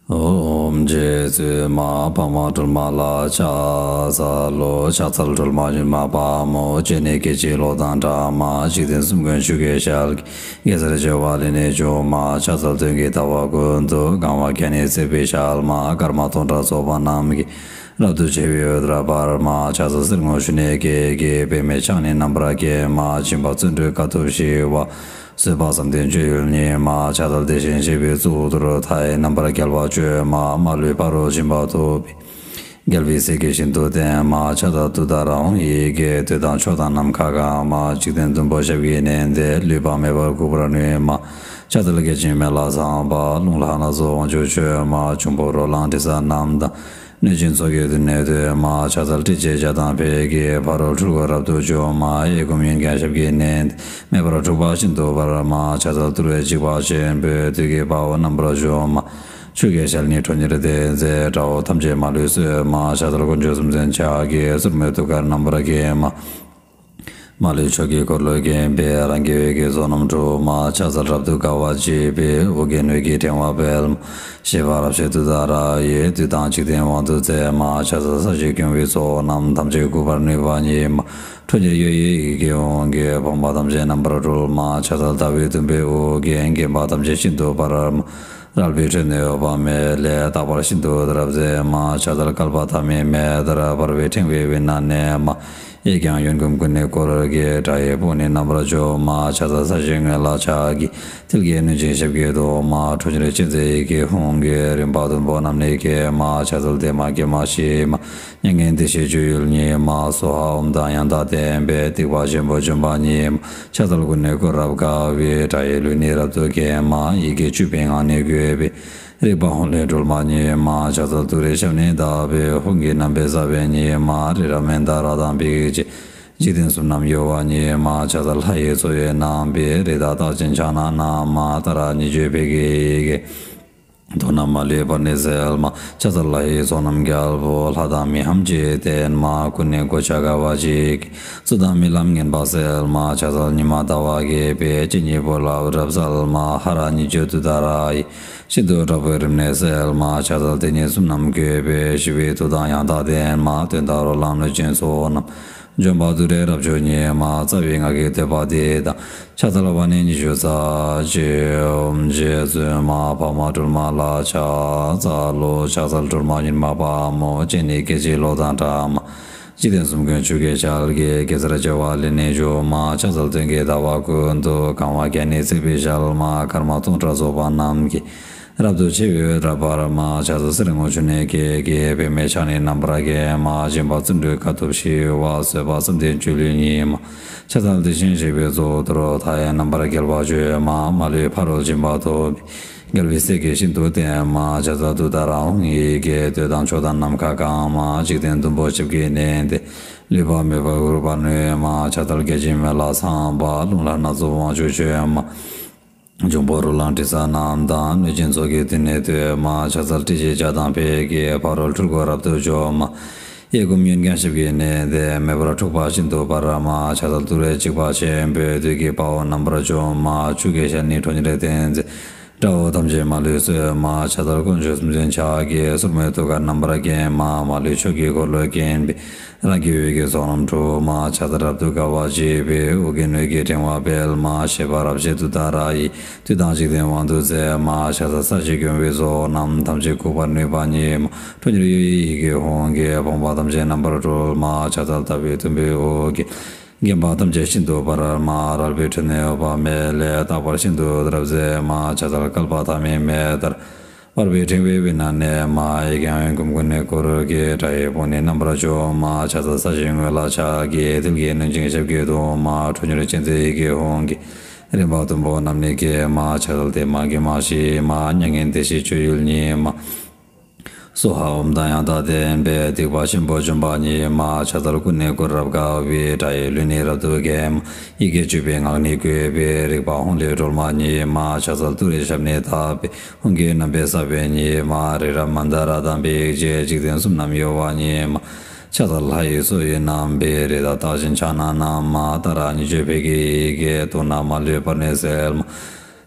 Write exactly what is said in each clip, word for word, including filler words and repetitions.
ཨོམ་རྗེ་བཙུན་མ་འཕགས་མ་སྒྲོལ་མ་ལ་ཕྱག་འཚལ་ལོ། ཕྱག་འཚལ་སྒྲོལ་མ་མྱུར་མ་དཔའ་མོ། སྤྱན་ནི་སྐད་ཅིག་གློག་དང་འདྲ་མ། འཇིག་རྟེན་གསུམ་མགོན་ཆུ་སྐྱེས་ཞལ་གྱི། གེ་སར་བྱེ་བ་ལས་ནི་བྱུང་མ། ཕྱག་འཚལ་སྟོན་ཀའི་ཟླ་བ་ཀུན་ཏུ། གང་བ་བརྒྱ་ནི་བརྩེགས་པའི་ཞལ་མ། སྐར་མ་སྟོང་ཕྲག་ཚོགས་པ་རྣམས་ཀྱིས། རབ་ཏུ་ཕྱེ་བའི་འོད་འདྲ་འབར་མ། ཕྱག་འཚལ་གསེར་སྔོ་ཆུ་ནས་སྐྱེས་ཀྱི། པདྨས་ཕྱག་ནི་རྣམ་པར་བརྒྱན་མ། སྦྱིན་པ་བརྩོན་འགྲུས་དཀའ་ཐུབ་ཞི་བ། བཟོད་པ་བསམ་གཏན་སྤྱོད་ཡུལ་ཉིད་མ། ཕྱག་འཚལ་དེ་བཞིན་གཤེགས་པའི་གཙུག་ཏོར་མཐའ་ཡས། རྣམ་པར་རྒྱལ་བ་བཅོས་མ། མ་ལུས་ཕ་རོལ་ཕྱིན་པ་ཐོབ་པའི། རྒྱལ་བའི་སྲས་ཀྱིས་ཤིན་ཏུ་བསྟེན་མ། ཕྱག་འཚལ་ཏུཏྟཱ་ར་ཧཱུྃ་ཡི་གེས། འདོད་དང་ཕྱོགས་དང་ནམ་མཁའ་གང་མ། འཇིག་རྟེན་བདུན་པོ་ཞབས་ཀྱིས་མནན་ཏེ། ལུས་པ་མེད་པར་འགུགས་པར་ནུས་མ། ཕྱག་འཚལ་བརྒྱ་བྱིན་མེ་ལྷ་ཚངས་པ། རླུང་ལྷ་སྣ་ཚོགས་དབང་ཕྱུག་མཆོད་མ། འབྱུང་པོ་རོ་ལངས་དྲི་ཟ་རྣམས་དང་། གནོད་སྦྱིན་ཚོགས་ཀྱིས་མདུན་ནས་བསྟོད་མ། ཕྱག་འཚལ་ཏྲཊ་ཅེས་བྱ་དང་ཕཊ་ཀྱིས། ཕ་རོལ་འཁྲུལ་འཁོར་རབ་ཏུ་འཇོམས་མ། གཡས་བསྐུམ་གཡོན་བརྐྱང་ཞབས་ཀྱིས་མནན་ཏེ། མེ་འབར་འཁྲུགས་པ་ཤིན་ཏུ་འབར་མ། ཕྱག་འཚལ་དུར་བའི་འཇིགས་པ་ཆེན་པོས། བདུད་ཀྱི་དཔའ་བོ་རྣམ་པར་འཇོམས་མ། ཆུ་སྐྱེས་ཞལ་ནི་ཁྲོ་གཉེར་ལྡན་མཛད། དགྲ་བོ་ཐམས་ཅད་མ་ལུས་གསོད་མ། ཕྱག་འཚལ་དཀོན་མཆོག་གསུམ་མཚོན་ཕྱག་གིས། སོར་མོས་ཐུགས་ཀར་རྣམ་པར་བརྒྱན་མ། མ་ལུས་ཕྱོགས་ཀྱི་འཁོར་ལོས་བརྒྱན་པའི། རང་གི་འོད་ཀྱི་ཚོགས་རྣམས་འཁྲུགས་མ། ཕྱག་འཚལ་རབ་ཏུ་དགའ་བ་བརྗིད་པའི། ཨོ་རྒྱན་འོད་ཀྱི་ཕྲེང་བ་སྤེལ་མ། བཞད་པ་རབ་བཞད་ཏུཏྟཱ་ར་ཡིས། བདུད་དང་འཇིག་རྟེན་དབང་དུ་མཛད་མ། ཕྱག་འཚལ་ས་གཞི་སྐྱོང་བའི་ཚོགས་རྣམས། ཐམས་ཅད་འགུགས་པར་ནུས་པ་ཉིད་མ། ཁྲོ་གཉེར་གཡོ་ཡི་ཡི་གེ་ཧཱུྃ་གིས། ཕོངས་པ་ཐམས་ཅད་རྣམ་པར་སྒྲོལ་མ། ཕྱག་འཚལ་ཟླ་བའི་དུམ་པའི་དབུ་རྒྱན། བརྒྱན་པ་ཐམས་ཅད་ཤིན་ཏུ་འབར་མ། རལ་པའི་ཁྲོད་ནས་འོད་དཔག་མེད་ལས། རྟག་པར་ཤིན་ཏུ་འོད་རབ་མཛད་མ། ཕྱག་འཚལ་བསྐལ་པ་ཐ་མའི་མེ་ལྟར། འབར་བའི་ཕྲེང་བའི་དབུས་ན་གནས་མ། གཡས་བརྐྱང་གཡོན་བསྐུམ་ཀུན་ནས་བསྐོར་གྱིས། དགྲ་ཡི་དཔུང་ནི་རྣམ་པར་འཇོམས་མ། ཕྱག་འཚལ་ས་གཞིའི་ངོས་ལ་ཕྱག་གིས། མཐིལ་གྱིས་བསྣུན་ཅིང་ཞབས་ཀྱིས་བརྡུང་མ། ཁྲོ་གཉེར་ཅན་མཛད་ཡི་གེ་ཧཱུྃ་གིས། རིམ་པ་བདུན་པོ་རྣམས་ནི་འགེམས་མ། ཕྱག་འཚལ་བདེ་མ་དགེ་མ་ཞི་མ། མྱ་ངན་འདས་ཞི་སྤྱོད་ཡུལ་ཉིད་མ། སྭཱ་ཧཱ་ཨོཾ་དང་ཡང་དག་ལྡན་པས། སྡིག་པ་ཆེན་པོ་འཇོམས་པ་ཉིད་མ། ཕྱག་འཚལ་ཀུན་ནས་བསྐོར་རབ་དགའ་བའི། དགྲ་ཡི་ལུས་ནི་རབ་ཏུ་འགེམས་མ། ཡི་གེ་བཅུ་པའི་ངག་ནི་བཀོད་པའི། རིག་པ་ཧཱུྃ་ལས་སྒྲོལ་མ་ཉིད་མ། ཕྱག་འཚལ་ཏུ་རེའི་ཞབས་ནི་བརྡབས་པའི། ཧཱུྃ་གི་རྣམ་པའི་ས་བོན་ཉིད་མ། རི་རབ་མནྡ་ར་དང་འབིགས་བྱེད། འཇིག་རྟེན་གསུམ་རྣམས་གཡོ་བ་ཉིད་མ། ཕྱག་འཚལ་ལྷ་ཡི་མཚོ་ཡི་རྣམ་པའི། རི་དྭགས་རྟགས་ཅན་ཕྱག་ན་བསྣམས་མ། ཏཱ་ར་གཉིས་བརྗོད་ཕཊ་ཀྱི་ཡི་གེས། དོན་རྣམས་མ་ལུས་པར་ནི་སེལ་མ། ཕྱག་འཚལ་ལྷ་ཡི་ཚོགས་རྣམས་རྒྱལ་པོ། ལྷ་དང་མི་འམ་ཅི་ཡིས་བསྟེན་མ། ཀུན་ནས་གོ་ཆ་དགའ་བ་བརྗིད་ཀྱིས། རྩོད་དང་རྨི་ལམ་ངན་པ་སེལ་མ། ཕྱག་འཚལ་ཉི་མ་ཟླ་བ་རྒྱས་པའི། སྤྱན་གཉིས་པོ་ལ་འོད་རབ་གསལ་མ། ཧ་ར་གཉིས་བརྗོད་ཏུཏྟཱ་ར་ཡིས། ཤིན་ཏུ་དྲག་པོའི་རིམས་ནད་སེལ་མ། ཕྱག་འཚལ་དེ་ཉིད་གསུམ་རྣམས་བཀོད་པའི། ཞི་བའི་མཐུ་དང་ཡང་དག་ལྡན་མ། གདོན་དང་རོ་ལངས་གནོད་སྦྱིན་ཚོགས་རྣམས། འཇོམས་པ་ཏུ་རེ་རབ་མཆོག་ཉིད་མ། རྩ་བའི་སྔགས་ཀྱི་བསྟོད་པ་འདི་དང་། ཕྱག་འཚལ་བ་ནི་ཉི་ཤུ་རྩ་གཅིག་ཨོཾ་རྗེ་བཙུན་མ་འཕགས་མ་སྒྲོལ་མ་ལ་ཕྱག་འཚལ་ལོ། ཕྱག་འཚལ་སྒྲོལ་མ་མྱུར་མ་དཔའ་མོ། སྤྱན་ནི་སྐད་ཅིག་གློག་དང་འདྲ་མ། འཇིག་རྟེན་གསུམ་མགོན་ཆུ་སྐྱེས་ཞལ་གྱི། གེ་སར་བྱེ་བ་ལས་ནི་བྱུང་མ། ཕྱག་འཚལ་སྟོན་ཀའི་ཟླ་བ་ཀུན་ཏུ། གང་བ་བརྒྱ་ནི་བརྩེགས་པའི་ཞལ་མ། སྐར་མ་སྟོང་ཕྲག་ཚོགས་པ་རྣམས་ཀྱིས། རབ་ཏུ་ཕྱེ་བའི་འོད་འདྲ་འབར་མ། ཕྱག་འཚལ་གསེར་སྔོ་ཆུ་ནས་སྐྱེས་ཀྱི། པདྨས་ཕྱག་ནི་རྣམ་པར་བརྒྱན་མ། སྦྱིན་པ་བརྩོན་འགྲུས་དཀའ་ཐུབ་ཞི་བ། བཟོད་པ་བསམ་གཏན་སྤྱོད་ཡུལ་ཉིད་མ། ཕྱག་འཚལ་དེ་བཞིན་གཤེགས་པའི་གཙུག་ཏོར་མཐའ་ཡས། རྣམ་པར་རྒྱལ་བ་བཅོས་མ། མ་ལུས་ཕ་རོལ་ཕྱིན་པ་ཐོབ་པའི། རྒྱལ་བའི་སྲས་ཀྱིས་ཤིན་ཏུ་བསྟེན་མ། ཕྱག་འཚལ་ཏུཏྟཱ་ར་ཧཱུྃ་ཡི་གེས། འདོད་དང་ཕྱོགས་དང་ནམ་མཁའ་གང་མ། འཇིག་རྟེན་བདུན་པོ་ཞབས་ཀྱིས་མནན་ཏེ། ལུས་པ་མེད་པར་འགུགས་པར་ནུས་མ། ཕྱག་འཚལ་བརྒྱ་བྱིན་མེ་ལྷ་ཚངས་པ། རླུང་ལྷ་སྣ་ཚོགས་དབང་ཕྱུག་མཆོད་མ། འབྱུང་པོ་རོ་ལངས་དྲི་ཟ་རྣམས་དང་། གནོད་སྦྱིན་ཚོགས་ཀྱིས་མདུན་ནས་བསྟོད་མ། ཕྱག་འཚལ་ཏྲཊ་ཅེས་བྱ་དང་ཕཊ་ཀྱིས། ཕ་རོལ་འཁྲུལ་འཁོར་རབ་ཏུ་འཇོམས་མ། གཡས་བསྐུམ་གཡོན་བརྐྱང་ཞབས་ཀྱིས་མནན་ཏེ། མེ་འབར་འཁྲུགས་པ་ཤིན་ཏུ་འབར་མ། ཕྱག་འཚལ་ཏུ་རེའི་འཇིགས་པ་ཆེན་པོས། བདུད་ཀྱི་དཔའ་བོ་རྣམ་པར་འཇོམས་མ། ཆུ་སྐྱེས་ཞལ་ནི་ཁྲོ་གཉེར་ལྡན་མཛད། དགྲ་བོ་ཐམས་ཅད་མ་ལུས་གསོད་མ། ཕྱག་འཚལ་དཀོན་མཆོག་གསུམ་མཚོན་ཕྱག་གིས། སོར་མོས་ཐུགས་ཀར་རྣམ་པར་བརྒྱན་མ། མ་ལུས་ཕྱོགས་ཀྱི་འཁོར་ལོས་བརྒྱན་པའི། རང་གི་འོད་ཀྱི་ཚོགས་རྣམས་འཁྲུགས་མ། ཕྱག་འཚལ་རབ་ཏུ་དགའ་བ་བརྗིད་པའི། ཨོ་རྒྱན་འོད་ཀྱི་ཕྲེང་བ་སྤེལ་མ། བཞད་པ་རབ་བཞད་ཏུཏྟཱ་ར་ཡིས། བདུད་དང་འཇིག་རྟེན་དབང་དུ་མཛད་མ། ཕྱག་འཚལ་ས་གཞི་སྐྱོང་བའི་ཚོགས་རྣམས། ཐམས་ཅད་འགུགས་པར་ནུས་པ་ཉིད་མ། ཁྲོ་གཉེར་གཡོ་ཡི་ཡི་གེ་ཧཱུྃ་གིས། ཕོངས་པ་ཐམས་ཅད་རྣམ་པར་སྒྲོལ་མ། ཕྱག་འཚལ་ཟླ་བའི་དུམ་པའི་དབུ་རྒྱན། བརྒྱན་པ་ཐམས་ཅད་ཤིན་ཏུ་འབར་མ། རལ་པའི་ཁྲོད་ནས་འོད་དཔག་མེད་ལས། རྟག་པར་ཤིན་ཏུ་འོད་རབ་མཛད་མ། ཕྱག་འཚལ་བསྐལ་པ་ཐ་མའི་མེ་ལྟར། འབར་བའི་ཕྲེང་བའི་དབུས་ན་གནས་མ། གཡས་བརྐྱང་གཡོན་བསྐུམ་ཀུན་ནས་བསྐོར་གྱིས། དགྲ་ཡི་དཔུང་ནི་རྣམ་པར་འཇོམས་མ། ཕྱག་འཚལ་ས་གཞིའི་ངོས་ལ་ཕྱག་གིས། མཐིལ་གྱིས་བསྣུན་ཅིང་ཞབས་ཀྱིས་བརྡུང་མ། ཁྲོ་གཉེར་ཅན་མཛད་ཡི་གེ་ཧཱུྃ་གིས། རིམ་པ་བདུན་པོ་རྣམས་ནི་འགེམས་མ། ཕྱག་འཚལ་བདེ་མ་དགེ་མ་ཞི་མ། མྱ་ངན་འདས་ཞི་སྤྱོད་ཡུལ་ཉིད་མ། སྭཱ་ཧཱ་ཨོཾ་དང་ཡང་དག་ལྡན་པས། སྡིག་པ་ཆེན་པོ་འཇོམས་པ་ཉིད་མ། ཕྱག་འཚལ་ཀུན་ནས་བསྐོར་རབ་དགའ་བའི། དགྲ་ཡི་ལུས་ནི་རབ་ཏུ་འགེམས་མ། ཡི་གེ་བཅུ་པའི་ངག་ནི་བཀོད་པའི། རིག་པ་ཧཱུྃ་ལས་སྒྲོལ་མ་ཉིད་མ། ཕྱག་འཚལ་ཏུ་རེའི་ཞབས་ནི་བརྡབས་པའི། ཧཱུྃ་གི་རྣམ་པའི་ས་བོན་ཉིད་མ། རི་རབ་མནྡ་ར་དང་འབིགས་བྱེད། འཇིག་རྟེན་གསུམ་རྣམས་གཡོ་བ་ཉིད་མ། ཕྱག་འཚལ་ལྷ་ཡི་མཚོ་ཡི་རྣམ་པའི། རི་དྭགས་རྟགས་ཅན་ཕྱག་ན་བསྣམས་མ། ཏཱ་ར་གཉིས་བརྗོད་ཕཊ་ཀྱི་ཡི་གེས། དོན་རྣམས་མ་ལུས་པར་ནི་སེལ་མ།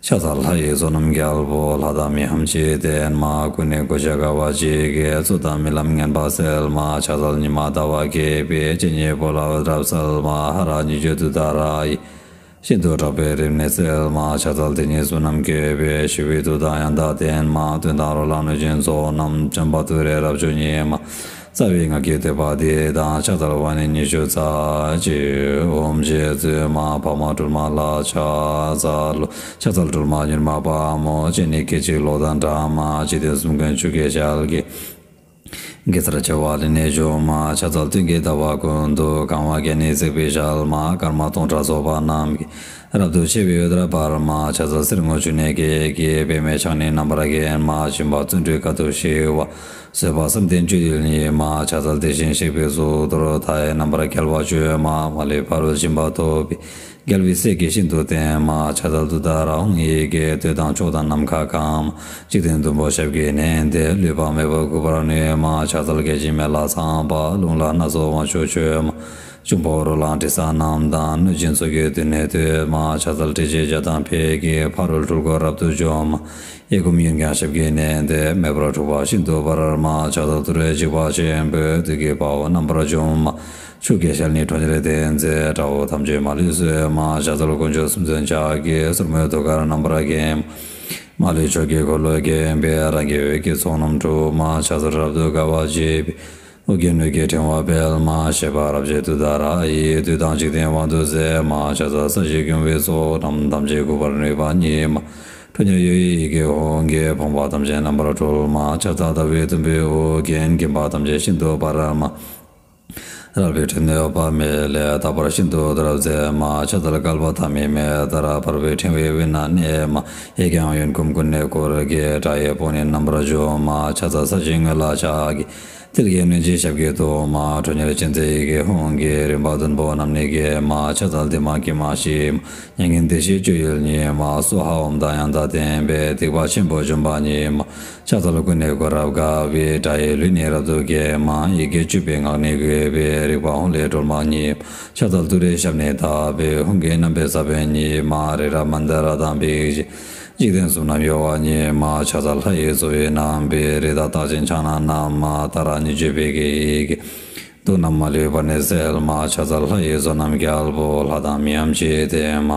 ཕྱག་འཚལ་ལྷ་ཡི་བསོད་ནམས་རྒྱལ་པོ། ལྷ་དང་མིའམ་ཅི་ཡིས་བསྟེན་མ། ཀུན་ནས་གོ་ཆ་དགའ་བ་བརྗིད་ཀྱིས། རྩོད་དང་རྨི་ལམ་ངན་པ་སེལ་མ། ཕྱག་འཚལ་ཉི་མ་ཟླ་བ་རྒྱས་པའི། སྤྱན་གཉིས་པོ་ལ་འོད་རབ་གསལ་མ། ཧ་ར་གཉིས་བརྗོད་མཐུ་ལྟར་ཡིས། ཤིན་ཏུ་དྲག་པོའི་རིམས་ནད་སེལ་མ། ཕྱག་འཚལ་དེ་ཉིད་གསུམ་རྣམས་བཀོད་པའི། ཞི་བའི་མཐུ་དང་ཡང་དག་ལྡན་མ། གདོན་དང་རོ་ལངས་གནོད་སྦྱིན་ཚོགས་རྣམས། འཇོམས་པ་ཏུ་རེ་རབ་མཆོག་ཉིད་མ། རྩ་བའི་སྔགས་ཀྱི་བསྟོད་པ་འདི་དང་། ཕྱག་འཚལ་བ་ནི་ཉི་ཤུ་རྩ་གཅིག་ཨོཾ་རྗེ་བཙུན་མ་འཕགས་མ་སྒྲོལ་མ་ལ་ཕྱག་འཚལ་ལོ། ཕྱག་འཚལ་སྒྲོལ་མ་མྱུར་མ་དཔའ་མོ། སྤྱན་ནི་སྐད་ཅིག་གློག་དང་འདྲ་མ། འཇིག་རྟེན་གསུམ་མགོན་ཆུ་སྐྱེས་ཞལ་གྱི། གེ་སར་བྱེ་བ་ལས་ནི་བྱུང་མ། ཕྱག་འཚལ་སྟོན་ཀའི་ཟླ་བ་ཀུན་ཏུ། གང་བ་བརྒྱ་ནི་བརྩེགས་པའི་ཞལ་མ། སྐར་མ་སྟོང་ཕྲག་ཚོགས་པ་རྣམས་ཀྱིས། རབ་ཏུ་ཕྱེ་བའི་འོད་རབ་འབར་མ། ཕྱག་འཚལ་གསེར་སྔོ་ཆུ་ནས་སྐྱེས་ཀྱི། པདྨས་ཕྱག་ནི་རྣམ་པར་བརྒྱན་མ། སྦྱིན་པ་བརྩོན་འགྲུས་དཀའ་ཐུབ་ཞི་བ། བཟོད་པ་བསམ་གཏན་སྤྱོད་ཡུལ་ཉིད་མ། ཕྱག་འཚལ་དེ་བཞིན་གཤེགས་པའི་གཙུག་ཏོར། མཐའ་ཡས་རྣམ་པར་རྒྱལ་བ་སྤྱོད་མ། མ་ལུས་ཕ་རོལ་ཕྱིན་པ་ཐོབ་པའི། རྒྱལ་བའི་སྲས་ཀྱིས་ཤིན་ཏུ་བསྟེན་མ། ཕྱག་འཚལ་ཏུཏྟཱ་ར་ཧཱུྃ་ཡི་གེས། འདོད་དང་ཕྱོགས་དང་ནམ་མཁའ་གང་མ། འཇིག་རྟེན་བདུན་པོ་ཞབས་ཀྱིས་མནན་ཏེ། ལུས་པ་མེད་པར་འགུགས་པར་ནུས་མ། ཕྱག་འཚལ་བརྒྱ་བྱིན་མེ་ལྷ་ཚངས་པ། རླུང་ལྷ་སྣ་ཚོགས་དབང་ཕྱུག་མཆོད་མ། འབྱུང་པོ་རོ་ལངས་དྲི་ཟ་རྣམས་དང་། གནོད་སྦྱིན་ཚོགས་ཀྱིས་མདུན་ནས་བསྟོད་མ། ཕྱག་འཚལ་ཏྲཊ་ཅེས་བྱ་དང་ཕཊ་ཀྱིས། ཕ་རོལ་འཁྲུལ་འཁོར་རབ་ཏུ་འཇོམས་མ། གཡས་བསྐུམ་གཡོན་བརྐྱང་ཞབས་ཀྱིས་མནན་ཏེ། མེ་འབར་འཁྲུགས་པ་ཤིན་ཏུ་འབར་མ། ཕྱག་འཚལ་ཏུ་རེའི་འཇིགས་པ་ཆེན་པོས། བདུད་ཀྱི་དཔའ་བོ་རྣམ་པར་འཇོམས་མ། ཆུ་སྐྱེས་ཞལ་ནི་ཁྲོ་གཉེར་ལྡན་མཛད། དགྲ་བོ་ཐམས་ཅད་མ་ལུས་གསོད་མ། ཕྱག་འཚལ་དཀོན་མཆོག་གསུམ་མཚོན་ཕྱག་གིས། སོར་མོས་ཐུགས་ཀར་རྣམ་པར་བརྒྱན་མ། མ་ལུས་ཕྱོགས་ཀྱི་འཁོར་ལོས་བརྒྱན་པའི། རང་གི་འོད་ཀྱི་ཚོགས་རྣམས་འཁྲུགས་མ། ཕྱག་འཚལ་རབ་ཏུ་དགའ་བ་བརྗིད་པའི། ཨོ་རྒྱན་འོད་ཀྱི་ཕྲེང་བ་སྤེལ་མ། བཞད་པ་རབ་བཞད་ཏུཏྟཱ་ར་ཡིས། བདུད་དང་འཇིག་རྟེན་དབང་དུ་མཛད་མ། ཕྱག་འཚལ་ས་གཞི་སྐྱོང་བའི་ཚོགས་རྣམས། ཐམས་ཅད་འགུགས་པར་ནུས་པ་ཉིད་མ། ཁྲོ་གཉེར་གཡོ་བའི་ཡི་གེ་ཧཱུྃ་གིས། ཕོངས་པ་ཐམས་ཅད་རྣམ་པར་སྒྲོལ་མ། ཕྱག་འཚལ་ཟླ་བའི་དུམ་བུས་དབུ་བརྒྱན། བརྒྱན་པ་ཐམས་ཅད་ཤིན་ཏུ་འབར་མ། རལ་པའི་ཁྲོད་ནས་འོད་དཔག་མེད་ལས། རྟག་པར་ཤིན་ཏུ་དོན་རབ་མཛད་མ། ཕྱག་འཚལ་བསྐལ་པ་ཐ་མའི་མེ་ལྟར། འབར་བའི་ཕྲེང་བའི་དབུས་ན་གནས་མ། གཡས་བརྐྱང་གཡོན་བསྐུམ་ཀུན་ནས་བསྐོར་གྱིས། དགྲ་ཡི་དཔུང་ནི་རྣམ་པར་འཇོམས་མ། ཕྱག་འཚལ་ས་གཞིའི་ངོས་ལ་ཕྱག་གིས། མཐིལ་གྱིས་བསྣུན་ཅིང་ཞབས་ཀྱིས་བརྡུང་མ། ཁྲོ་གཉེར་ཅན་མཛད་ཡི་གེ་ཧཱུྃ་གིས། རིམ་པ་བདུན་པོ་རྣམས་ནི་འགེམས་མ། ཕྱག་འཚལ་བདེ་མ་དགེ་མ་ཞི་མ། མྱ་ངན་འདས་ཞི་སྤྱོད་ཡུལ་ཉིད་མ། སྭཱ་ཧཱ་ཨོཾ་དང་ཡང་དག་ལྡན་པས། སྡིག་པ་ཆེན་པོ་འཇོམས་པ་ཉིད་མ། ཕྱག་འཚལ་ཀུན་ནས་གོ་རབ་དགའ་བའི། དགྲ་ཡི་ལུས་ནི་རབ་ཏུ་འགེམས་མ། ཡི་གེ་བཅུ་པའི་ངག་ནི་བཀོད་པའི། རིག་པ་ཧཱུྃ་ལས་སྒྲོལ་མ་ཉིད་མ། ཕྱག་འཚལ་ཏུ་རེའི་ཞབས་ནི་བརྡབས་པའི། ཧཱུྃ་གི་རྣམ་པའི་ས་བོན་ཉིད་མ། རི་རབ་མནྡ་ར་དང་འབིགས་བྱེད། འཇིག་རྟེན་གསུམ་རྣམས་གཡོ་བ་ཉིད་མ། ཕྱག་འཚལ་ལྷ་ཡི་གཙོ་བོའི་རྣམ་པའི། རི་དྭགས་རྟགས་ཅན་ཕྱག་ན་བསྣམས་མ། ཏཱ་ར་གཉིས་བརྗོད་པའི་ཡི་གེས། དུག་རྣམས་མ་ལུས་པར་ནི་སེལ་མ། ཕྱག་འཚལ་ལྷ་ཡི་བསོད་ནམས་རྒྱལ་པོ། ལྷ་དང་མིའམ་ཅི་ཡིས་བསྟེན་མ།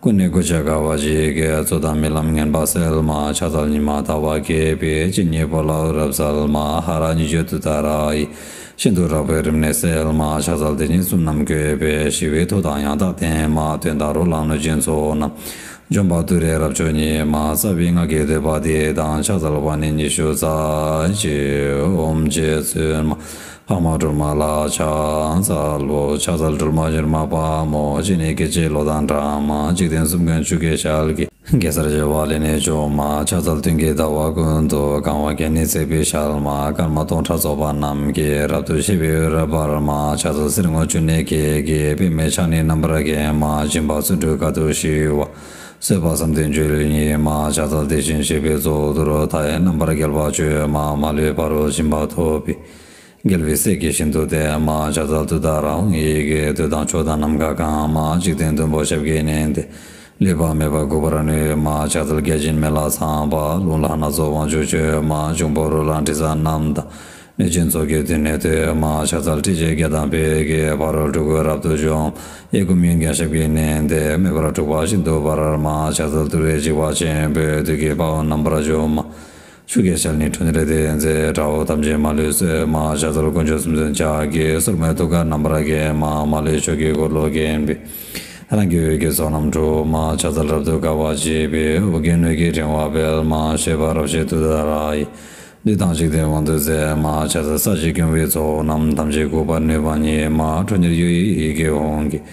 ཀུན་ནས་གོ་ཆ་དགའ་བ་བརྗིད་ཀྱིས། རྩོད་དང་རྨི་ལམ་ངན་པ་སེལ་མ། ཕྱག་འཚལ་ཉི་མ་ཟླ་བ་རྒྱས་པའི། སྤྱན་གཉིས་པོ་ལ་འོད་རབ་གསལ་མ། ཧ་ར་གཉིས་བརྗོད་ཏུཏྟཱ་ར་ཡིས། ཤིན་ཏུ་དྲག་པོའི་རིམས་ནད་སེལ་མ། ཕྱག་འཚལ་དེ་ཉིད་གསུམ་རྣམས་བཀོད་པའི། ཞི་བའི་མཐུ་དང་ཡང་དག་ལྡན་མ། གདོན་དང་རོ་ལངས་གནོད་སྦྱིན་ཚོགས་རྣམས། འཇོམས་པ་ཏུ་རེ་རབ་མཆོག་ཉིད་མ། རྩ་བའི་སྔགས་ཀྱི་བསྟོད་པ་འདི་དང་། ཕྱག་འཚལ་བ་ནི་ཉི་ཤུ་རྩ་གཅིག་ཨོཾ་རྗེ་བཙུན་མ་འཕགས་མ་སྒྲོལ་མ་ལ་ཕྱག་འཚལ་ལོ། ཕྱག་འཚལ་སྒྲོལ་མ་མྱུར་མ་དཔའ་མོ། སྤྱན་ནི་སྐད་ཅིག་གློག་དང་འདྲ་མ། འཇིག་རྟེན་གསུམ་མགོན་ཆུ་སྐྱེས་ཞལ་གྱི། གེ་སར་བྱེ་བ་ལས་ནི་བྱུང་མ། ཕྱག་འཚལ་སྟོན་ཀའི་ཟླ་བ་ཀུན་ཏུ། གང་བ་བརྒྱ་ནི་བརྩེགས་པའི་ཞལ་མ། སྐར་མ་སྟོང་ཕྲག་ཚོགས་པ་རྣམས་ཀྱིས། རབ་ཏུ་ཕྱེ་བའི་འོད་རབ་འབར་མ། ཕྱག་འཚལ་གསེར་སྔོ་ཆུ་ནས་སྐྱེས་ཀྱི། པདྨས་ཕྱག་ནི་རྣམ་པར་བརྒྱན་མ། སྦྱིན་པ་བརྩོན་འགྲུས་དཀའ་ཐུབ་ཞི་བ། བཟོད་པ་བསམ་གཏན་སྤྱོད་ཡུལ་ཉིད་མ། ཕྱག་འཚལ་དེ་བཞིན་གཤེགས་པའི་གཙུག་ཏོར། མཐའ་ཡས་རྣམ་པར་རྒྱལ་བ་སྤྱོད་མ། མ་ལུས་ཕ་རོལ་ཕྱིན་པ་ཐོབ་པའི། རྒྱལ་བའི་སྲས་ཀྱིས་ཤིན་ཏུ་བསྟེན་མ། ཕྱག་འཚལ་ཏུཏྟཱ་ར་ཧཱུྃ་ཡི་གེས། འདོད་དང་ཕྱོགས་དང་ནམ་མཁའ་གང་མ། འཇིག་རྟེན་བདུན་པོ་ཞབས་ཀྱིས་མནན་ཏེ། ལུས་པ་མེད་པར་འགུགས་པར་ནུས་མ། ཕྱག་འཚལ་བརྒྱ་བྱིན་མེ་ལྷ་ཚངས་པ། རླུང་ལྷ་སྣ་ཚོགས་དབང་ཕྱུག་མཆོད་མ། འབྱུང་པོ་རོ་ལངས་དྲི་ཟ་རྣམས་དང་། གནོད་སྦྱིན་ཚོགས་ཀྱིས་མདུན་ནས་བསྟོད་མ། ཕྱག་འཚལ་ཏྲཊ་ཅེས་བརྒྱ་དང་ཕཊ་ཀྱིས། ཕ་རོལ་འཁྲུལ་འཁོར་རབ་ཏུ་འཇོམས། གཡས་བསྐུམ་གཡོན་བརྐྱང་ཞབས་ཀྱིས་མནན་ཏེ། མེ་འབར་འཁྲུགས་པ་ཤིན་ཏུ་འབར་མ། ཕྱག་འཚལ་ཏུ་རེའི་འཇིགས་པ་ཆེན་པོས། བདུད་ཀྱི་དཔའ་བོ་རྣམ་པར་འཇོམས་མ། ཆུ་སྐྱེས་ཞལ་ནི་ཁྲོ་གཉེར་ལྡན་མཛད། དགྲ་བོ་ཐམས་ཅད་མ་ལུས་གསོད་མ། ཕྱག་འཚལ་དཀོན་མཆོག་གསུམ་མཚོན་ཕྱག་གིས། སོར་མོས་ཐུགས་ཀར་རྣམ་པར་བརྒྱན་མ། མ་ལུས་ཕྱོགས་ཀྱི་འཁོར་ལོས་བརྒྱན་པའི། རང་གི་འོད་ཀྱི་ཚོགས་རྣམས་འཁྲུགས་མ། ཕྱག་འཚལ་རབ་ཏུ་དགའ་བ་བརྗིད་པའི། ཨོ་རྒྱན་འོད་ཀྱི་ཕྲེང་བ་སྤེལ་མ། བཞད་པ་རབ་བཞད་ཏུཏྟཱ་ར་ཡིས། བདུད་དང་འཇིག་རྟེན་དབང་དུ་མཛད་མ། ཕྱག་འཚལ་ས་གཞི་སྐྱོང་བའི་ཚོགས་རྣམས། ཐམས་ཅད་འགུགས་པར་ནུས་པ་ཉིད་མ། ཁྲོ་གཉེར་གཡོ་བའི་ཡི་གེ་ཧཱུྃ་གིས།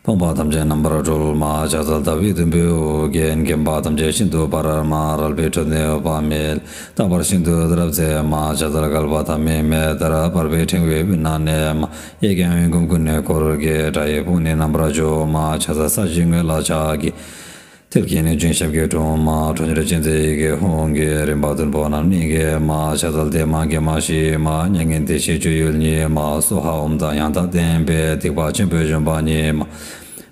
ཕོངས་པ་ཐམས་ཅད་རྣམ་པར་སྒྲོལ་མ། ཕྱག་འཚལ་ཟླ་བའི་དུམ་བུས་དབུ་བརྒྱན། བརྒྱན་པ་ཐམས་ཅད་ཤིན་ཏུ་འབར་མ། རལ་པའི་ཁྲོད་ནས་འོད་དཔག་མེད། རྟག་པར་ཤིན་ཏུ་དོན་རབ་མཛད་མ། ཕྱག་འཚལ་བསྐལ་པ་ཐ་མའི་མེ་ལྟར། འབར་བའི་ཕྲེང་བའི་དབུས་ན་གནས་མ། གཡས་བརྐྱང་གཡོན་བསྐུམ་ཀུན་ནས་བསྐོར་གྱིས། དགྲ་ཡི་དཔུང་ནི་རྣམ་པར་འཇོམས་མ། ཕྱག་འཚལ་ས་གཞིའི་ངོས་ལ་ཕྱག་གིས། མཐིལ་གྱིས་ནི་བཅིངས་ཞབས་ཀྱིས་དྲུང་མ། ཁྲོ་གཉེར་ཅན་མཛད་ཡི་གེ་ཧཱུྃ་གིས། རིམ་པ་བདུན་པོ་རྣམས་ནི་འགེམས་མ། ཕྱག་འཚལ་བདེ་མ་དགེ་མ་ཞི་མ། མྱ་ངན་འདས་ཞི་སྤྱོད་ཡུལ་ཉིད་མ། སྭཱ་ཧཱ་ཨོཾ་དང་ཡང་དག་ལྡན་པས། སྡིག་པ་ཆེན་པོ་འཇོམས་པ་ཉིད་མ།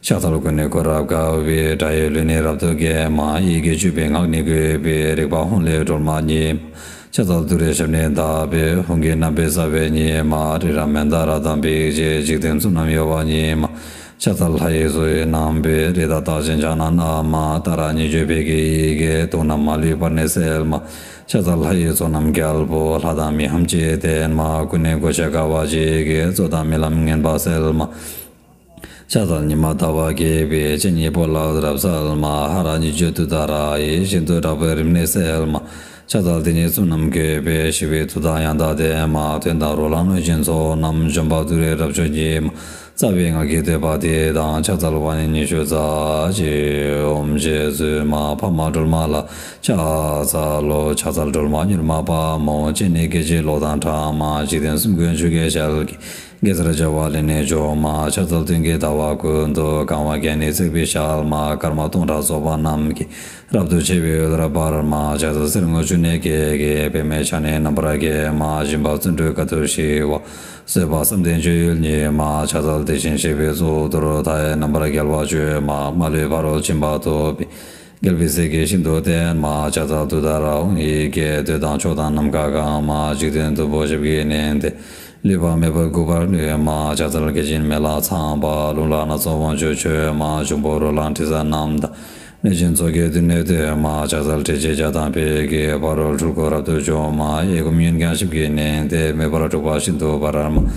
ཕྱག་འཚལ་ཀུན་ནས་བསྐོར་རབ་དགའ་བའི། དགྲ་ཡི་ལུས་ནི་རབ་ཏུ་འགེམས་མ། ཡི་གེ་བཅུ་པའི་ངག་ནི་བཀོད་པའི། རིག་པ་ཧཱུྃ་ལས་སྒྲོལ་མ་ཉིད་མ། ཕྱག་འཚལ་ཏུ་རེའི་ཞབས་ནི་བརྡབས་པའི། ཧཱུྃ་གི་རྣམ་པའི་ས་བོན་ཉིད་མ། རི་རབ་མནྡ་ར་དང་འབིགས་བྱེད། འཇིག་རྟེན་གསུམ་རྣམས་གཡོ་བ་ཉིད་མ། ཕྱག་འཚལ་ལྷ་ཡི་མཚོ་ཡི་རྣམ་པའི། རི་དྭགས་རྟགས་ཅན་ཕྱག་ན་བསྣམས་མ། ཏཱ་ར་གཉིས་བརྗོད་ཕཊ་ཀྱི་ཡི་གེ། དུག་རྣམས་མ་ལུས་པར་ནི་སེལ་མ། ཕྱག་འཚལ་ལྷ་ཡི་ཚོགས་རྣམས་རྒྱལ་པོ། ལྷ་དང་མིའམ་ཅི་ཡིས་བསྟེན་མ། ཀུན་ནས་གོ་ཆ་དགའ་བ་བརྗིད་ཀྱིས། རྩོད་དང་རྨི་ལམ་ངན་པ་སེལ་མ། ཕྱག་འཚལ་ཉི་མ་ཟླ་བ་རྒྱས་པའི། སྤྱན་གཉིས་པོ་ལ་རབ་གསལ་མ། ཧ་ར་གཉིས་བརྗོད་ཏུཏྟཱ་ར་ཡིས། ཤིན་ཏུ་དྲག་པོའི་རིམས་ནད་སེལ་མ། ཕྱག་འཚལ་དེ་ཉིད་གསུམ་རྣམས་བཀོད་པའི། ཞི་བའི་མཐུ་དང་ཡང་དག་ལྡན་མ། གདོན་དང་རོ་ལངས་གནོད་སྦྱིན་ཚོགས་རྣམས། འཇོམས་པ་ཏུ་རེའི་རབ་མཆོག་ཉིད་མ། རྩ་བའི་སྔགས་ཀྱི་བསྟོད་པ་འདི་དང་། ཕྱག་འཚལ་བ་ནི་ཉི་ཤུ་རྩ་གཅིག། ཨོཾ་རྗེ་བཙུན་མ་འཕགས་མ་སྒྲོལ་མ་ལ་ཕྱག་འཚལ་ལོ། ཕྱག་འཚལ་སྒྲོལ་མ་མྱུར་མ་དཔའ་མོ། སྤྱན་ནི་སྐད་ཅིག་གློག་དང་འདྲ་མ། འཇིག་རྟེན་གསུམ་མགོན་ཆུ་སྐྱེས་ཞལ་གྱི། གེ་སར་བྱེ་བ་ལས་ནི་བྱུང་མ། ཕྱག་འཚལ་སྟོན་ཀའི་ཟླ་བ་ཀུན་ཏུ། གང་བ་བརྒྱ་ནི་བརྩེགས་པའི་ཞལ་མ། སྐར་མ་སྟོང་ཕྲག་ཚོགས་པ་རྣམས་ཀྱིས། རབ་ཏུ་ཕྱེ་བའི་འོད་རབ་འབར་མ། ཕྱག་འཚལ་གསེར་སྔོ་ཆུ་ནས་སྐྱེས་ཀྱི། པདྨས་ཕྱག་ནི་རྣམ་པར་བརྒྱན་མ། སྦྱིན་པ་བརྩོན་འགྲུས་དཀའ་ཐུབ་ཞི་བ། བཟོད་པ་བསམ་གཏན་སྤྱོད་ཡུལ་ཉིད་མ། ཕྱག་འཚལ་དེ་བཞིན་གཤེགས་པའི་གཙུག་ཏོར། མཐའ་ཡས་རྣམ་པར་རྒྱལ་བ་སྤྱོད་མ། མ་ལུས་ཕ་རོལ་ཕྱིན་པ་ཐོབ་པའི། རྒྱལ་བའི་སྲས་ཀྱིས་ཤིན་ཏུ་བསྟེན་མ། ཕྱག་འཚལ་ཏུཏྟཱ་ར་ཧཱུྃ་ཡི་གེས། འདོད་དང་ཕྱོགས་དང་ནམ་མཁའ་གང་མ། འཇིག་རྟེན་བདུན་པོ་ཞབས་ཀྱིས་མནན་ཏེ། ལུས་པ་མེད་པར་འགུགས་པར་ནུས་མ། ཕྱག་འཚལ་བརྒྱ་བྱིན་མེ་ལྷ་ཚངས་པ། རླུང་ལྷ་སྣ་ཚོགས་དབང་ཕྱུག་མཆོད་མ། འབྱུང་པོ་རོ་ལངས་དྲི་ཟ་རྣམས་དང་། གནོད་སྦྱིན་ཚོགས་ཀྱིས་མདུན་ནས་བསྟོད་མ། ཕྱག་འཚལ་ཏྲཊ་ཅེས་བྱ་དང་ཕཊ་ཀྱིས། ཕ་རོལ་འཁྲུལ་འཁོར་རབ་ཏུ་འཇོམས་མ། གཡས་བསྐུམ་གཡོན་བརྐྱང་ཞབས་ཀྱིས་མནན་ཏེ། མེ་འབར་འཁྲུགས་པ་ཤིན་ཏུ་འབར་མ།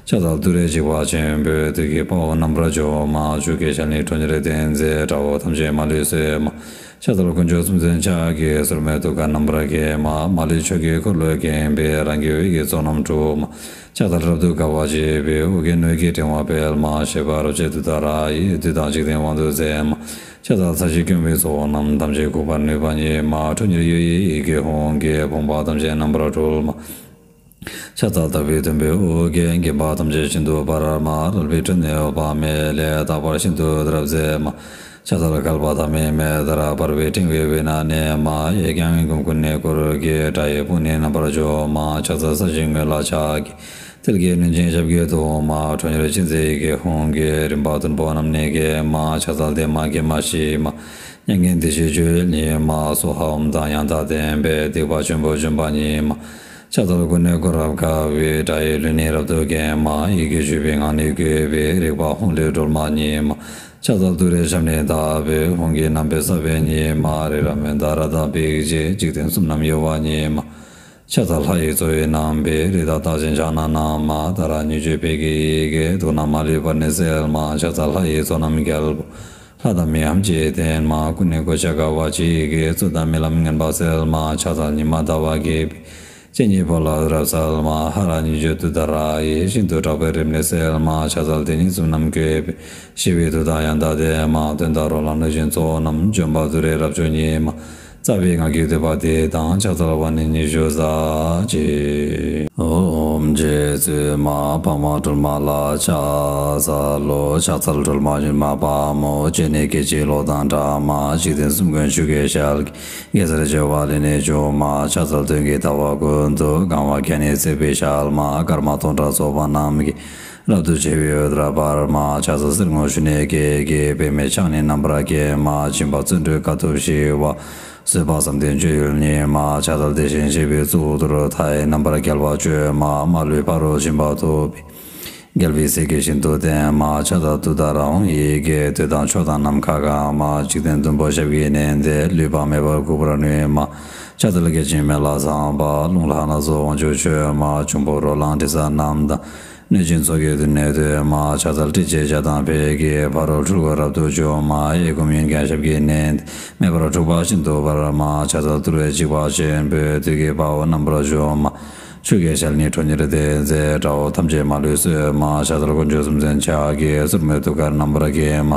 ཕྱག་འཚལ་ཏུ་རེའི་འཇིགས་པ་ཆེན་པོས། བདུད་ཀྱི་དཔའ་བོ་རྣམ་པར་འཇོམས་མ། ཆུ་སྐྱེས་ཞལ་ནི་ཁྲོ་གཉེར་ལྡན་མཛད། དགྲ་བོ་ཐམས་ཅད་མ་ལུས་གསོད་མ། ཕྱག་འཚལ་དཀོན་མཆོག་གསུམ་མཚོན་ཕྱག་རྒྱའི། སོར་མོས་ཐུགས་ཀར་རྣམ་པར་བརྒྱན་མ། མ་ལུས་ཕྱོགས་ཀྱི་འཁོར་ལོས་བརྒྱན་པའི། རང་གི་འོད་ཀྱི་ཚོགས་རྣམས་འཁྲུག་མ། ཕྱག་འཚལ་རབ་ཏུ་དགའ་བ་བརྗིད་པའི། དབུ་རྒྱན་འོད་ཀྱི་ཕྲེང་བ་སྤེལ་མ། བཞད་པ་རབ་བྱེད་ཏུཏྟཱ་ར་ཡིས། བདུད་དང་འཇིག་རྟེན་དབང་དུ་མཛད་མ། ཕྱག་འཚལ་ས་གཞི་སྐྱོང་བའི་ཚོགས་རྣམས། ཐམས་ཅད་འགུགས་པར་ནུས་པ་ཉིད་མ། ཁྲོ་གཉེར་གཡོ་བའི་ཡི་གེ་ཧཱུྃ་གིས། ཕོངས་པ་ཐམས་ཅད་རྣམ་པར་སྒྲོལ་མ། ཕྱག་འཚལ་ཟླ་བའི་དུམ་བུས་དབུ་རྒྱན། བརྒྱན་པ་ཐམས་ཅད་ཤིན་ཏུ་འབར་མ། རལ་པའི་ཁྲོད་ནས་འོད་དཔག་མེད་ལས། རྟག་པར་ཤིན་ཏུ་འོད་རབ་མཛད་མ། ཕྱག་འཚལ་བསྐལ་པ་ཐ་མའི་མེ་ལྟར། འབར་བའི་ཕྲེང་བའི་དབུས་ན་གནས་མ། གཡས་བརྐྱང་གཡོན་བསྐུམ་ཀུན་ནས་བསྐོར་གྱིས། དགྲ་ཡི་དཔུང་ནི་རྣམ་པར་འཇོམས་མ། ཕྱག་འཚལ་ས་གཞིའི་ངོས་ལ་ཕྱག་གི། མཐིལ་གྱིས་བསྣུན་ཅིང་ཞབས་ཀྱིས་བརྡུང་མ། ཁྲོ་གཉེར་ཅན་མཛད་ཡི་གེ་ཧཱུྃ་གིས། རིམ་པ་བདུན་པོ་རྣམས་ནི་འགེམས་མ། ཕྱག་འཚལ་བདེ་མ་དགེ་མ་ཞི་མ། མྱ་ངན་འདས་ཞི་སྤྱོད་ཡུལ་ཉིད་མ། སྭཱ་ཧཱ་ཨོཾ་དང་ཡང་དག་ལྡན་པས། སྡིག་པ་ཆེན་པོ་འཇོམས་པ་ཉིད་མ། ཕྱག་འཚལ་ཀུན་ནས་བསྐོར་རབ་དགའ་བའི། དགྲ་ཡི་ལུས་ནི་རབ་ཏུ་འགེམས་མ། ཡི་གེ་བཅུ་པའི་ངག་ནི་བཀོད་པའི། རིག་པ་ཧཱུྃ་ལས་སྒྲོལ་མ་ཉིད་མ། ཕྱག་འཚལ་ཏུ་རེའི་ཞབས་ནི་བརྡབས་པའི། ཧཱུྃ་གི་རྣམ་པའི་ས་བོན་ཉིད་མ། རི་རབ་མནྡ་ར་དང་འབིགས་བྱེད། འཇིག་རྟེན་གསུམ་རྣམས་གཡོ་བ་ཉིད་མ། ཕྱག་འཚལ་ལྷ་ཡི་མཚོ་ཡི་རྣམ་པའི། རི་དྭགས་རྟགས་ཅན་ཕྱག་ན་བསྣམས་མ། ཏཱ་ར་གཉིས་བརྗོད་ཕཊ་ཀྱི་ཡི་གེས། དུག་རྣམས་མ་ལུས་པར་ནི་སེལ་མ། ཕྱག་འཚལ་ལྷ་ཡི་ཚོགས་རྣམས་རྒྱལ་པོ། ལྷ་དང་མིའམ་ཅི་ཡིས་བསྟེན་མ། ཀུན་ནས་གོ་ཆ་དགའ་བ་བརྗིད་ཀྱིས། རྩོད་དང་རྨི་ལམ་ངན་པ་སེལ་མ། ཕྱག་འཚལ་ཉི་མ་ཟླ་བ་རྒྱས་པའི། སྤྱན་གཉིས་པོ་ལ་འོད་རབ་གསལ་མ། ཧ་ར་གཉིས་བརྗོད་ཏུཏྟཱ་ར་ཡིས། ཤིན་ཏུ་དྲག་པོའི་རིམས་ནད་སེལ་མ། ཕྱག་འཚལ་དེ་ཉིད་གསུམ་རྣམས་བཀོད་པའི། ཞི་བའི་མཐུ་དང་ཡང་དག་ལྡན་མ། གདོན་དང་རོ་ལངས་གནོད་སྦྱིན་ཚོགས་རྣམས། འཇོམས་པ་ཏུ་རེའི་རབ་མཆོག་ཉིད་མ། རྩ་བའི་སྔགས་ཀྱི་བསྟོད་པ་འདི་དང་། ཕྱག་འཚལ་བ་ནི་ཉི་ཤུ་རྩ་གཅིག། ཨོཾ་རྗེ་བཙུན་མ་འཕགས་མ་སྒྲོལ་མ་ལ་ཕྱག་འཚལ་ལོ། ཕྱག་འཚལ་སྒྲོལ་མ་མྱུར་མ་དཔའ་མོ། སྤྱན་ནི་སྐད་ཅིག་གློག་དང་འདྲ་མ། འཇིག་རྟེན་གསུམ་མགོན་ཆུ་སྐྱེས་ཞལ་གྱི། གེ་སར་བྱེ་བ་ལས་ནི་བྱུང་མ། ཕྱག་འཚལ་སྟོན་ཀའི་ཟླ་བ་ཀུན་ཏུ། གང་བ་བརྒྱ་ནི་བརྩེགས་པའི་ཞལ་མ། སྐར་མ་སྟོང་ཕྲག་ཚོགས་པ་རྣམས་ཀྱིས། རབ་ཏུ་ཕྱེ་བའི་འོད་རབ་འབར་མ། ཕྱག་འཚལ་གསེར་སྔོ་ཆུ་ནས་སྐྱེས་ཀྱི། པདྨས་ཕྱག་ནི་རྣམ་པར་བརྒྱན་མ། སྦྱིན་པ་བརྩོན་འགྲུས་དཀའ་ཐུབ་ཞི་བ། བཟོད་པ་བསམ་གཏན་སྤྱོད་ཡུལ་ཉིད་མ། ཕྱག་འཚལ་དེ་བཞིན་གཤེགས་པའི་གཙུག་ཏོར། མཐའ་ཡས་རྣམ་པར་རྒྱལ་བ་སྤྱོད་མ། མ་ལུས་ཕ་རོལ་ཕྱིན་པ་ཐོབ་པའི། རྒྱལ་བའི་སྲས་ཀྱིས་ཤིན་ཏུ་བསྟེན་མ། ཕྱག་འཚལ་ཏུཏྟཱ་ར་ཧཱུྃ་ཡི་གེས། འདོད་དང་ཕྱོགས་དང་ནམ་མཁའ་གང་མ། འཇིག་རྟེན་བདུན་པོ་ཞབས་ཀྱིས་མནན་ཏེ། ལུས་པ་མེད་པར་འགུགས་པར་ནུས་མ། ཕྱག་འཚལ་བརྒྱ་བྱིན་མེ་ལྷ་ཚངས་པ། རླུང་ལྷ་སྣ་ཚོགས་དབང་ཕྱུག་མཆོད་མ། འབྱུང་པོ་རོ་ལངས་དྲི་ཟ་རྣམས་དང་། གནོད་སྦྱིན་ཚོགས་ཀྱིས་མདུན་ནས་བསྟོད་མ། ཕྱག་འཚལ་ཏྲཊ་ཅེས་བྱ་དང་ཕཊ་ཀྱིས། ཕ་རོལ་འཁྲུལ་འཁོར་རབ་ཏུ་འཇོམས་མ། གཡས་བསྐུམ་གཡོན་བརྐྱང་ཞབས་ཀྱིས་མནན་ཏེ། མེ་འབར་འཁྲུགས་པ་ཤིན་ཏུ་འབར་མ། ཕྱག་འཚལ་ཏུ་རེའི་འཇིགས་པ་ཆེན་པོས། བདུད་ཀྱི་དཔའ་བོ་རྣམ་པར་འཇོམས་མ། ཆུ་སྐྱེས་ཞལ་ནི་ཁྲོ་གཉེར་ལྡན་མཛད། དགྲ་བོ་ཐམས་ཅད་མ་ལུས་གསོད་མ། ཕྱག་འཚལ་དཀོན་མཆོག་གསུམ་མཚོན་ཕྱག་རྒྱའི། སོར་མོས་ཐུགས་ཀར་རྣམ་པར་བརྒྱན་མ།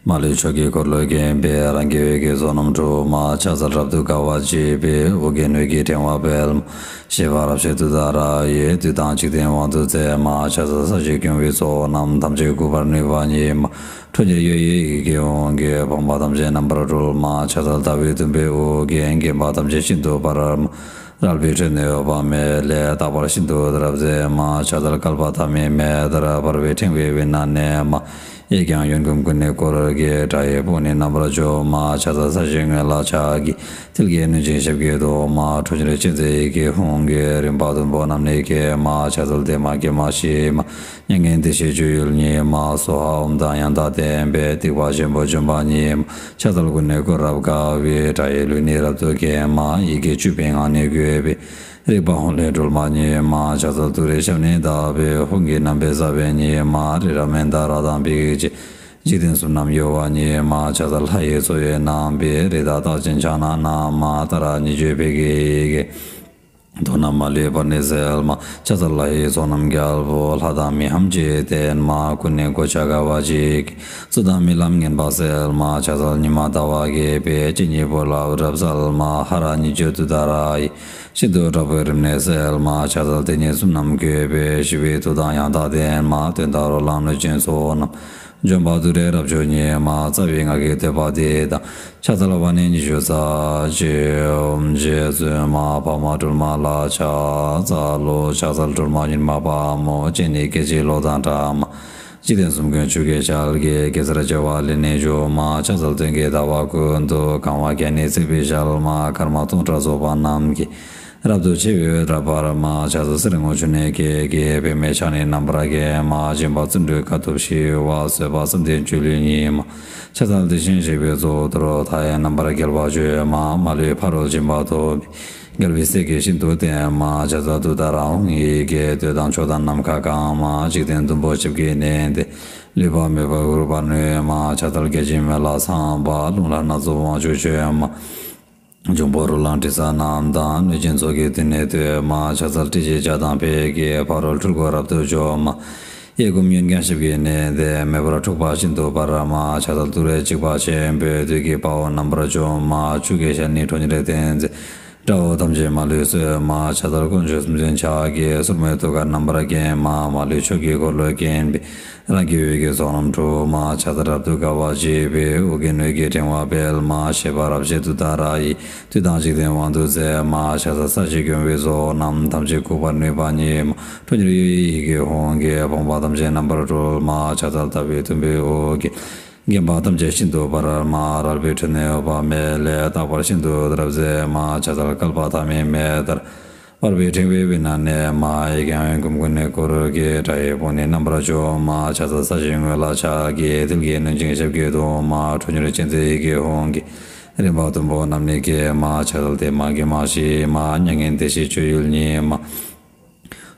མ་ལུས་ཕྱོགས་ཀྱི་འཁོར་ལོས་བརྒྱན་པའི། རང་གི་འོད་ཀྱི་མཚོ་རྣམས་འཁྲུག་མ། ཕྱག་འཚལ་རབ་ཏུ་དགའ་བ་བརྗིད་པའི། དབུ་རྒྱན་འོད་ཀྱི་ཕྲེང་བ་སྤེལ་མ། བཞད་པ་རབ་བྱེད་ཏུཏྟཱ་ར་ཡིས། བདུད་དང་འཇིག་རྟེན་དབང་དུ་མཛད་མ། ཕྱག་འཚལ་ས་གཞི་སྐྱོང་བའི་ཚོགས་རྣམས། ཐམས་ཅད་འགུགས་པར་ནུས་པ་ཉིད་མ། ཁྲོ་གཉེར་གཡོ་བའི་ཡི་གེ་ཧཱུྃ་གིས། ཕོངས་པ་ཐམས་ཅད་རྣམ་པར་སྒྲོལ་མ། ཕྱག་འཚལ་ཟླ་བའི་དུམ་བུས་དབུ་རྒྱན། བརྒྱན་པ་ཐམས་ཅད་ཤིན་ཏུ་འབར་མ། རལ་པའི་ཁྲོད་ནས་འོད་དཔག་མེད་ལས། རྟག་པར་ཤིན་ཏུ་འོད་རབ་མཛད་མ། ཕྱག་འཚལ་བསྐལ་པ་ཐ་མའི་མེ་ལྟར། འབར་བའི་ཕྲེང་བའི་དབུས་ན་གནས་མ། གཡས་བརྐྱང་གཡོན་བསྐུམ་ཀུན་ནས་བསྐོར་གྱིས། དགྲ་ཡི་དཔུང་ནི་རྣམ་པར་འཇོམས་མ། ཕྱག་འཚལ་ས་གཞིའི་ངོས་ལ་ཕྱག་གི། མཐིལ་གྱིས་བསྣུན་ཅིང་ཞབས་ཀྱིས་བརྡུང་མ། ཁྲོ་གཉེར་ཅན་མཛད་ཡི་གེ་ཧཱུྃ་གིས། རིམ་པ་བདུན་པོ་རྣམས་ནི་བསྐྱེད་མ། ཕྱག་འཚལ་བདེ་མ་དགེ་མ་ཞི་མ། མྱ་ངན་འདས་ཞི་སྤྱོད་ཡུལ་ཉིད་མ། སྭཱ་ཧཱ་ཨོཾ་དང་ཡང་དག་ལྡན་པས། སྡིག་པ་ཆེན་པོ་འཇོམས་པ་ཉིད་མ། ཕྱག་འཚལ་ཀུན་ནས་བསྐོར་རབ་དགའ་བའི། དགྲ་ཡི་ལུས་ནི་རབ་ཏུ་འགེམས་མ། ཡི་གེ་བཅུ་པའི་ངག་ནི་བཀོད་པའི། རིག་པ་ཧཱུྃ་ལས་སྒྲོལ་མ་ཉིད་མ། ཕྱག་འཚལ་ཏུ་རེའི་ཞབས་ནི་བརྡབས་པས། ཧཱུྃ་གི་རྣམ་པའི་ས་བོན་ཉིད་མ། རི་རབ་མནྡ་ར་དང་འབིགས་བྱེད། འཇིག་རྟེན་གསུམ་རྣམས་གཡོ་བ་ཉིད་མ། ཕྱག་འཚལ་ལྷ་ཡི་མཚོ་ཡི་རྣམ་པའི། རི་དྭགས་རྟགས་ཅན་ཕྱག་ན་བསྣམས་མ། ཏཱ་ར་གཉིས་བརྗོད་ཕཊ་ཀྱི་ཡི་གེས། དོན་རྣམས་མ་ལུས་པར་ནི་སེལ་མ། ཕྱག་འཚལ་ལྷ་ཡི་ཚོགས་རྣམས་རྒྱལ་པོ། ལྷ་དང་མི་འམ་ཅི་ཡིས་བསྟེན་མ། ཀུན་ནས་གོ་ཆ་དགའ་བ་བརྗིད་ཀྱིས། རྩོད་དང་རྨི་ལམ་ངན་པ་སེལ་མ། ཕྱག་འཚལ་ཉི་མ་ཟླ་བ་རྒྱས་པའི། སྤྱན་གཉིས་པོ་ལ་འོད་རབ་གསལ་མ། ཧ་ར་གཉིས་བརྗོད་ཏུཏྟཱ་ར་ཡིས། ཤིན་ཏུ་དྲག་པོའི་རིམས་ནད་སེལ་མ། ཕྱག་འཚལ་དེ་ཉིད་གསུམ་རྣམས་བཀོད་པའི། ཞི་བའི་མཐུ་དང་ཡང་དག་ལྡན་མ། གདོན་དང་རོ་ལངས་གནོད་སྦྱིན་ཚོགས་རྣམས། འཇོམས་པ་ཏུ་རེ་རབ་མཆོག་ཉིད་མ། རྩ་བའི་སྔགས་ཀྱི་བསྟོད་པ་འདི་དང་། ཕྱག་འཚལ་བ་ནི་ཉི་ཤུ་རྩ་གཅིག་ཨོཾ་རྗེ་བཙུན་མ་འཕགས་མ་སྒྲོལ་མ་ལ་ཕྱག་འཚལ་ལོ། ཕྱག་འཚལ་སྒྲོལ་མ་མྱུར་མ་དཔའ་མོ། སྤྱན་ནི་སྐད་ཅིག་གློག་དང་འདྲ་མ། འཇིག་རྟེན་གསུམ་མགོན་ཆུ་སྐྱེས་ཞལ་གྱི། གེ་སར་བྱེ་བ་ལས་ནི་བྱུང་མ། ཕྱག་འཚལ་སྟོན་ཀའི་ཟླ་བ་ཀུན་ཏུ། གང་བ་བརྒྱ་ནི་བརྩེགས་པའི་ཞལ་མ། སྐར་མ་སྟོང་ཕྲག་ཚོགས་པ་རྣམས་ཀྱིས། རབ་ཏུ་ཕྱེ་བའི་འོད་འདྲ་འབར་མ། ཕྱག་འཚལ་གསེར་སྔོ་ཆུ་ནས་སྐྱེས་ཀྱི། པདྨས་ཕྱག་ནི་རྣམ་པར་བརྒྱན་མ། སྦྱིན་པ་བརྩོན་འགྲུས་དཀའ་ཐུབ་ཞི་བ། བཟོད་པ་བསམ་གཏན་སྤྱོད་ཡུལ་ཉིད་མ། ཕྱག་འཚལ་དེ་བཞིན་གཤེགས་པའི་གཙུག་ཏོར། མཐའ་ཡས་རྣམ་པར་རྒྱལ་བ་བརྗོད་མ། མ་ལུས་ཕ་རོལ་ཕྱིན་པ་ཐོབ་པའི། རྒྱལ་བའི་སྲས་ཀྱིས་ཤིན་ཏུ་བསྟེན་མ། ཕྱག་འཚལ་ཏུཏྟཱ་ར་ཧཱུྃ་ཡི་གེས། འདོད་དང་ཕྱོགས་དང་ནམ་མཁའ་གང་མ། འཇིག་རྟེན་བདུན་པོ་ཞབས་ཀྱིས་མནན་ཏེ། ལུས་པ་མེད་པར་འགུགས་པར་ནུས་མ། ཕྱག་འཚལ་བརྒྱ་བྱིན་མེ་ལྷ་ཚངས་པ། རླུང་ལྷ་སྣ་ཚོགས་དབང་ཕྱུག་མཆོད་མ། འབྱུང་པོ་རོ་ལངས་དྲི་ཟ་རྣམས་དང་། གནོད་སྦྱིན་ཚོགས་ཀྱིས་མདུན་ནས་བསྟོད་མ། ཕྱག་འཚལ་ཏྲཊ་ཅེས་བྱ་དང་ཕཊ་ཀྱིས། ཕ་རོལ་འཁྲུལ་འཁོར་རབ་ཏུ་འཇོམས་མ། གཡས་བསྐུམ་གཡོན་བརྐྱང་ཞབས་ཀྱིས་མནན་ཏེ། མེ་འབར་འཁྲུགས་པ་ཤིན་ཏུ་འབར་མ། ཕྱག་འཚལ་ཏུ་རེ་འཇིགས་པ་ཆེན་པོས། བདུད་ཀྱི་དཔའ་བོ་རྣམ་པར་འཇོམས་མ། ཆུ་སྐྱེས་ཞལ་ནི་ཁྲོ་གཉེར་ལྡན་མཛད། དགྲ་བོ་ཐམས་ཅད་མ་ལུས་གསོད་མ། ཕྱག་འཚལ་དཀོན་མཆོག་གསུམ་མཚོན་ཕྱག་རྒྱའི། སོར་མོས་ཐུགས་ཀར་རྣམ་པར་བརྒྱན་མ། མ་ལུས་ཕྱོགས་ཀྱི་འཁོར་ལོས་བརྒྱན་པའི། རང་གི་འོད་ཀྱི་ཚོགས་རྣམས་འཁྲུག་མ། ཕྱག་འཚལ་རབ་ཏུ་དགའ་བ་བརྗིད་པའི། དབུ་རྒྱན་འོད་ཀྱི་ཕྲེང་བ་སྤེལ་མ། བཞད་པ་རབ་བཞད་ཏུཏྟཱ་ར་ཡིས། བདུད་དང་འཇིག་རྟེན་དབང་དུ་མཛད་མ། ཕྱག་འཚལ་ས་གཞི་སྐྱོང་བའི་ཚོགས་རྣམས། ཐམས་ཅད་འགུགས་པར་ནུས་པ་ཉིད་མ། ཁྲོ་གཉེར་གཡོ་བའི་ཡི་གེ་ཧཱུྃ་གིས། ཕོངས་པ་ཐམས་ཅད་རྣམ་པར་སྒྲོལ་མ། ཕྱག་འཚལ་ཟླ་བའི་དུམ་བུས་དབུ་རྒྱན། བརྒྱན་པ་ཐམས་ཅད་ཤིན་ཏུ་འབར་མ། རལ་པའི་ཁྲོད་ནས་འོད་དཔག་མེད་ལས། རྟག་པར་ཤིན་ཏུ་འོད་རབ་མཛད་མ། ཕྱག་འཚལ་བསྐལ་པ་ཐ་མའི་མེ་ལྟར། འབར་བའི་ཕྲེང་བའི་དབུས་ན་གནས་མ། གཡས་བརྐྱང་གཡོན་བསྐུམ་ཀུན་ནས་བསྐོར་གྱིས། དགྲ་ཡི་དཔུང་ནི་རྣམ་པར་འཇོམས་མ། ཕྱག་འཚལ་ས་གཞིའི་ངོས་ལ་ཕྱག་གིས། མཐིལ་གྱིས་བསྣུན་ཅིང་ཞབས་ཀྱིས་བརྡུང་མ། ཁྲོ་གཉེར་ཅན་མཛད་ཡི་གེ་ཧཱུྃ་གིས། རིམ་པ་བདུན་པོ་རྣམས་ནི་བསྐྱེད་མ། ཕྱག་འཚལ་བདེ་མ་དགེ་མ་ཞི་མ། མྱ་ངན་འདས་ཞི་སྤྱོད་ཡུལ་ཉིད་མ།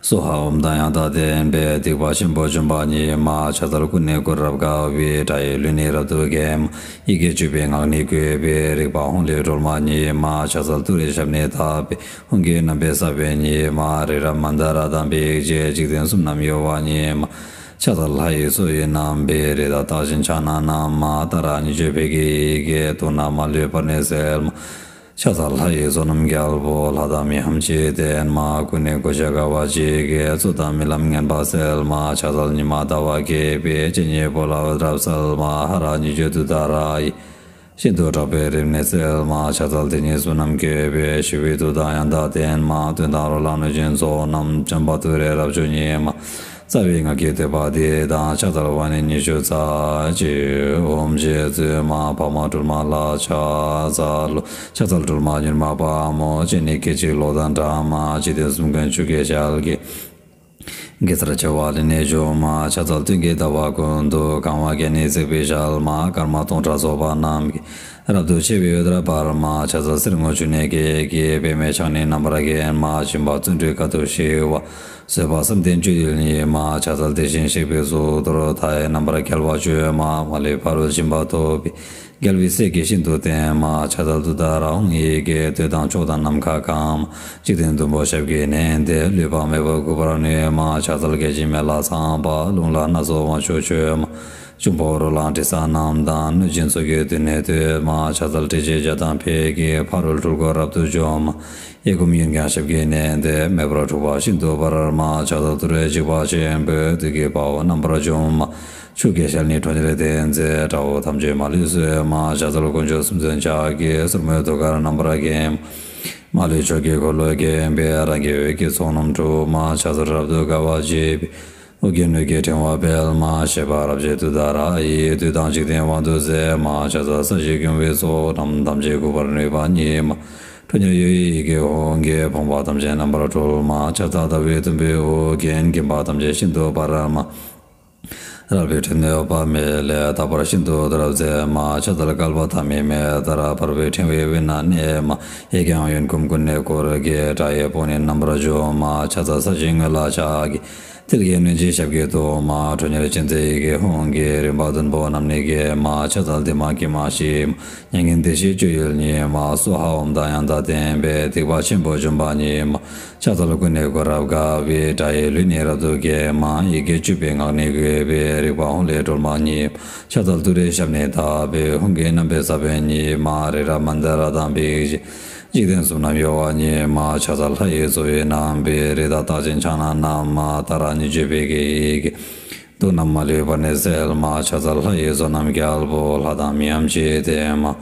སྭཱ་ཧཱ་ཨོཾ་དང་ཡང་དག་ལྡན་པས། སྡིག་པ་ཆེན་པོ་འཇོམས་པ་ཉིད་མ། ཕྱག་འཚལ་ཀུན་ནས་བསྐོར་རབ་དགའ་བའི། དགྲ་ཡི་ལུས་ནི་རབ་ཏུ་འགེམས་མ། ཡི་གེ་བཅུ་པའི་ངག་ནི་བཀོད་པའི། རིག་པ་ཧཱུྃ་ལས་སྒྲོལ་མ་ཉིད་མ། ཕྱག་འཚལ་ཏུ་རེའི་ཞབས་ནི་བརྡབས་པས། ཧཱུྃ་གི་རྣམ་པའི་ས་བོན་ཉིད་མ། རི་རབ་མནྡ་ར་དང་འབིགས་བྱེད། འཇིག་རྟེན་གསུམ་རྣམས་གཡོ་བ་ཉིད་མ། ཕྱག་འཚལ་ལྷ་ཡི་མཚོ་ཡི་རྣམ་པའི། རི་དྭགས་རྟགས་ཅན་ཕྱག་ན་བསྣམས་མ། ཏཱ་ར་གཉིས་བརྗོད་ཕཊ་ཀྱི་ཡི་གེས། དོན་རྣམས་མ་ལུས་པར་ནི་སེལ་མ། ཕྱག་འཚལ་ལྷ་ཡི་ཚོགས་རྣམས་རྒྱལ་པོ། ལྷ་དང་མི་འམ་ཅི་ཡིས་བསྟེན་མ། ཀུན་ནས་གོ་ཆ་དགའ་བ་བརྗིད་ཀྱིས། རྩོད་དང་རྨི་ལམ་ངན་པ་སེལ་མ། ཕྱག་འཚལ་ཉི་མ་ཟླ་བ་རྒྱས་པའི། སྤྱན་གཉིས་པོ་ལ་འོད་རབ་གསལ་མ། ཧ་ར་གཉིས་བརྗོད་ཏུཏྟཱ་ར་ཡིས། ཤིན་ཏུ་དྲག་པོའི་རིམས་ནད་སེལ་མ། ཕྱག་འཚལ་དེ་ཉིད་གསུམ་རྣམས་བཀོད་པའི། ཞི་བའི་མཐུ་དང་ཡང་དག་ལྡན་མ། གདོན་དང་རོ་ལངས་གནོད་སྦྱིན་ཚོགས་རྣམས། འཇོམས་པ་ཏུ་རེ་རབ་མཆོག་ཉིད་མ། རྩ་བའི་སྔགས་ཀྱི་བསྟོད་པ་འདི་དང་། ཕྱག་འཚལ་བ་ནི་ཉི་ཤུ་རྩ་གཅིག་ཨོཾ་རྗེ་བཙུན་མ་འཕགས་མ་སྒྲོལ་མ་ལ་ཕྱག་འཚལ་ལོ། ཕྱག་འཚལ་སྒྲོལ་མ་མྱུར་མ་དཔའ་མོ། སྤྱན་ནི་སྐད་ཅིག་གློག་དང་འདྲ་མ། འཇིག་རྟེན་གསུམ་མགོན་ཆུ་སྐྱེས་ཞལ་གྱི། གེ་སར་བྱེ་བ་ལས་ནི་བྱུང་མ། ཕྱག་འཚལ་སྟོན་ཀའི་ཟླ་བ་ཀུན་ཏུ། གང་བ་བརྒྱ་ནི་བརྩེགས་པའི་ཞལ་མ། སྐར་མ་སྟོང་ཕྲག་ཚོགས་པ་རྣམས་ཀྱིས། རབ་ཏུ་ཕྱེ་བའི་འོད་འདྲ་འབར་མ། ཕྱག་འཚལ་གསེར་སྔོ་ཆུ་ནས་སྐྱེས་ཀྱི། པདྨས་ཕྱག་ནི་རྣམ་པར་བརྒྱན་མ། སྦྱིན་པ་བརྩོན་འགྲུས་དཀའ་ཐུབ་ཞི་བ། བཟོད་པ་བསམ་གཏན་སྤྱོད་ཡུལ་ཉིད་མ། ཕྱག་འཚལ་དེ་བཞིན་གཤེགས་པའི་གཙུག་ཏོར། མཐའ་ཡས་རྣམ་པར་རྒྱལ་བ་སྤྱོད་མ། མ་ལུས་ཕ་རོལ་ཕྱིན་པ་ཐོབ་པའི། རྒྱལ་བའི་སྲས་ཀྱིས་ཤིན་ཏུ་བསྟེན་མ། ཕྱག་འཚལ་ཏུཏྟཱ་ར་ཧཱུྃ་ཡི་གེས། འདོད་དང་ཕྱོགས་དང་ནམ་མཁའ་གང་མ། འཇིག་རྟེན་བདུན་པོ་ཞབས་ཀྱིས་མནན་ཏེ། ལུས་པ་མེད་པར་འགུགས་པར་ནུས་མ། ཕྱག་འཚལ་བརྒྱ་བྱིན་མེ་ལྷ་ཚངས་པ། རླུང་ལྷ་སྣ་ཚོགས་དབང་ཕྱུག་མཆོད་མ། འབྱུང་པོ་རོ་ལངས་དྲི་ཟ་རྣམས་དང་། གནོད་སྦྱིན་ཚོགས་ཀྱིས་མདུན་ནས་བསྟོད་མ། ཕྱག་འཚལ་ཏྲཊ་ཅེས་བྱ་དང་ཕཊ་ཀྱིས། ཕ་རོལ་འཁྲུལ་འཁོར་རབ་ཏུ་འཇོམས་མ། གཡས་བསྐུམ་གཡོན་བརྐྱང་ཞབས་ཀྱིས་མནན་ཏེ། མེ་འབར་འཁྲུགས་པ་ཤིན་ཏུ་འབར་མ། ཕྱག་འཚལ་ཏུ་རེ་འཇིགས་པ་ཆེན་པོས། བདུད་ཀྱི་དཔའ་བོ་རྣམ་པར་འཇོམས་མ། ཆུ་སྐྱེས་ཞལ་ནི་ཁྲོ་གཉེར་ལྡན་མཛད། དགྲ་བོ་ཐམས་ཅད་མ་ལུས་གསོད་མ། ཕྱག་འཚལ་དཀོན་མཆོག་གསུམ་མཚོན་ཕྱག་རྒྱའི། སོར་མོས་ཐུགས་ཀར་རྣམ་པར་བརྒྱན་མ། མ་ལུས་ཕྱོགས་ཀྱི་འཁོར་ལོས་བརྒྱན་པའི། རང་གི་འོད་ཀྱི་ཚོགས་རྣམས་འཁྲུག་མ། ཕྱག་འཚལ་རབ་ཏུ་དགའ་བ་བརྗིད་པའི། ཨོ་རྒྱན་སྣོད་ཀྱི་ཕྲེང་བ་སྤེལ་མ། བཤད་པ་རབ་བྱེད་མཐུ་དང་ར་ཡིས། བདུད་དང་འཇིག་རྟེན་དབང་དུ་མཛད་མ། ཕྱག་འཚལ་ས་གཞི་སྐྱོང་བའི་ཚོགས་རྣམས། ཐམས་ཅད་འགུགས་པར་ནུས་པ་ཉིད་མ། ཁྲོ་གཉེར་གཡོ་བའི་ཡི་གེ་ཧཱུྃ་གིས། ཕོངས་པ་ཐམས་ཅད་རྣམ་པར་སྒྲོལ་མ། ཕྱག་འཚལ་ཟླ་བའི་དུམ་བུས་ཨོ་རྒྱན། འགེངས་པ་ཐམས་ཅད་ཤིན་ཏུ་འབར་མ། རལ་པའི་ཁྲོད་ནས་འོད་དཔག་མེད་ལས། རྟག་པར་ཤིན་ཏུ་དོན་རབ་མཛད་མ། ཕྱག་འཚལ་བསྐལ་པ་ཐ་མའི་མེ་ལྟར། འབར་བའི་ཕྲེང་བའི་དབུས་ན་གནས་མ། གཡས་བརྐྱང་གཡོན་བསྐུམ་ཀུན་ནས་བསྐོར་གྱིས། དགྲ་ཡི་དཔུང་ནི་རྣམ་པར་འཇོམས་མ། ཕྱག་འཚལ་ས་གཞིའི་ངོས་ལ་ཕྱག་གིས། མཐིལ་གྱིས་བསྣུན་ཅིང་ཞབས་ཀྱིས་བཏུད་མ། ཁྲོ་གཉེར་ཅན་མཛད་ཡི་གེ་ཧཱུྃ་གིས། རིམ་པ་བདུན་པོ་རྣམས་ནི་འགེམས་མ། ཕྱག་འཚལ་བདེ་མ་དགེ་མ་ཞི་མ། མྱ་ངན་འདས་ཞི་སྤྱོད་ཡུལ་ཉིད་མ། སྭཱ་ཧཱ་ཨོཾ་དང་ཡང་དག་ལྡན་པས། སྡིག་པ་ཆེན་པོ་འཇོམས་པ་ཉིད་མ། ཕྱག་འཚལ་ཀུན་ནས་བསྐོར་རབ་དགའ་བའི། དགྲ་ཡི་ལུས་ནི་རབ་ཏུ་འགེམས་མ། ཡི་གེ་བཅུ་པའི་ངག་ནི་བཀོད་པའི། རིག་པ་ཧཱུྃ་ལས་སྒྲོལ་མ་ཉིད་མ། ཕྱག་འཚལ་ཏུ་རེའི་ཞབས་ནི་བརྡབས་པས། ཧཱུྃ་གི་རྣམ་པའི་ས་བོན་ཉིད་མ། རི་རབ་མནྡ་ར་དང་འབིགས་བྱེད། འཇིག་རྟེན་གསུམ་རྣམས་གཡོ་བ་ཉིད་མ། ཕྱག་འཚལ་ལྷ་ཡི་གཙོ་བོའི་རྣམ་པའི། རི་དྭགས་རྟགས་ཅན་ཕྱག་ན་བསྣམས་མ། ཏཱ་ར་གཉིས་བརྗོད་པའི་ཡི་གེས། དུག་རྣམས་མ་ལུས་པར་ནི་སེལ་མ། ཕྱག་འཚལ་ལྷ་ཡི་ཚོགས་རྣམས་རྒྱལ་པོ། ལྷ་དང་མིའམ་ཅི་ཡིས་བསྟེན་མ།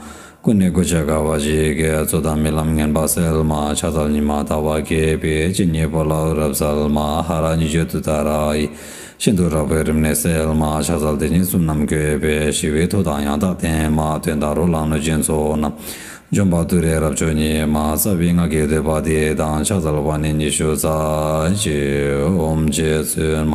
ཀུན་ནས་གོ་ཆ་དགའ་བ་བརྗིད་ཀྱིས། རྩོད་དང་རྨི་ལམ་ངན་པ་སེལ་མ། ཕྱག་འཚལ་ཉི་མ་ཟླ་བ་རྒྱས་པའི། སྤྱན་གཉིས་པོ་ལ་འོད་རབ་གསལ་མ། ཧ་ར་གཉིས་བརྗོད་མཐུ་དང་ར་ཡིས། ཤིན་ཏུ་དྲག་པོའི་རིམས་ནད་སེལ་མ། ཕྱག་འཚལ་དེ་ཉིད་གསུམ་རྣམས་བཀོད་པའི། ཞི་བའི་མཐུ་དང་ཡང་དག་ལྡན་མ། གདོན་དང་རོ་ལངས་གནོད་སྦྱིན་ཚོགས་རྣམས། འཇོམས་པ་ཏུ་རེ་རབ་མཆོག་ཉིད་མ། རྩ་བའི་སྔགས་ཀྱི་བསྟོད་པ་འདི་དང་། ཕྱག་འཚལ་བ་ནི་ཉི་ཤུ་རྩ་གཅིག་ཨོཾ་རྗེ་བཙུན་མ།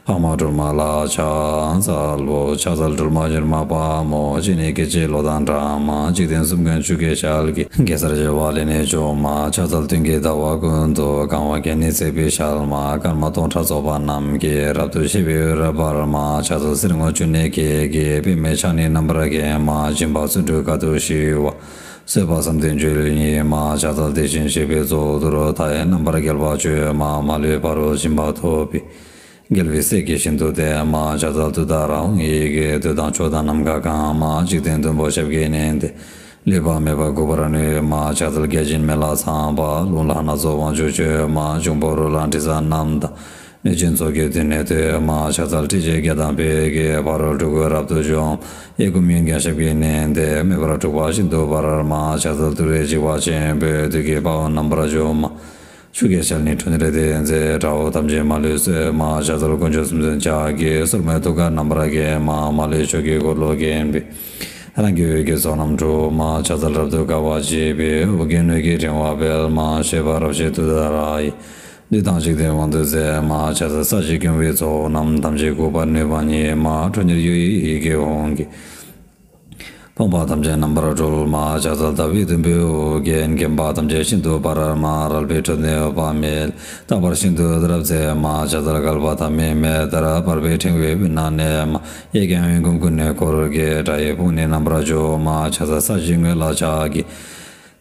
འཕགས་མ་སྒྲོལ་མ་ལ་ཕྱག་འཚལ་ལོ། ཕྱག་འཚལ་སྒྲོལ་མ་མྱུར་མ་དཔའ་མོ། སྤྱན་ནི་སྐད་ཅིག་གློག་དང་འདྲ་མ། འཇིག་རྟེན་གསུམ་མགོན་ཆུ་སྐྱེས་ཞལ་གྱི། གེ་སར་བྱེ་བ་ལས་ནི་བྱུང་མ། ཕྱག་འཚལ་སྟོན་ཀའི་ཟླ་བ་ཀུན་ཏུ། གང་བ་བརྒྱ་ནི་བརྩེགས་པའི་ཞལ་མ། སྐར་མ་སྟོང་ཕྲག་ཚོགས་པ་རྣམས་ཀྱིས། རབ་ཏུ་ཕྱེ་བའི་འོད་རབ་འབར་མ། ཕྱག་འཚལ་གསེར་སྔོ་ཆུ་ནས་སྐྱེས་ཀྱི། པདྨས་ཕྱག་ནི་རྣམ་པར་བརྒྱན་མ། སྦྱིན་པ་བརྩོན་འགྲུས་དཀའ་ཐུབ་ཞི་བ། བཟོད་པ་བསམ་གཏན་སྤྱོད་ཡུལ་ཉིད་མ། ཕྱག་འཚལ་དེ་བཞིན་གཤེགས་པའི་གཙུག་ཏོར་མཐའ་ཡས། རྣམ་པར་རྒྱལ་བ་སྤྱོད་མ། མ་ལུས་ཕ་རོལ་ཕྱིན་པ་ཐོབ་པའི། རྒྱལ་བའི་སྲས་ཀྱིས་ཤིན་ཏུ་བསྟེན་མ། ཕྱག་འཚལ་མཐུ་དང་ར་ཧཱུྃ་ཡི་གེས། འདོད་དང་ཕྱོགས་དང་ནམ་མཁའ་གང་མ། འཇིག་རྟེན་བདུན་པོ་ཞབས་ཀྱིས་མནན་ཏེ། ལུས་པ་མེད་པར་འགུགས་པར་ནུས་མ། ཕྱག་འཚལ་བརྒྱ་བྱིན་མེ་ལྷ་ཚངས་པ། རླུང་ལྷ་སྣ་ཚོགས་དབང་ཕྱུག་མཆོད་མ། འབྱུང་པོ་རོ་ལངས་དྲི་ཟ་རྣམས་དང་། གནོད་སྦྱིན་ཚོགས་ཀྱིས་མདུན་ནས་བསྟོད་མ། ཕྱག་འཚལ་ཁྲི་བྱས་བརྒྱ་དང་བརྒྱད་ཀྱིས། ཕ་རོལ་འཁྲུལ་རྐུ་རབ་ཏུ་འཇོམས། གཡས་བསྐུམ་གཡོན་བརྐྱང་ཞབས་ཀྱིས་མནན་ཏེ། མེ་འབར་འཁྲུག་པ་ཤིན་ཏུ་འབར་མ། ཕྱག་འཚལ་ཏུ་རེའི་འཇིགས་པ་ཆེན་པོས། བདུད་ཀྱི་དཔའ་བོ་རྣམ་པར་འཇོམས་མ། ཆུ་སྐྱེས་ཞལ་ནི་ཁྲོ་གཉེར་ལྡན་མཛད། དགྲ་བོ་ཐམས་ཅད་མ་ལུས་གསོད་མ། ཕྱག་འཚལ་དཀོན་མཆོག་གསུམ་མཚོན་ཕྱག་རྒྱའི། སོར་མོས་ཐུགས་ཀར་རྣམ་པར་བརྒྱན་མ། མ་ལུས་ཕྱོགས་ཀྱི་འཁོར་ལོ་བརྒྱན་པའི། རང་གི་འོད་ཀྱི་ཚོགས་རྣམས་འཁྲུག་མ། ཕྱག་འཚལ་རབ་ཏུ་དགའ་བ་བརྗིད་པའི། ཨོ་རྒྱན་སྣོད་ཀྱི་ཕྲེང་བ་སྤེལ་མ། བཤད་པ་རབ་བྱེད་མཐུ་དང་ར་ཡིས། བདུད་དང་འཇིག་རྟེན་དབང་དུ་མཛད་མ། ཕྱག་འཚལ་ས་གཞི་སྐྱོང་བའི་ཚོགས་རྣམས། ཐམས་ཅད་འགུགས་པར་ནུས་པ་ཉིད་མ། ཁྲོ་གཉེར་གཡོ་བའི་ཡི་གེ་ཧཱུྃ་གིས། ཕོངས་པ་ཐམས་ཅད་རྣམ་པར་སྒྲོལ་མ། ཕྱག་འཚལ་ཟླ་བའི་དུམ་བུས་ཨོ་རྒྱན། འགེངས་པ་ཐམས་ཅད་ཤིན་ཏུ་འབར་མ། རལ་པའི་ཁྲོད་ནས་འོད་དཔག་མེད། རྟག་པར་ཤིན་ཏུ་དོན་རབ་མཛད་མ། ཕྱག་འཚལ་བསྐལ་པ་ཐ་མའི་མེ་ལྟར། འབར་བའི་ཕྲེང་བའི་དབུས་ན་གནས་མ། གཡས་བརྐྱང་གཡོན་བསྐུམ་ཀུན་ནས་བསྐོར་གྱིས། དགྲ་ཡི་དཔུང་ནི་རྣམ་པར་འཇོམས་མ། ཕྱག་འཚལ་ས་གཞིའི་ངོས་ལ་ཕྱག་གིས།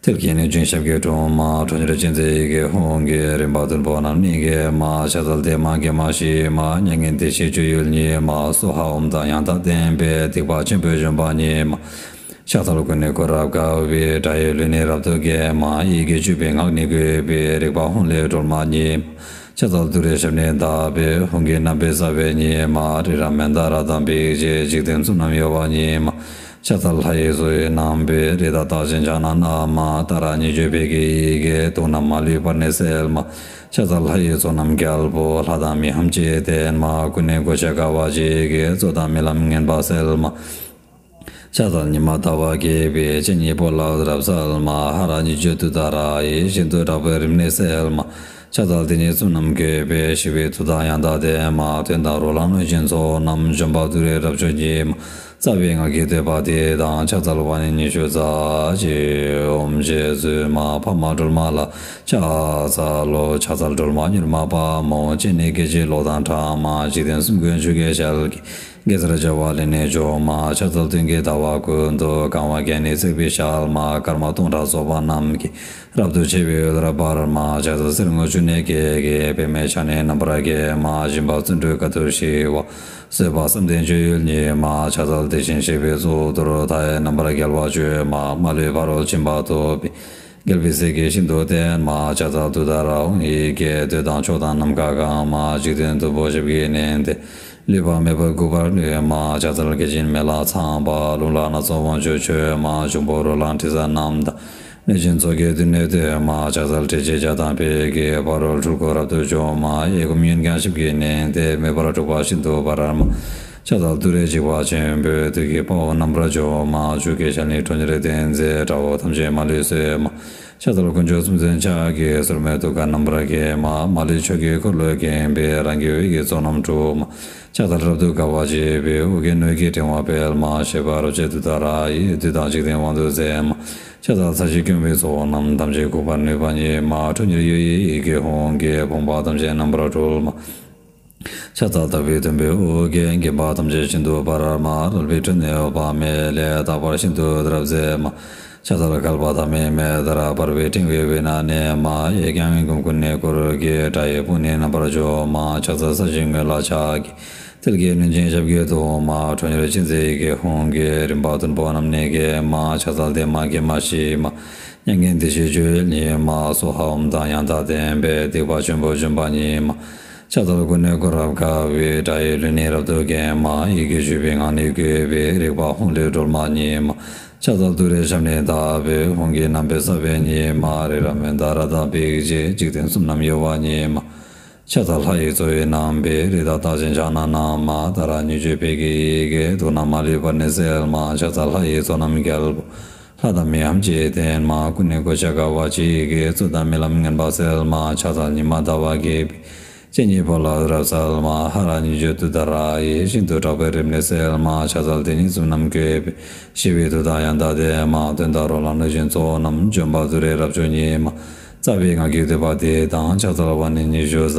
མཐིལ་གྱིས་བསྣུན་ཅིང་ཞབས་ཀྱིས་བཀྲོལ་མ། ཁྲོ་གཉེར་ཅན་མཛད་ཡི་གེ་ཧཱུྃ་གིས། རིམ་པ་བདུན་པོ་རྣམས་ནི་འགེམས་མ། ཕྱག་འཚལ་བདེ་མ་དགེ་མ་ཞི་མ། མྱ་ངན་འདས་ཞི་སྤྱོད་ཡུལ་ཉིད་མ། སྭཱ་ཧཱ་ཨོཾ་དང་ཡང་དག་ལྡན་པས། སྡིག་པ་ཆེན་པོ་འཇོམས་པ་ཉིད་མ། ཕྱག་འཚལ་ཀུན་ནས་བསྐོར་རབ་དགའ་བའི། དགྲ་ཡི་ལུས་ནི་རབ་ཏུ་འགེམས་མ། ཡི་གེ་བཅུ་པའི་ངག་ནི་བཀོད་པའི། རིག་པ་ཧཱུྃ་ལས་སྒྲོལ་མ་ཉིད་མ། ཕྱག་འཚལ་ཏུ་རེའི་ཞབས་ནི་བརྡབས་པས། ཧཱུྃ་གི་རྣམ་པའི་ས་བོན་ཉིད་མ། རི་རབ་མནྡ་ར་དང་འབིགས་བྱེད། འཇིག་རྟེན་གསུམ་རྣམས་གཡོ་བ་ཉིད་མ། ཕྱག་འཚལ་ལྷ་ཡི་གཙོ་བོའི་རྣམ་པའི། རི་དྭགས་རྟགས་ཅན་ཕྱག་ན་བསྣམས་མ། ཏཱ་ར་གཉིས་བརྗོད་བོད་ཀྱི་ཡི་གེས། དུག་རྣམས་མ་ལུས་པར་ནི་སེལ་མ། ཕྱག་འཚལ་ལྷ་ཡི་ཚོགས་རྣམས་རྒྱལ་པོ། ལྷ་དང་མིའམ་ཅི་ཡིས་བསྟེན་མ། ཀུན་ནས་གོ་ཆ་དགའ་བ་བརྗིད་ཀྱིས། རྩོད་དང་རྨི་ལམ་ངན་པ་སེལ་མ། ཕྱག་འཚལ་ཉི་མ་ཟླ་བ་རྒྱས་པའི། སྤྱན་གཉིས་པོ་ལ་འོད་རབ་གསལ་མ། ཧ་ར་གཉིས་བརྗོད་མཐུ་དང་ར་ཡིས། ཤིན་ཏུ་དྲག་པོའི་རིམས་ནད་སེལ་མ། ཕྱག་འཚལ་དེ་ཉིད་གསུམ་རྣམས་བཀོད་པའི། ཞི་བའི་མཐུ་དང་ཡང་དག་ལྡན་མ། གདོན་དང་རོ་ལངས་གནོད་སྦྱིན་ཚོགས་རྣམས། འཇོམས་པ་ཏུ་རེ་རབ་མཆོག་ཉིད་མ། རྩ་བའི་སྔགས་ཀྱི་བསྟོད་པ་འདི་དང་། ཕྱག་འཚལ་བ་ནི་ཉི་ཤུ་རྩ་གཅིག་ཨོཾ་རྗེ་བཙུན་མ་འཕགས་མ་སྒྲོལ་མ་ལ་ཕྱག་འཚལ་ལོ། ཕྱག་འཚལ་སྒྲོལ་མ་མྱུར་མ་དཔའ་མོ། སྤྱན་ནི་སྐད་ཅིག་གློག་དང་འདྲ་མ། འཇིག་རྟེན་གསུམ་མགོན་ཆུ་སྐྱེས་ཞལ་གྱི། གེ་སར་བྱེ་བ་ལས་ནི་བྱུང་མ། ཕྱག་འཚལ་སྟོན་ཀའི་ཟླ་བ་ཀུན་ཏུ། གང་བ་བརྒྱ་ནི་བརྩེགས་པའི་ཞལ་མ། སྐར་མ་སྟོང་ཕྲག་ཚོགས་པ་རྣམས་ཀྱིས། རབ་ཏུ་ཕྱེ་བའི་འོད་རབ་འབར་མ། ཕྱག་འཚལ་གསེར་སྔོ་ཆུ་ནས་སྐྱེས་ཀྱི། པདྨས་ཕྱག་ནི་རྣམ་པར་བརྒྱན་མ། སྦྱིན་པ་བརྩོན་འགྲུས་དཀའ་ཐུབ་ཞི་བ། བཟོད་པ་བསམ་གཏན་སྤྱོད་ཡུལ་ཉིད་མ། ཕྱག་འཚལ་དེ་བཞིན་གཤེགས་པའི་གཙུག་ཏོར། མཐའ་ཡས་རྣམ་པར་རྒྱལ་བ་སྤྱོད་མ། མ་ལུས་ཕ་རོལ་ཕྱིན་པ་ཐོབ་པའི། རྒྱལ་བའི་སྲས་ཀྱིས་ཤིན་ཏུ་བསྟེན་མ། ཕྱག་འཚལ་མཐུ་དང་ར་ཧཱུྃ་ཡི་གེས། འདོད་དང་ཕྱོགས་དང་ནམ་མཁའ་གང་མ། འཇིག་རྟེན་བདུན་པོ་ཞབས་ཀྱིས་མནན་ཏེ། ལུས་པ་མེད་པར་འགུགས་པར་ནུས་མ། ཕྱག་འཚལ་བརྒྱ་བྱིན་མེ་ལྷ་ཚངས་པ། རླུང་ལྷ་སྣ་ཚོགས་དབང་ཕྱུག་མཆོད་མ། འབྱུང་པོ་རོ་ལངས་དྲི་ཟ་རྣམས་དང་། གནོད་སྦྱིན་ཚོགས་ཀྱི་མདུན་ནས་བསྟོད་མ། ཕྱག་འཚལ་ཏྲཊ་ཅེས་བྱ་དང་ཕཊ་ཀྱིས། ཕ་རོལ་འཁྲུལ་འཁོར་རབ་ཏུ་འཇོམས་མ། གཡས་བསྐུམ་གཡོན་བརྐྱང་ཞབས་ཀྱིས་མནན་ཏེ། མེ་འབར་འཁྲུགས་པ་ཤིན་ཏུ་འབར་མ། ཕྱག་འཚལ་ཏུ་རེ་འཇིགས་པ་ཆེན་པོས། བདུད་ཀྱི་དཔའ་བོ་རྣམ་པར་འཇོམས་མ། ཆུ་སྐྱེས་ཞལ་ནི་ཁྲོ་གཉེར་ལྡན་མཛད། དགྲ་བོ་ཐམས་ཅད་མ་ལུས་གསོད་མ། ཕྱག་འཚལ་དཀོན་མཆོག་གསུམ་མཚོན་ཕྱག་རྒྱའི། སོར་མོས་ཐུགས་ཀར་རྣམ་པར་བརྒྱན་མ། མ་ལུས་ཕྱོགས་ཀྱི་འཁོར་ལོས་བརྒྱན་པའི། རང་གི་འོད་ཀྱི་ཚོགས་རྣམས་འཁྲུག་མ། ཕྱག་འཚལ་རབ་ཏུ་དགའ་བ་བརྗིད་པའི། ཨོ་རྒྱན་འོད་ཀྱི་ཕྲེང་བ་སྤེལ་མ། ཞི་བ་རབ་བྱེད་ཏུཏྟཱ་ར་ཡིས། བདུད་དང་འཇིག་རྟེན་དབང་དུ་མཛད་མ། ཕྱག་འཚལ་ས་གཞི་སྐྱོང་བའི་ཚོགས་རྣམས། ཐམས་ཅད་འགུགས་པར་ནུས་པ་ཉིད་མ། ཁྲོ་གཉེར་གཡོ་བའི་ཡི་གེ་ཧཱུྃ་གིས། ཕོངས་པ་ཐམས་ཅད་རྣམ་པར་སྒྲོལ་མ། ཕྱག་འཚལ་ཟླ་བའི་དོན་པོས་ཨོ་རྒྱན། བརྒྱན་པ་ཐམས་ཅད་ཤིན་ཏུ་འབར་མ། རལ་པའི་ཁྲོད་ནས་འོད་དཔག་མེད་ལས། རྟག་པར་ཤིན་ཏུ་དོན་རབ་མཛད་མ། ཕྱག་འཚལ་བསྐལ་པ་ཐ་མའི་མེ་ལྟར། འབར་བའི་ཕྲེང་བའི་དབུས་ན་གནས་མ། གཡས་བརྐྱང་གཡོན་བསྐུམ་ཀུན་ནས་བསྐོར་དགའི། དགྲ་ཡི་དཔུང་ནི་རྣམ་པར་འཇོམས་མ། ཕྱག་འཚལ་ས་གཞིའི་ངོས་ལ་ཕྱག་གི། མཐིལ་གྱིས་བསྣུན་ཅིང་ཞབས་ཀྱིས་བརྡུང་མ། ཁྲོ་གཉེར་ཅན་མཛད་ཡི་གེ་ཧཱུྃ་གིས། རིམ་པ་བདུན་པོ་རྣམས་ནི་འགེམས་མ། ཕྱག་འཚལ་བདེ་མ་དགེ་མ་ཞི་མ། མྱ་ངན་འདས་ཞི་སྤྱོད་ཡུལ་ཉིད་མ། སྭཱ་ཧཱ་ཨོཾ་དང་ཡང་དག་ལྡན་པས། སྡིག་པ་ཆེན་པོ་འཇོམས་པ་ཉིད་མ། ཕྱག་འཚལ་ཀུན་ནས་བསྐོར་རབ་དགའ་བའི། དགྲ་ཡི་ལུས་ནི་རབ་ཏུ་འགེམས་མ། ཡི་གེ་བཅུ་པའི་ངག་ནི་བཀོད་པའི། རིག་པ་ཧཱུྃ་ལས་སྒྲོལ་མ་ཉིད་མ། ཕྱག་འཚལ་ཏུ་རེའི་ཞབས་ནི་བརྡབས་པའི། ཧཱུྃ་གི་རྣམ་པའི་ས་བོན་ཉིད་མ། རི་རབ་མནྡ་ར་དང་འབིགས་བྱེད། འཇིག་རྟེན་གསུམ་རྣམས་གཡོ་བ་ཉིད་མ། ཕྱག་འཚལ་ལྷ་ཡི་མཚོ་ཡི་རྣམ་པའི། རི་དྭགས་རྟགས་ཅན་ཕྱག་ན་བསྣམས་མ། ཏཱ་ར་གཉིས་བརྗོད་ཕཊ་ཀྱི་ཡི་གེས། དུག་རྣམས་མ་ལུས་པར་ནི་སེལ་མ། ཕྱག་འཚལ་ལྷ་ཡི་ཚོགས་རྣམས་རྒྱལ་པོ། ལྷ་དང་མིའམ་ཅི་ཡིས་བསྟེན་མ། ཀུན་ནས་གོ་ཆ་དགའ་བ་བརྗིད་ཀྱིས། རྩོད་དང་རྨི་ལམ་ངན་པ་སེལ་མ། ཕྱག་འཚལ་ཉི་མ་ཟླ་བ་རྒྱས་པའི། སྤྱན་གཉིས་པོ་ལ་འོད་རབ་གསལ་མ། ཧ་ར་གཉིས་བརྗོད་ཏུཏྟཱ་ར་ཡིས། ཤིན་ཏུ་དྲག་པོའི་རིམས་ནད་སེལ་མ། ཕྱག་འཚལ་དེ་ཉིད་གསུམ་རྣམས་བཀོད་པའི། ཞི་བའི་མཐུ་དང་ཡང་དག་ལྡན་མ། དོན་དང་རོ་ལངས་གནོད་སྦྱིན་ཚོགས་རྣམས། འཇོམས་པ་ཏུ་རེ་རབ་མཆོག་ཉིད་མ། རྩ་བའི་སྔགས་ཀྱི་བསྟོད་པ་འདི་དང་། ཕྱག་འཚལ་བ་ནི་ཉི་ཤུ་རྩ་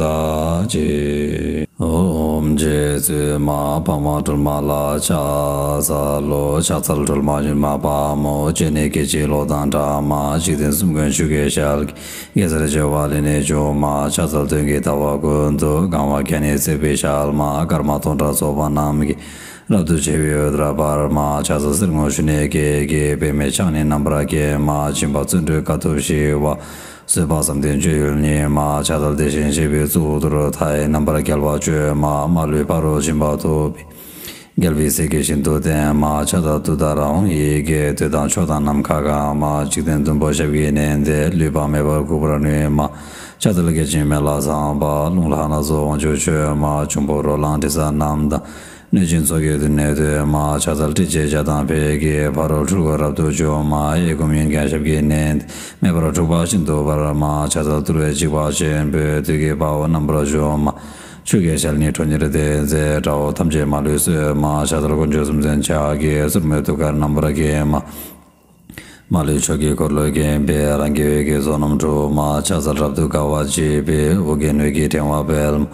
གཅིག་ཨོཾ་རྗེ་བཙུན་མ་འཕགས་མ་སྒྲོལ་མ་ལ་ཕྱག་འཚལ་ལོ། ཕྱག་འཚལ་སྒྲོལ་མ་མྱུར་མ་དཔའ་མོ། སྤྱན་ནི་སྐད་ཅིག་གློག་དང་འདྲ་མ། འཇིག་རྟེན་གསུམ་མགོན་ཆུ་སྐྱེས་ཞལ་གྱི། གེ་སར་བྱེ་བ་ལས་ནི་བྱུང་མ། ཕྱག་འཚལ་སྟོན་ཀའི་ཟླ་བ་ཀུན་ཏུ། གང་བ་བརྒྱ་ནི་བརྩེགས་པའི་ཞལ་མ། སྐར་མ་སྟོང་ཕྲག་ཚོགས་པ་རྣམས་ཀྱིས། རབ་ཏུ་ཕྱེ་བའི་འོད་རབ་འབར་མ། ཕྱག་འཚལ་གསེར་སྔོ་ཆུ་ནས་སྐྱེས་ཀྱི། པདྨས་ཕྱག་ནི་རྣམ་པར་བརྒྱན་མ། སྦྱིན་པ་བརྩོན་འགྲུས་དཀའ་ཐུབ་ཞི་བ། བཟོད་པ་བསམ་གཏན་སྤྱོད་ཡུལ་ཉིད་མ། ཕྱག་འཚལ་དེ་བཞིན་གཤེགས་པའི་གཙུག་ཏོར་མཐའ་ཡས་རྣམ་པར་རྒྱལ་བ་སྤྱོད་མ། མ་ལུས་ཕ་རོལ་ཕྱིན་པ་ཐོབ་པའི། རྒྱལ་བའི་སྲས་ཀྱིས་ཤིན་ཏུ་བསྟེན་མ། ཕྱག་འཚལ་ཏུཏྟཱ་ར་ཧཱུྃ་ཡི་གེས། འདོད་དང་ཕྱོགས་དང་ནམ་མཁའ་གང་མ། འཇིག་རྟེན་བདུན་པོ་ཞབས་ཀྱིས་མནན་ཏེ། ལུས་པ་མེད་པར་འགུགས་པར་ནུས་མ། ཕྱག་འཚལ་སྐད་ཅིག་མེ་ལྷ་ཚངས་པ། རླུང་ལྷ་སྣ་ཚོགས་དབང་ཕྱུག་མཆོད་མ། འབྱུང་པོ་རོ་ལངས་དྲི་ཟ་རྣམས་དང་། གནོད་སྦྱིན་ཚོགས་ཀྱི་མདུན་ནས་བསྟོད་མ། ཕྱག་འཚལ་ཏྲཊ་ཅེས་བྱ་དང་ཕཊ་ཀྱིས། ཕ་རོལ་འཁྲུལ་འཁོར་རབ་ཏུ་འཇོམས་མ། གཡས་བསྐུམ་གཡོན་བརྐྱང་ཞབས་ཀྱིས་མནན་ཏེ། མེ་འབར་འཁྲུགས་པ་ཤིན་ཏུ་འབར་མ། ཕྱག་འཚལ་ཏུ་རེ་འཇིགས་པ་ཆེན་པོས། བདུད་ཀྱི་དཔའ་བོ་རྣམ་པར་འཇོམས་མ། ཆུ་སྐྱེས་ཞལ་ནི་ཁྲོ་གཉེར་ལྡན་མཛད། དགྲ་བོ་ཐམས་ཅད་མ་ལུས་གསོད་མ། ཕྱག་འཚལ་དཀོན་མཆོག་གསུམ་མཚོན་ཕྱག་རྒྱའི། སོར་མོས་ཐུགས་ཀར་རྣམ་པར་བརྒྱན་མ། མ་ལུས་ཕྱོགས་ཀྱི་འཁོར་ལོས་བརྒྱན་པའི། རང་གི་འོད་ཀྱི་ཚོགས་རྣམས་འཁྲུག་མ། ཕྱག་འཚལ་རབ་ཏུ་དགའ་བ་བརྗིད་པའི། ཨོ་རྒྱན་འོད་ཀྱི་ཕྲེང་བ་སྤེལ་མ།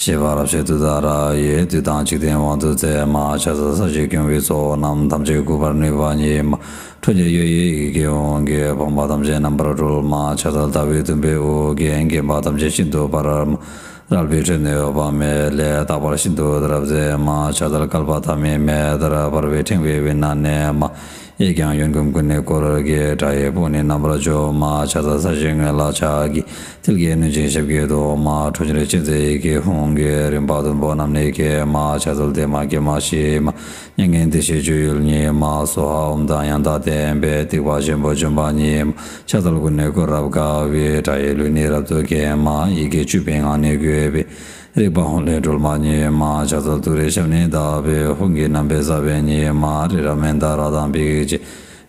ཞི་བ་རབ་བྱེད་ཏུཏྟཱ་ར་ཡིས། བདུད་དང་འཇིག་རྟེན་དབང་དུ་མཛད་མ། ཕྱག་འཚལ་ས་གཞི་སྐྱོང་བའི་ཚོགས་རྣམས། ཐམས་ཅད་འགུགས་པར་ནུས་པ་ཉིད་མ། ཁྲོ་གཉེར་གཡོ་བའི་ཡི་གེ་ཧཱུྃ་གིས། ཕོངས་པ་ཐམས་ཅད་རྣམ་པར་སྒྲོལ་མ། ཕྱག་འཚལ་ཟླ་བའི་དོན་པོའི་ཨོ་རྒྱན། བརྒྱན་པ་ཐམས་ཅད་ཤིན་ཏུ་འབར་མ། རལ་པའི་ཁྲོད་ནས་འོད་དཔག་མེད་ལས། རྟག་པར་ཤིན་ཏུ་དོན་རབ་མཛད་མ། ཕྱག་འཚལ་བསྐལ་པ་ཐ་མའི་མེ་ལྟར། འབར་བའི་ཕྲེང་བའི་དབུས་ན་གནས་མ། གཡས་བརྐྱང་གཡོན་བསྐུམ་ཀུན་ནས་བསྐོར་དགའི། དགྲ་ཡི་དཔུང་ནི་རྣམ་པར་འཇོམས་མ། ཕྱག་འཚལ་ས་གཞིའི་ངོས་ལ་ཕྱག་གི། མཐིལ་གྱིས་བསྣུན་ཅིང་ཞབས་ཀྱིས་བརྡུང་མ། ཁྲོ་གཉེར་ཅན་མཛད་ཡི་གེ་ཧཱུྃ་གིས། རིམ་པ་བདུན་པོ་རྣམས་ནི་འགེམས་མ། ཕྱག་འཚལ་བདེ་མ་དགེ་མ་ཞི་མ། མྱ་ངན་འདས་ཞི་སྤྱོད་ཡུལ་ཉིད་མ། སྭཱ་ཧཱ་ཨོཾ་དང་ཡང་དག་ལྡན་པས། སྡིག་པ་ཆེན་པོ་འཇོམས་པ་ཉིད་མ། ཕྱག་འཚལ་ཀུན་ནས་བསྐོར་རབ་དགའ་བའི། དགྲ་ཡི་ལུས་ནི་རབ་ཏུ་འགེམས་མ། ཡི་གེ་བཅུ་པའི་ངག་ནི་བཀོད་པའི། རིག་པ་ཧཱུྃ་ལས་སྒྲོལ་མ་ཉིད་མ། ཕྱག་འཚལ་ཏུ་རེའི་ཞབས་ནི་བརྡབས་པའི། ཧཱུྃ་གི་རྣམ་པའི་ས་བོན་ཉིད་མ། རི་རབ་མནྡ་ར་དང་འབིགས་བྱེད།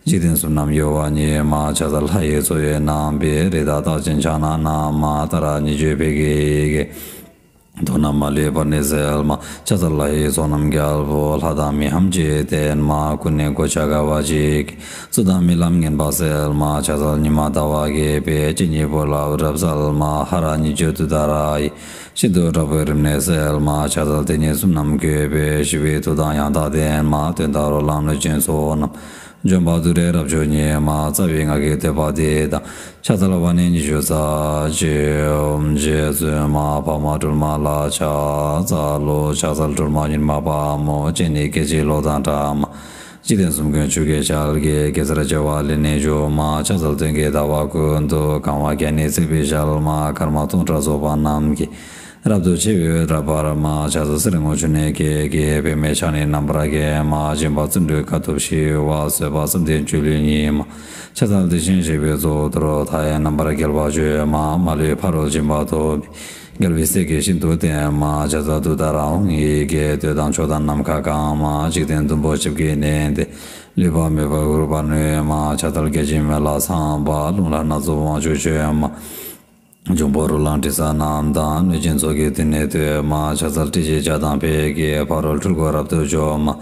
འཇིག་རྟེན་གསུམ་རྣམས་གཡོ་བ་ཉིད་མ། ཕྱག་འཚལ་ལྷ་ཡི་མཚོ་ཡི་རྣམ་པའི། རི་དྭགས་རྟགས་ཅན་ཕྱག་ན་བསྣམས་མ། ཏཱ་ར་གཉིས་བརྗོད་ཕཊ་ཀྱི་ཡི་གེས། དུག་རྣམས་མ་ལུས་པར་ནི་སེལ་མ། ཕྱག་འཚལ་ལྷ་ཡི་ཚོགས་རྣམས་རྒྱལ་པོ། ལྷ་དང་མིའམ་ཅི་ཡིས་བསྟེན་མ། ཀུན་ནས་གོ་ཆ་དགའ་བ་བརྗིད་ཀྱིས། རྩོད་དང་རྨི་ལམ་ངན་པ་སེལ་མ། ཕྱག་འཚལ་ཉི་མ་ཟླ་བ་རྒྱས་པའི། སྤྱན་གཉིས་པོ་ལ་འོད་རབ་གསལ་མ། ཧ་ར་གཉིས་བརྗོད་ཏུཏྟཱ་ར་ཡིས། ཤིན་ཏུ་དྲག་པོའི་རིམས་ནད་སེལ་མ། ཕྱག་འཚལ་དེ་ཉིད་གསུམ་རྣམས་བཀོད་པའི། ཞི་བའི་མཐུ་དང་ཡང་དག་ལྡན་མ། དོན་དང་རོ་ལངས་གནོད་སྦྱིན་ཚོགས་རྣམས། འཇོམས་པ་ཏུ་རེ་རབ་མཆོག་ཉིད་མ། རྩ་བའི་སྔགས་ཀྱི་བསྟོད་པ་འདི་དང་། ཕྱག་འཚལ་བ་ནི་ཉི་ཤུ་རྩ་གཅིག་ཨོཾ་རྗེ་བཙུན་མ་འཕགས་མ་སྒྲོལ་མ་ལ་ཕྱག་འཚལ་ལོ། ཕྱག་འཚལ་སྒྲོལ་མ་མྱུར་མ་དཔའ་མོ། སྤྱན་ནི་སྐད་ཅིག་གློག་དང་འདྲ་མ། འཇིག་རྟེན་གསུམ་མགོན་ཆུ་སྐྱེས་ཞལ་གྱི། གེ་སར་བྱེ་བ་ལས་ནི་བྱུང་མ། ཕྱག་འཚལ་སྟོན་ཀའི་ཟླ་བ་ཀུན་ཏུ། གང་བ་བརྒྱ་ནི་བརྩེགས་པའི་ཞལ་མ། སྐར་མ་སྟོང་ཕྲག་ཚོགས་པ་རྣམས་ཀྱིས། རབ་ཏུ་ཕྱེ་བའི་འོད་འདྲ་འབར་མ། ཕྱག་འཚལ་གསེར་སྔོ་ཆུ་ནས་སྐྱེས་ཀྱི། པདྨས་ཕྱག་ནི་རྣམ་པར་བརྒྱན་མ། སྦྱིན་པ་བརྩོན་འགྲུས་དཀའ་ཐུབ་ཞི་བ། བཟོད་པ་བསམ་གཏན་སྤྱོད་ལུས་ཉིད་མ། ཕྱག་འཚལ་དེ་བཞིན་གཤེགས་པའི་གཙུག་ཏོར། མཐའ་ཡས་རྣམ་པར་རྒྱལ་བ་བརྗོད་མ། མ་ལུས་ཕ་རོལ་ཕྱིན་པ་ཐོབ་པའི། རྒྱལ་བའི་སྲས་ཀྱིས་ཤིན་ཏུ་བསྟེན་མ། ཕྱག་འཚལ་ཏུཏྟཱ་ར་ཧཱུྃ་ཡི་གེས། འདོད་དང་ཕྱོགས་དང་ནམ་མཁའ་གང་མ། འཇིག་རྟེན་བདུན་པོ་ཞབས་ཀྱིས་མནན་ཏེ། ལུས་པ་མེད་པར་འགུགས་པར་ནུས་མ། ཕྱག་འཚལ་བརྒྱ་བྱིན་མེ་ལྷ་ཚངས་པ། རླུང་ལྷ་སྣ་ཚོགས་དབང་ཕྱུག་མཆོད་མ། འབྱུང་པོ་རོ་ལངས་དྲི་ཟ་རྣམས་དང་། གནོད་སྦྱིན་ཚོགས་ཀྱིས་མདུན་ནས་བསྟོད་མ། ཕྱག་འཚལ་ཏྲཊ་ཅེས་བྱ་དང་ཕཊ་ཀྱིས། ཕ་རོལ་འཁྲུལ་འཁོར་རབ་ཏུ་འཇོམས་མ།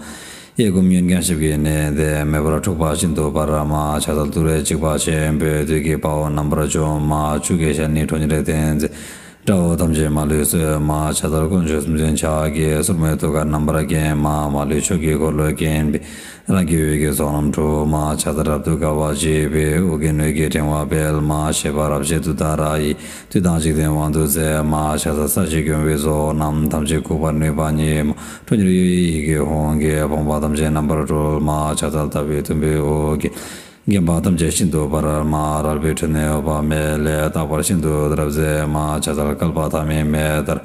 གཡས་བསྐུམ་གཡོན་བརྐྱང་ཞབས་ཀྱིས་མནན་ཏེ། མེ་འབར་འཁྲུགས་པ་ཤིན་ཏུ་འབར་མ། ཕྱག་འཚལ་ཏུ་རེ་འཇིགས་པ་ཆེན་པོས། བདུད་ཀྱི་དཔའ་བོ་རྣམ་པར་འཇོམས་མ། ཆུ་སྐྱེས་ཞལ་ནི་ཁྲོ་གཉེར་ལྡན་མཛད། དགྲ་བོ་ཐམས་ཅད་མ་ལུས་གསོད་མ། ཕྱག་འཚལ་དཀོན་མཆོག་གསུམ་མཚོན་ཕྱག་རྒྱའི། སོར་མོས་ཐུགས་ཀར་རྣམ་པར་བརྒྱན་མ། མ་ལུས་ཕྱོགས་ཀྱི་འཁོར་ལོས་བརྒྱན་པའི། རང་གི་འོད་ཀྱི་ཚོགས་རྣམས་འཁྲུག་མ། ཕྱག་འཚལ་རབ་ཏུ་དགའ་བ་བརྗིད་པའི། དབུ་རྒྱན་འོད་ཀྱི་ཕྲེང་བ་སྤེལ་མ། བཞད་པ་རབ་བཞད་ཏུཏྟཱ་ར་ཡིས། བདུད་དང་འཇིག་རྟེན་དབང་དུ་མཛད་མ། ཕྱག་འཚལ་ས་གཞི་སྐྱོང་བའི་ཚོགས་རྣམས། ཐམས་ཅད་འགུགས་པར་ནུས་པ་ཉིད་མ། ཁྲོ་གཉེར་གཡུ་ཡི་ཡི་གེ་ཧཱུྃ་གིས། ཕོངས་པ་ཐམས་ཅད་རྣམ་པར་སྒྲོལ་མ། ཕྱག་འཚལ་ཟླ་བའི་དུམ་བུས་དབུ་རྒྱན། བརྒྱན་པ་ཐམས་ཅད་ཤིན་ཏུ་འབར་མ། རལ་པའི་ཁྲོད་ནས་འོད་དཔག་མེད་ལས། རྟག་པར་ཤིན་ཏུ་འོད་རབ་མཛད་མ། ཕྱག་འཚལ་བསྐལ་པ་ཐ་མའི་མེ་ལྟར།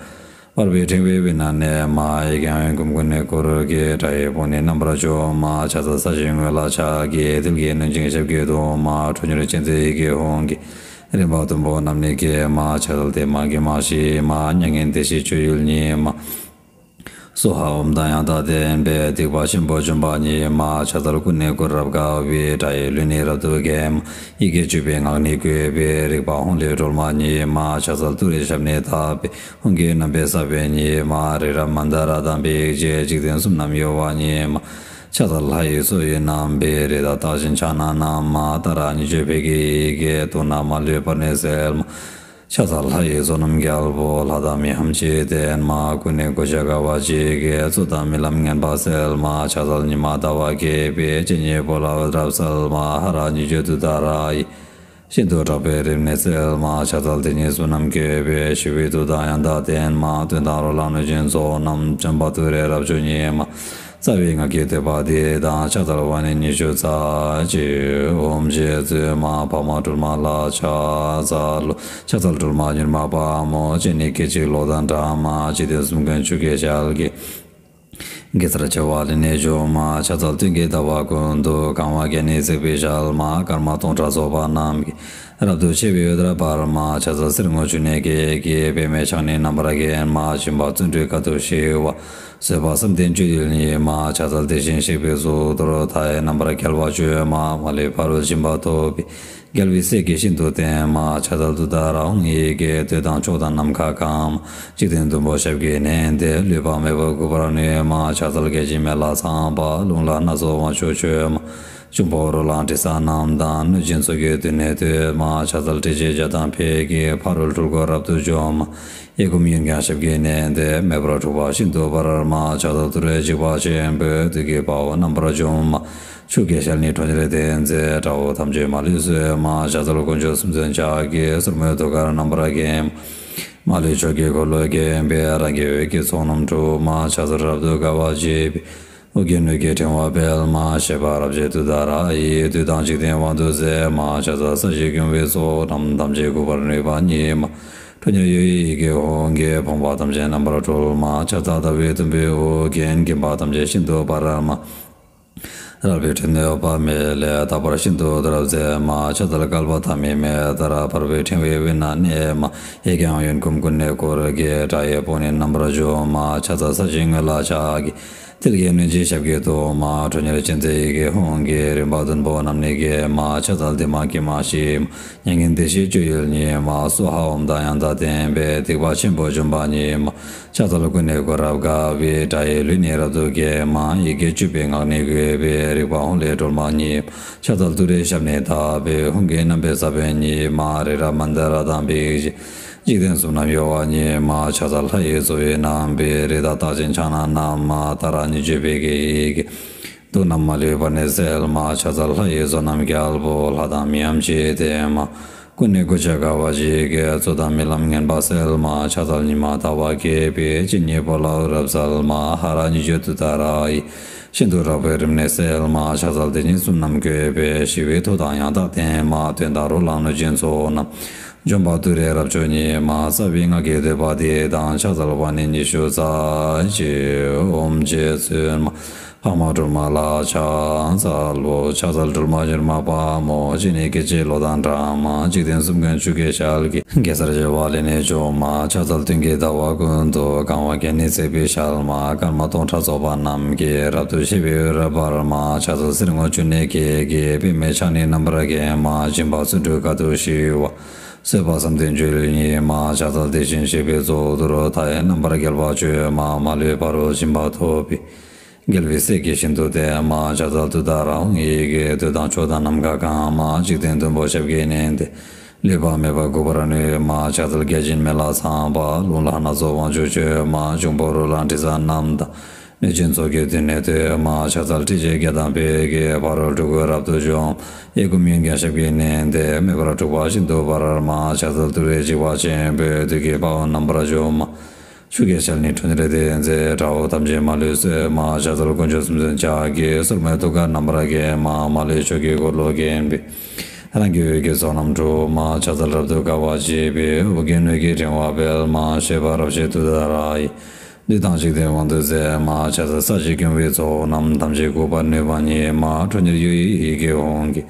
འབར་བའི་ཕྲེང་བའི་དབུས་ན་གནས་མ། གཡས་བརྐྱང་གཡོན་བསྐུམ་ཀུན་ནས་བསྐོར་གྱི། དགྲ་ཡི་དཔུང་ནི་རྣམ་པར་འཇོམས་མ། ཕྱག་འཚལ་ས་གཞིའི་ངོས་ལ་ཕྱག་གི། མཐིལ་གྱིས་བསྣུན་ཅིང་ཞབས་ཀྱིས་བརྡུང་མ། ཁྲོ་གཉེར་ཅན་མཛད་ཡི་གེ་ཧཱུྃ་གིས། རིམ་པ་བདུན་པོ་རྣམས་ནི་འགེམས་མ། ཕྱག་འཚལ་བདེ་མ་དགེ་མ་ཞི་མ། མྱ་ངན་འདས་ཞི་སྤྱོད་ཡུལ་ཉིད་མ། སྭཱ་ཧཱ་ཨོཾ་དང་ཡང་དག་ལྡན་པས། སྡིག་པ་ཆེན་པོ་འཇོམས་པ་ཉིད་མ། ཕྱག་འཚལ་ཀུན་ནས་བསྐོར་རབ་དགའ་བའི། དགྲ་ཡི་ལུས་ནི་རབ་ཏུ་འགེམས་མ། ཡི་གེ་བཅུ་པའི་ངག་ནི་བཀོད་པའི། རིག་པ་ཧཱུྃ་ལས་སྒྲོལ་མ་ཉིད་མ། ཕྱག་འཚལ་ཏུ་རེའི་ཞབས་ནི་བརྡབས་པའི། ཧཱུྃ་གི་རྣམ་པའི་ས་བོན་ཉིད་མ། རི་རབ་མནྡ་ར་དང་འབིགས་བྱེད། འཇིག་རྟེན་གསུམ་རྣམས་གཡོ་བ་ཉིད་མ། ཕྱག་འཚལ་ལྷ་ཡི་མཚོ་ཡི་རྣམ་པའི། རི་དྭགས་རྟགས་ཅན་ཕྱག་ན་བསྣམས་མ། ཏཱ་ར་གཉིས་བརྗོད་ཕཊ་ཀྱི་ཡི་གེས། དུག་རྣམས་མ་ལུས་པར་ནི་སེལ་མ། ཕྱག་འཚལ་ལྷ་ཡི་མཚོ་རྣམས་རྒྱལ་པོ། ལྷ་དང་མིའམ་ཅི་ཡིས་བསྟེན་མ། ཀུན་ནས་གུས་ཕྱག་དགའ་བ་བརྗིད་ཀྱིས། རྩོད་དང་རྨི་ལམ་ངན་པ་སེལ་མ། ཕྱག་འཚལ་ཉི་མ་ཟླ་བ་རྒྱས་པའི། སྤྱན་གཉིས་པོ་ལ་འོད་རབ་གསལ་མ། ཧ་ར་གཉིས་བརྗོད་ཏུཏྟཱ་ར་ཡིས། ཤིན་ཏུ་དྲག་པོའི་རིམས་ནད་སེལ་མ། ཕྱག་འཚལ་དེ་ཉིད་གསུམ་རྣམས་བཀོད་པའི། ཞི་བའི་མཐུ་དང་ཡང་དག་ལྡན་མ། གདོན་དང་རོ་ལངས་གནོད་སྦྱིན་ཚོགས་རྣམས། འཇོམས་པ་ཏུ་རེ་རབ་མཆོག་ཉིད་མ། རྩ་བའི་སྔགས་ཀྱི་བསྟོད་པ་འདི་དང་། ཕྱག་འཚལ་བ་ནི་ཉི་ཤུ་རྩ་གཅིག་ཨོཾ་རྗེ་བཙུན་མ་འཕགས་མ་སྒྲོལ་མ་ལ་ཕྱག་འཚལ་ལོ། ཕྱག་འཚལ་སྒྲོལ་མ་མྱུར་མ་དཔའ་མོ། སྤྱན་ནི་སྐད་ཅིག་གློག་དང་འདྲ་མ། འཇིག་རྟེན་གསུམ་མགོན་ཆུ་སྐྱེས་ཞལ་གྱི། གེ་སར་བྱེ་བ་ལས་ནི་བྱུང་མ། ཕྱག་འཚལ་སྟོན་ཀའི་ཟླ་བ་ཀུན་ཏུ། གང་བ་བརྒྱ་ནི་བརྩེགས་པའི་ཞལ་མ། སྐར་མ་སྟོང་ཕྲག་ཚོགས་པ་རྣམས་ཀྱིས། རབ་ཏུ་ཕྱེ་བའི་འོད་འདྲ་འབར་མ། ཕྱག་འཚལ་གསེར་སྔོ་ཆུ་ནས་སྐྱེས་ཀྱི། པདྨས་ཕྱག་ནི་རྣམ་པར་བརྒྱན་མ། སྦྱིན་པ་བརྩོན་འགྲུས་དཀའ་ཐུབ་ཞི་བ། བཟོད་པ་བསམ་གཏན་སྤྱོད་ཡུལ་ཉིད་མ། ཕྱག་འཚལ་དེ་བཞིན་གཤེགས་པའི་གཙུག་ཏོར། མཐའ་ཡས་རྣམ་པར་རྒྱལ་བ་བརྗོད་མ། མ་ལུས་ཕ་རོལ་ཕྱིན་པ་ཐོབ་པའི། རྒྱལ་བའི་སྲས་ཀྱིས་ཤིན་ཏུ་བསྟེན་མ། ཕྱག་འཚལ་ཏུཏྟཱ་ར་ཧཱུྃ་ཡི་གེས། འདོད་དང་ཕྱོགས་དང་ནམ་མཁའ་གང་མ། འཇིག་རྟེན་བདུན་པོ་ཞབས་ཀྱིས་མནན་ཏེ། ལུས་པ་མེད་པར་འགུགས་པར་ནུས་མ། ཕྱག་འཚལ་བརྒྱ་བྱིན་མེ་ལྷ་ཚངས་པ། རླུང་ལྷ་སྣ་ཚོགས་དབང་ཕྱུག་མཆོད་མ། འབྱུང་པོ་རོ་ལངས་དྲི་ཟ་རྣམས་དང་། གནོད་སྦྱིན་ཚོགས་ཀྱིས་མདུན་ནས་བསྟོད་མ། ཕྱག་འཚལ་ཏྲཊ་ཅེས་བྱ་དང་ཕཊ་ཀྱིས། ཕ་རོལ་འཁྲུལ་འཁོར་རབ་ཏུ་འཇོམས་མ། གཡས་བསྐུམ་གཡོན་བརྐྱང་ཞབས་ཀྱིས་མནན་ཏེ། མེ་འབར་འཁྲུགས་པ་ཤིན་ཏུ་འབར་མ། ཕྱག་འཚལ་ཏུ་རེ་འཇིགས་པ་ཆེན་པོས། བདུད་ཀྱི་དཔའ་བོ་རྣམ་པར་འཇོམས་མ། ཆུ་སྐྱེས་ཞལ་ནི་ཁྲོ་གཉེར་ལྡན་མཛད། དགྲ་བོ་ཐམས་ཅད་མ་ལུས་གསོད་མ། ཕྱག་འཚལ་དཀོན་མཆོག་གསུམ་མཚོན་ཕྱག་རྒྱའི། སོར་མོས་ཐུགས་ཀར་རྣམ་པར་བརྒྱན་མ། མ་ལུས་ཕྱོགས་ཀྱི་འཁོར་ལོས་བརྒྱན་པའི། རང་གི་འོད་ཀྱི་ཚོགས་རྣམས་འཁྲུག་མ། ཕྱག་འཚལ་རབ་ཏུ་དགའ་བ་བརྗིད་པའི། ཨོ་རྒྱན་འོད་ཀྱི་ཕྲེང་བ་སྤེལ་མ། བཞད་པ་རབ་བཞད་ཏུཏྟཱ་ར་ཡིས། བདུད་དང་འཇིག་རྟེན་དབང་དུ་མཛད་མ། ཕྱག་འཚལ་ས་གཞི་སྐྱོང་བའི་ཚོགས་རྣམས། ཐམས་ཅད་འགུགས་པར་ནུས་པ་ཉིད་མ། ཁྲོ་གཉེར་གཡུ་ཡི་ཡི་གེ་ཧཱུྃ་གིས། ཕོངས་པ་ཐམས་ཅད་རྣམ་པར་སྒྲོལ་མ། ཕྱག་འཚལ་ཟླ་བའི་དུམ་བུས་དབུ་རྒྱན། བརྒྱན་པ་ཐམས་ཅད་ཤིན་ཏུ་འབར་མ། རལ་པའི་ཁྲོད་ནས་འོད་དཔག་མེད་ལས། རྟག་པར་ཤིན་ཏུ་འོད་རབ་མཛད་མ། ཕྱག་འཚལ་བསྐལ་པ་ཐ་མའི་མེ་ལྟར། འབར་བའི་ཕྲེང་བའི་དབུས་ན་གནས་མ། གཡས་བརྐྱང་གཡོན་བསྐུམ་ཀུན་ནས་བསྐོར་གྱི། དགྲ་ཡི་དཔུང་ནི་རྣམ་པར་འཇོམས་མ། ཕྱག་འཚལ་ས་གཞིའི་ངོས་ལ་ཕྱག་གི། མཐིལ་གྱིས་བསྣུན་ཅིང་ཞབས་ཀྱིས་བརྡུང་མ། ཁྲོ་གཉེར་ཅན་མཛད་ཡི་གེ་ཧཱུྃ་གིས། རིམ་པ་བདུན་པོ་རྣམས་ནི་འགེམས་མ། ཕྱག་འཚལ་བདེ་མ་དགེ་མ་ཞི་མ། མྱ་ངན་འདས་ཞི་སྤྱོད་ཡུལ་ཉིད་མ། སྭཱ་ཧཱ་ཨོཾ་དང་ཡང་དག་ལྡན་པས། སྡིག་པ་ཆེན་པོ་འཇོམས་པ་ཉིད་མ། ཕྱག་འཚལ་ཀུན་ནས་བསྐོར་རབ་དགའ་བའི། དགྲ་ཡི་ལུས་ནི་རབ་ཏུ་འགེམས་མ། ཡི་གེ་བཅུ་པའི་ངག་ནི་བཀོད་པའི། རིག་པ་ཧཱུྃ་ལས་སྒྲོལ་མ་ཉིད་མ། ཕྱག་འཚལ་ཏུ་རེའི་ཞབས་ནི་བརྡབས་པའི། ཧཱུྃ་གི་རྣམ་པའི་ས་བོན་ཉིད་མ། རི་རབ་མནྡ་ར་དང་འབིགས་བྱེད། འཇིག་རྟེན་གསུམ་རྣམས་གཡོ་བ་ཉིད་མ། ཕྱག་འཚལ་ལྷ་ཡི་མཚོ་ཡི་རྣམ་པའི། རི་དྭགས་རྟགས་ཅན་ཕྱག་ན་བསྣམས་མ། ཏཱ་ར་གཉིས་བརྗོད་ཕཊ་ཀྱི་ཡི་གེས། དུག་རྣམས་མ་ལུས་པར་ནི་སེལ་མ། ཕྱག་འཚལ་ལྷ་ཡི་མཚོ་རྣམས་རྒྱལ་པོ། ལྷ་དང་མིའམ་ཅི་ཡིས་བསྟེན་མ། ཀུན་ནས་གུས་ཕྱག་དགའ་བ་བརྗིད་ཀྱིས། རྩོད་དང་རྨི་ལམ་ངན་པ་སེལ་མ། ཕྱག་འཚལ་ཉི་མ་ཟླ་བ་རྒྱས་པའི། སྤྱན་གཉིས་པོ་ལ་འོད་རབ་གསལ་མ། ཧ་ར་གཉིས་བརྗོད་ཏུཏྟཱ་ར་ཡིས། ཤིན་ཏུ་དྲག་པོའི་རིམས་ནད་སེལ་མ། ཕྱག་འཚལ་དེ་ཉིད་གསུམ་རྣམས་བཀོད་པའི། ཞི་བའི་མཐུ་དང་ཡང་དག་ལྡན་མ། གདོན་དང་རོ་ལངས་གནོད་སྦྱིན་ཚོགས་རྣམས། འཇོམས་པ་ཏུ་རེ་རབ་མཆོག་ཉིད་མ། རྩ་བའི་སྔགས་ཀྱི་བསྟོད་པ་འདི་དང་། ཕྱག་འཚལ་བ་ནི་ཉི་ཤུ་རྩ་གཅིག་ཨོཾ་རྗེ་བཙུན་མ་འཕགས་མ་སྒྲོལ་མ་ལ་ཕྱག་འཚལ་ལོ། ཕྱག་འཚལ་སྒྲོལ་མ་མྱུར་མ་དཔའ་མོ། སྤྱན་ནི་སྐད་ཅིག་གློག་དང་འདྲ་མ། འཇིག་རྟེན་གསུམ་མགོན་ཆུ་སྐྱེས་ཞལ་གྱི། གེ་སར་བྱེ་བ་ལས་ནི་བྱུང་མ། ཕྱག་འཚལ་སྟེང་གི་ཟླ་བ་ཀུན་ཏུ་གང་བ་བརྒྱ་ནི་བརྩེགས་པའི་ཞལ་མ། སྐར་མ་སྟོང་ཕྲག་ཚོགས་པ་རྣམས་ཀྱིས། རབ་ཏུ་ཕྱེ་བའི་འོད་རབ་འབར་མ། ཕྱག་འཚལ་གསེར་སྔོ་ཆུ་ནས་སྐྱེས་ཀྱི། པདྨས་ཕྱག་ནི་རྣམ་པར་བརྒྱན་མ། སྦྱིན་པ་བརྩོན་འགྲུས་དཀའ་ཐུབ་ཞི་བ། བཟོད་པ་བསམ་གཏན་སྤྱོད་ཡུལ་ཉིད་མ། ཕྱག་འཚལ་དེ་བཞིན་གཤེགས་པའི་གཙུག་ཏོར་མཐའ་ཡས། རྣམ་པར་རྒྱལ་བ་སྤྱོད་མ། མ་ལུས་ཕ་རོལ་ཕྱིན་པ་ཐོབ་པའི། རྒྱལ་བའི་སྲས་ཀྱིས་ཤིན་ཏུ་བསྟེན་མ། ཕྱག་འཚལ་ཏུཏྟཱ་ར་ཧཱུྃ། ཡི་གེ་བསྟོད་དང་མཆོད་དང་ནམ་མཁའ་གང་མ། འཇིག་རྟེན་བདུན་པོ་ཞབས་ཀྱིས་མནན་ཏེ། ལུས་པ་མེད་པར་འགུགས་པར་ནུས་མ། ཕྱག་འཚལ་བརྒྱ་བྱིན་མེ་ལྷ་ཚངས་པ། རླུང་ལྷ་སྣ་ཚོགས་དབང་ཕྱུག་མཆོད་མ། འབྱུང་པོ་རོ་ལངས་དྲི་ཟ་རྣམས་དང་། གནོད་སྦྱིན་ཚོགས་ཀྱིས་མདུན་ནས་བསྟོད་མ། ཕྱག་འཚལ་ཏྲཊ་ཅེས་བརྒྱ་དང་བརྒྱད་ཀྱིས། ཕ་རོལ་འཁྲུལ་འཁོར་རབ་ཏུ་འཇོམས། གཡས་བསྐུམ་གཡོན་བརྐྱང་ཞབས་ཀྱིས་མནན་ཏེ། མེ་འབར་འཁྲུགས་པ་ཤིན་ཏུ་འབར་མ། ཕྱག་འཚལ་ཏུ་རེ་འཇིགས་པ་ཆེན་པོས། བདུད་ཀྱི་དཔའ་བོ་རྣམ་པར་འཇོམས་མ། ཆུ་སྐྱེས་ཞལ་ནི་ཁྲོ་གཉེར་ལྡན་མཛད། དགྲ་བོ་ཐམས་ཅད་མ་ལུས་གསོད་མ། ཕྱག་འཚལ་དཀོན་མཆོག་གསུམ་མཚོན་ཕྱག་རྒྱའི། སོར་མོས་ཐུགས་ཀར་རྣམ་པར་བརྒྱན་མ། མ་ལུས་ཆོས་ཀྱི་འཁོར་ལོས་བརྒྱན་པའི། རང་གི་འོད་ཀྱི་ཚོགས་རྣམས་འཁྲུག་མ། ཕྱག་འཚལ་རབ་ཏུ་དགའ་བ་བརྗིད་པའི། ཨོ་རྒྱན་འོད་ཀྱི་ཕྲེང་བ་སྤེལ་མ། བཞད་པ་རབ་བཞད་ཏུཏྟཱ་ར་ཡིས། བདུད་དང་འཇིག་རྟེན་དབང་དུ་མཛད་མ། ཕྱག་འཚལ་ས་གཞི་སྐྱོང་བའི་ཚོགས་རྣམས། ཐམས་ཅད་འགུགས་པར་ནུས་པ་ཉིད་མ། ཁྲོ་གཉེར་གཡུ་ཡི་ཡི་གེ་ཧཱུྃ་གིས།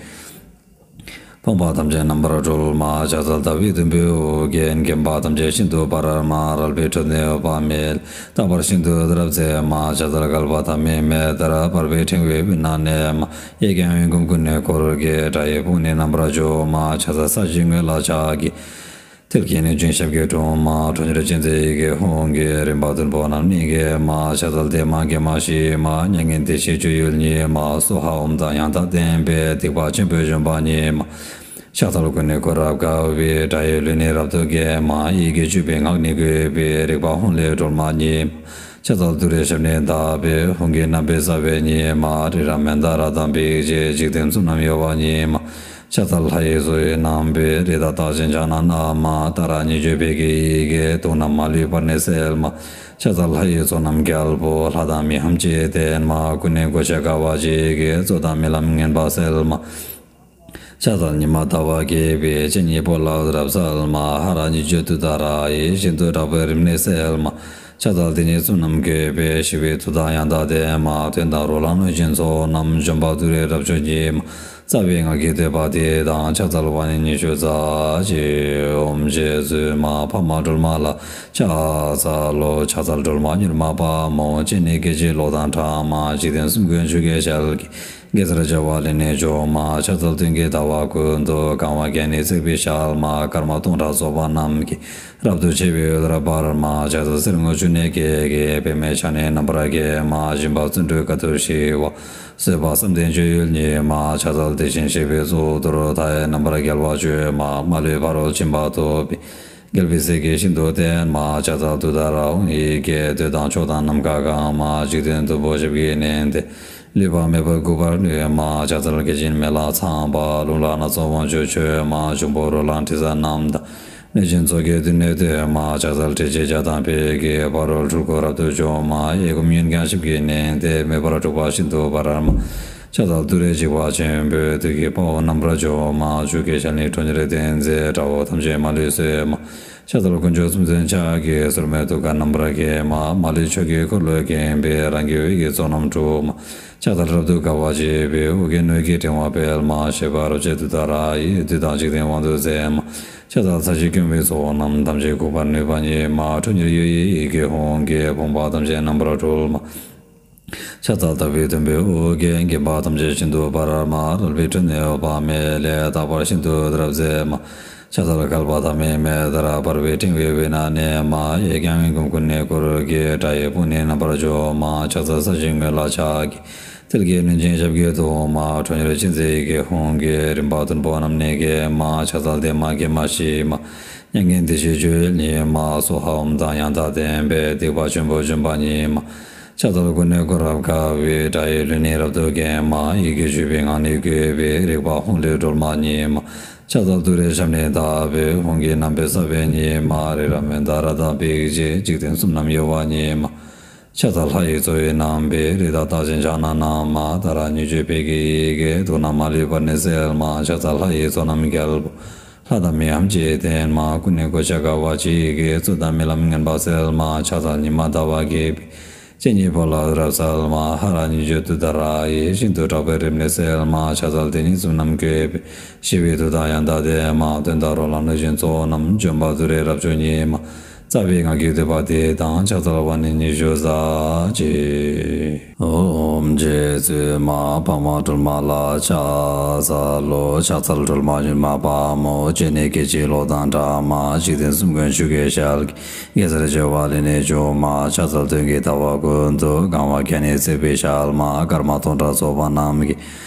ཕོངས་པ་ཐམས་ཅད་རྣམ་པར་སྒྲོལ་མ། ཕྱག་འཚལ་ཟླ་བའི་དུམ་བུས་དབུ་བརྒྱན། བརྒྱན་པ་ཐམས་ཅད་ཤིན་ཏུ་འབར་མ། རལ་པའི་ཁྲོད་ནས་འོད་དཔག་མེད། རྟག་པར་ཤིན་ཏུ་དུ་རབ་མཛད་མ། ཕྱག་འཚལ་བསྐལ་པ་ཐ་མའི་མེ་ལྟར། འབར་བའི་ཕྲེང་བའི་དབུས་ན་གནས་མ། གཡས་བརྐྱང་གཡོན་བསྐུམ་ཀུན་ནས་འཁོར་གྱིས། དགྲ་ཡི་དཔུང་ནི་རྣམ་པར་འཇོམས་མ། ཕྱག་འཚལ་ས་གཞིའི་ངོས་ལ་ཕྱག་གི། མཐིལ་གྱིས་གནོད་སྦྱིན་ཞབས་ཀྱིས་དཀྲུགས་མ། ཁྲོ་གཉེར་ཅན་མཛད་ཡི་གེ་ཧཱུྃ་གིས། རིམ་པ་བདུན་པོ་རྣམས་ནི་འགེམས་མ། ཕྱག་འཚལ་བདེ་མ་དགེ་མ་ཞི་མ། མྱ་ངན་འདས་ཞི་སྤྱོད་ཡུལ་ཉིད་མ། སྭཱ་ཧཱ་ཨོཾ་དང་ཡང་དག་ལྡན་པས། སྡིག་པ་ཆེན་པོའི་བཤགས་པ་ཉིད་མ། ཕྱག་འཚལ་ཀུན་ནས་འཁོར་རབ་དགའ་བའི། དགྲ་ཡི་ལུས་ནི་རབ་ཏུ་འགེམས་མ། ཡི་གེ་བཅུ་པའི་སྔགས་ནི་བཀོད་པའི། རིག་པ་ཧཱུྃ་ལས་སྒྲོལ་མ་ཉིད་མ། ཕྱག་འཚལ་ཏུ་རེ་ཞབས་ནི་བརྡབས་པའི། ཧཱུྃ་གི་རྣམ་པའི་རྩ་བའི་ཉི་མ། རི་རབ་མནྡ་ར་དང་འབིགས་བྱེད། འཇིག་རྟེན་གསུམ་རྣམས་གཡོ་བ་ཉིད་མ། ཕྱག་འཚལ་ལྷ་ཡི་གཙོ་བོའི་རྣམ་པའི། རི་དྭགས་རྟགས་ཅན་ཕྱག་ན་བསྣམས་མ། ཏཱ་ར་གཉིས་བརྗོད་ཕཊ་ཀྱི་ཡི་གེས། དུག་རྣམས་མ་ལུས་པར་ནི་སེལ་མ། ཕྱག་འཚལ་ལྷ་ཡི་ཚོགས་རྣམས་རྒྱལ་པོ། ལྷ་དང་མི་འམ་ཅི་ཡིས་བསྟེན་མ། ཀུན་ནས་གོ་ཆ་དགའ་བ་བརྗིད་ཀྱིས། རྩོད་དང་རྨི་ལམ་ངན་པ་སེལ་མ། ཕྱག་འཚལ་ཉི་མ་ཟླ་བ་རྒྱས་པའི། སྤྱན་གཉིས་པོ་ལ་འོད་རབ་གསལ་མ། ཧ་ར་གཉིས་བརྗོད་ཏུཏྟཱ་ར་ཡིས། ཤིན་ཏུ་དྲག་པོའི་རིམས་ནད་སེལ་མ། ཕྱག་འཚལ་དེ་ཉིད་གསུམ་རྣམས་བཀོད་པའི། ཞི་བའི་མཐུ་དང་ཡང་དག་ལྡན་མ། གདོན་དང་རོ་ལངས་གནོད་སྦྱིན་ཚོགས་རྣམས། འཇོམས་པ་ཏུ་རེ་རབ་མཆོག་ཉིད་མ། རྩ་བའི་སྔགས་ཀྱི་བསྟོད་པ་འདི་དང་། ཕྱག་འཚལ་བ་ནི་ཉི་ཤུ་རྩ་གཅིག་ཨོཾ་རྗེ་བཙུན་མ་འཕགས་མ་སྒྲོལ་མ་ལ་ཕྱག་འཚལ་ལོ། ཕྱག་འཚལ་སྒྲོལ་མ་མྱུར་མ་དཔའ་མོ། སྤྱན་ནི་སྐད་ཅིག་གློག་དང་འདྲ་མ། འཇིག་རྟེན་གསུམ་མགོན་ཆུ་སྐྱེས་ཞལ་གྱི། གེ་སར་བྱེ་བ་ལས་ནི་བྱུང་མ། ཕྱག་འཚལ་སྟེང་གི་ཟླ་བ་ཀུན་ཏུ། གང་བ་བརྒྱ་ནི་བརྩེགས་པའི་ཞལ་མ། སྐར་མ་སྟོང་ཕྲག་ཚོགས་པ་རྣམས་ཀྱིས། རབ་ཏུ་ཕྱེ་བའི་འོད་རབ་འབར་མ། ཕྱག་འཚལ་གསེར་སྔོ་ཆུ་ནས་སྐྱེས་ཀྱི། པདྨས་ཕྱག་ནི་རྣམ་པར་བརྒྱན་མ། སྦྱིན་པ་བརྩོན་འགྲུས་དཀའ་ཐུབ་ཞི་བ། བཟོད་པ་བསམ་གཏན་སྤྱོད་ཡུལ་ཉིད་མ། ཕྱག་འཚལ་དེ་བཞིན་གཤེགས་པའི་གཙུག་ཏོར་མཐའ་ཡས། རྣམ་པར་རྒྱལ་བ་སྤྱོད་མ། མ་ལུས་ཕ་རོལ་ཕྱིན་པ་ཐོབ་པའི། རྒྱལ་བའི་སྲས་ཀྱིས་ཤིན་ཏུ་བསྟེན་མ། ཕྱག་འཚལ་ཏུཏྟཱ་ར་ཧཱུྃ། ཡི་གེ་བསྟོད་དང་མཆོད་དང་ནམ་མཁའ་གང་མ། འཇིག་རྟེན་བདུན་པོ་ཞབས་ཀྱིས་མནན་ཏེ། ལུས་པ་མེད་པར་འགུགས་པར་ནུས་མ། ཕྱག་འཚལ་བརྒྱ་བྱིན་མེ་ལྷ་ཚངས་པ། རླུང་ལྷ་སྣ་ཚོགས་དབང་ཕྱུག་མཆོད་མ། འབྱུང་པོ་རོ་ལངས་དྲི་ཟ་རྣམས་དང་། གནོད་སྦྱིན་ཚོགས་ཀྱིས་མདུན་ནས་བསྟོད་མ། ཕྱག་འཚལ་ཏྲཊ་ཅེས་བྱ་དང་ཕཊ་ཀྱིས། ཕ་རོལ་འཁྲུལ་འཁོར་རབ་ཏུ་འཇོམས་མ། གཡས་བསྐུམ་གཡོན་བརྐྱང་ཞབས་ཀྱིས་མནན་ཏེ། མེ་འབར་འཁྲུགས་པ་ཤིན་ཏུ་འབར་མ། ཕྱག་འཚལ་ཏུ་རེ་འཇིགས་པ་ཆེན་པོས། བདུད་ཀྱི་དཔའ་བོ་རྣམ་པར་འཇོམས་མ། ཆུ་སྐྱེས་ཞལ་ནི་ཁྲོ་གཉེར་ལྡན་མཛད། དགྲ་བོ་ཐམས་ཅད་མ་ལུས་གསོད་མ། ཕྱག་འཚལ་དཀོན་མཆོག་གསུམ་མཚོན་ཕྱག་རྒྱའི། སོར་མོས་ཐུགས་ཀར་རྣམ་པར་བརྒྱན་མ། མ་ལུས་ཆོས་ཀྱི་འཁོར་ལོས་བརྒྱན་པའི། རང་གི་འོད་ཀྱི་ཚོགས་རྣམས་འཁྲུགས་མ། ཕྱག་འཚལ་རབ་ཏུ་དགའ་བ་བརྗིད་པའི། ཨོ་རྒྱན་འོད་ཀྱི་ཕྲེང་བ་སྤེལ་མ། བཞད་པ་རབ་བཞད་ཏུཏྟཱ་ར་ཡིས། བདུད་དང་འཇིག་རྟེན་དབང་དུ་མཛད་མ། ཕྱག་འཚལ་ས་གཞི་སྐྱོང་བའི་ཚོགས་རྣམས། ཐམས་ཅད་འགུགས་པར་ནུས་པ་ཉིད་མ། ཁྲོ་གཉེར་གཡུ་ཡི་ཡི་གེ་ཧཱུྃ་གིས། ཕོངས་པ་ཐམས་ཅད་རྣམ་པར་སྒྲོལ་མ། ཕྱག་འཚལ་ཟླ་བའི་དུམ་བུས་དབུ་བརྒྱན། བརྒྱན་པ་ཐམས་ཅད་ཤིན་ཏུ་འབར་མ། རལ་པའི་ཁྲོད་ནས་འོད་དཔག་མེད་ལས། རྟག་པར་ཤིན་ཏུ་དུ་རབ་མཛད་མ། ཕྱག་འཚལ་བསྐལ་པ་ཐ་མའི་མེ་ལྟར། འབར་བའི་ཕྲེང་བའི་དབུས་ན་གནས་མ། གཡས་བརྐྱང་གཡོན་བསྐུམ་ཀུན་ནས་བསྐོར་གྱིས། དགྲ་ཡི་དཔུང་ནི་རྣམ་པར་འཇོམས་མ། ཕྱག་འཚལ་ས་གཞིའི་ངོས་ལ་ཕྱག་གི། མཐིལ་གྱིས་གནོད་སྦྱིན་ཞབས་ཀྱིས་བརྡུང་མ། ཁྲོ་གཉེར་ཅན་མཛད་ཡི་གེ་ཧཱུྃ་གིས། རིམ་པ་བདུན་པོ་རྣམས་ནི་འགེམས་མ། ཕྱག་འཚལ་བདེ་མ་དགེ་མ་ཞི་མ། མྱ་ངན་འདས་ཞི་སྤྱོད་ཡུལ་ཉིད་མ། སྭཱ་ཧཱ་ཨོཾ་དང་ཡང་དག་ལྡན་པས། སྡིག་པ་ཆེན་པོ་འཇོམས་པ་ཉིད་མ། ཕྱག་འཚལ་ཀུན་ནས་བསྐོར་རབ་དགའ་བའི། དགྲ་ཡི་ལུས་ནི་རབ་ཏུ་འགེམས་མ། ཡི་གེ་བཅུ་པའི་ངག་ནི་བཀོད་པའི། རིག་པ་ཧཱུྃ་ལས་སྒྲོལ་མ་ཉིད་མ། ཕྱག་འཚལ་ཏུ་རེ་ཞབས་ནི་བརྡབས་པའི། ཧཱུྃ་གི་རྣམ་པའི་རྩ་བའི་ཉི་མ། རི་རབ་མནྡ་ར་དང་འབིགས་བྱེད། འཇིག་རྟེན་གསུམ་རྣམས་གཡོ་བ་ཉིད་མ། ཕྱག་འཚལ་ལྷ་ཡི་གཙོ་བོའི་རྣམ་པའི། རི་དྭགས་རྟགས་ཅན་ཕྱག་ན་བསྣམས་མ། ཏཱ་ར་གཉིས་བརྗོད་ཕཊ་ཀྱི་ཡི་གེས། དུག་རྣམས་མ་ལུས་པར་ནི་སེལ་མ། ཕྱག་འཚལ་ལྷ་ཡི་ཚོགས་རྣམས་རྒྱལ་པོ། ལྷ་དང་མིའམ་ཅི་ལྡན་མ། ཀུན་ནས་གོ་ཆ་དགའ་བ་ཅིག་གིས། གཙུག་དང་རྨི་ལམ་ངན་པ་སེལ་མ། ཕྱག་འཚལ་ཉི་མ་ཟླ་བ་རྒྱས་པའི། སྤྱན་གཉིས་པོ་ལ་རབ་གསལ་མ། ཧ་ར་གཉིས་བརྗོད་ཏུཏྟཱ་ར་ཡིས། ཤིན་ཏུ་དྲག་པོའི་རིམས་ནད་སེལ་མ། ཕྱག་འཚལ་དེ་ཉིད་གསུམ་རྣམས་བཀོད་པའི། ཞི་བའི་མཐུ་དང་ཡང་དག་ལྡན་མ། དོན་དམ་རོ་ལངས་གནོད་སྦྱིན་ཚོགས་རྣམས། འཇོམས་པ་ཏུ་རེ་རབ་མཆོག་ཉིད་མ། རྩ་བའི་སྔགས་ཀྱི་བསྟོད་པ་འདི་དང་། ཕྱག་འཚལ་བ་ནི་ཉི་ཤུ་རྩ་གཅིག་ཨོཾ་རྗེ་བཙུན་མ་འཕགས་མ་སྒྲོལ་མ་ལ་ཕྱག་འཚལ་ལོ། ཕྱག་འཚལ་སྒྲོལ་མ་མྱུར་མ་དཔའ་མོ། སྤྱན་ནི་སྐད་ཅིག་གློག་དང་འདྲ་མ། འཇིག་རྟེན་གསུམ་མགོན་ཆུ་སྐྱེས་ཞལ་གྱི། གེ་སར་བྱེ་བ་ལས་ནི་བྱུང་མ། ཕྱག་འཚལ་སྟོན་ཀའི་ཟླ་བ་ཀུན་ཏུ། གང་བ་བརྒྱ་ནི་བརྩེགས་པའི་ཞལ་མ། སྐར་མ་སྟོང་ཕྲག་ཚོགས་པ་རྣམས་ཀྱིས།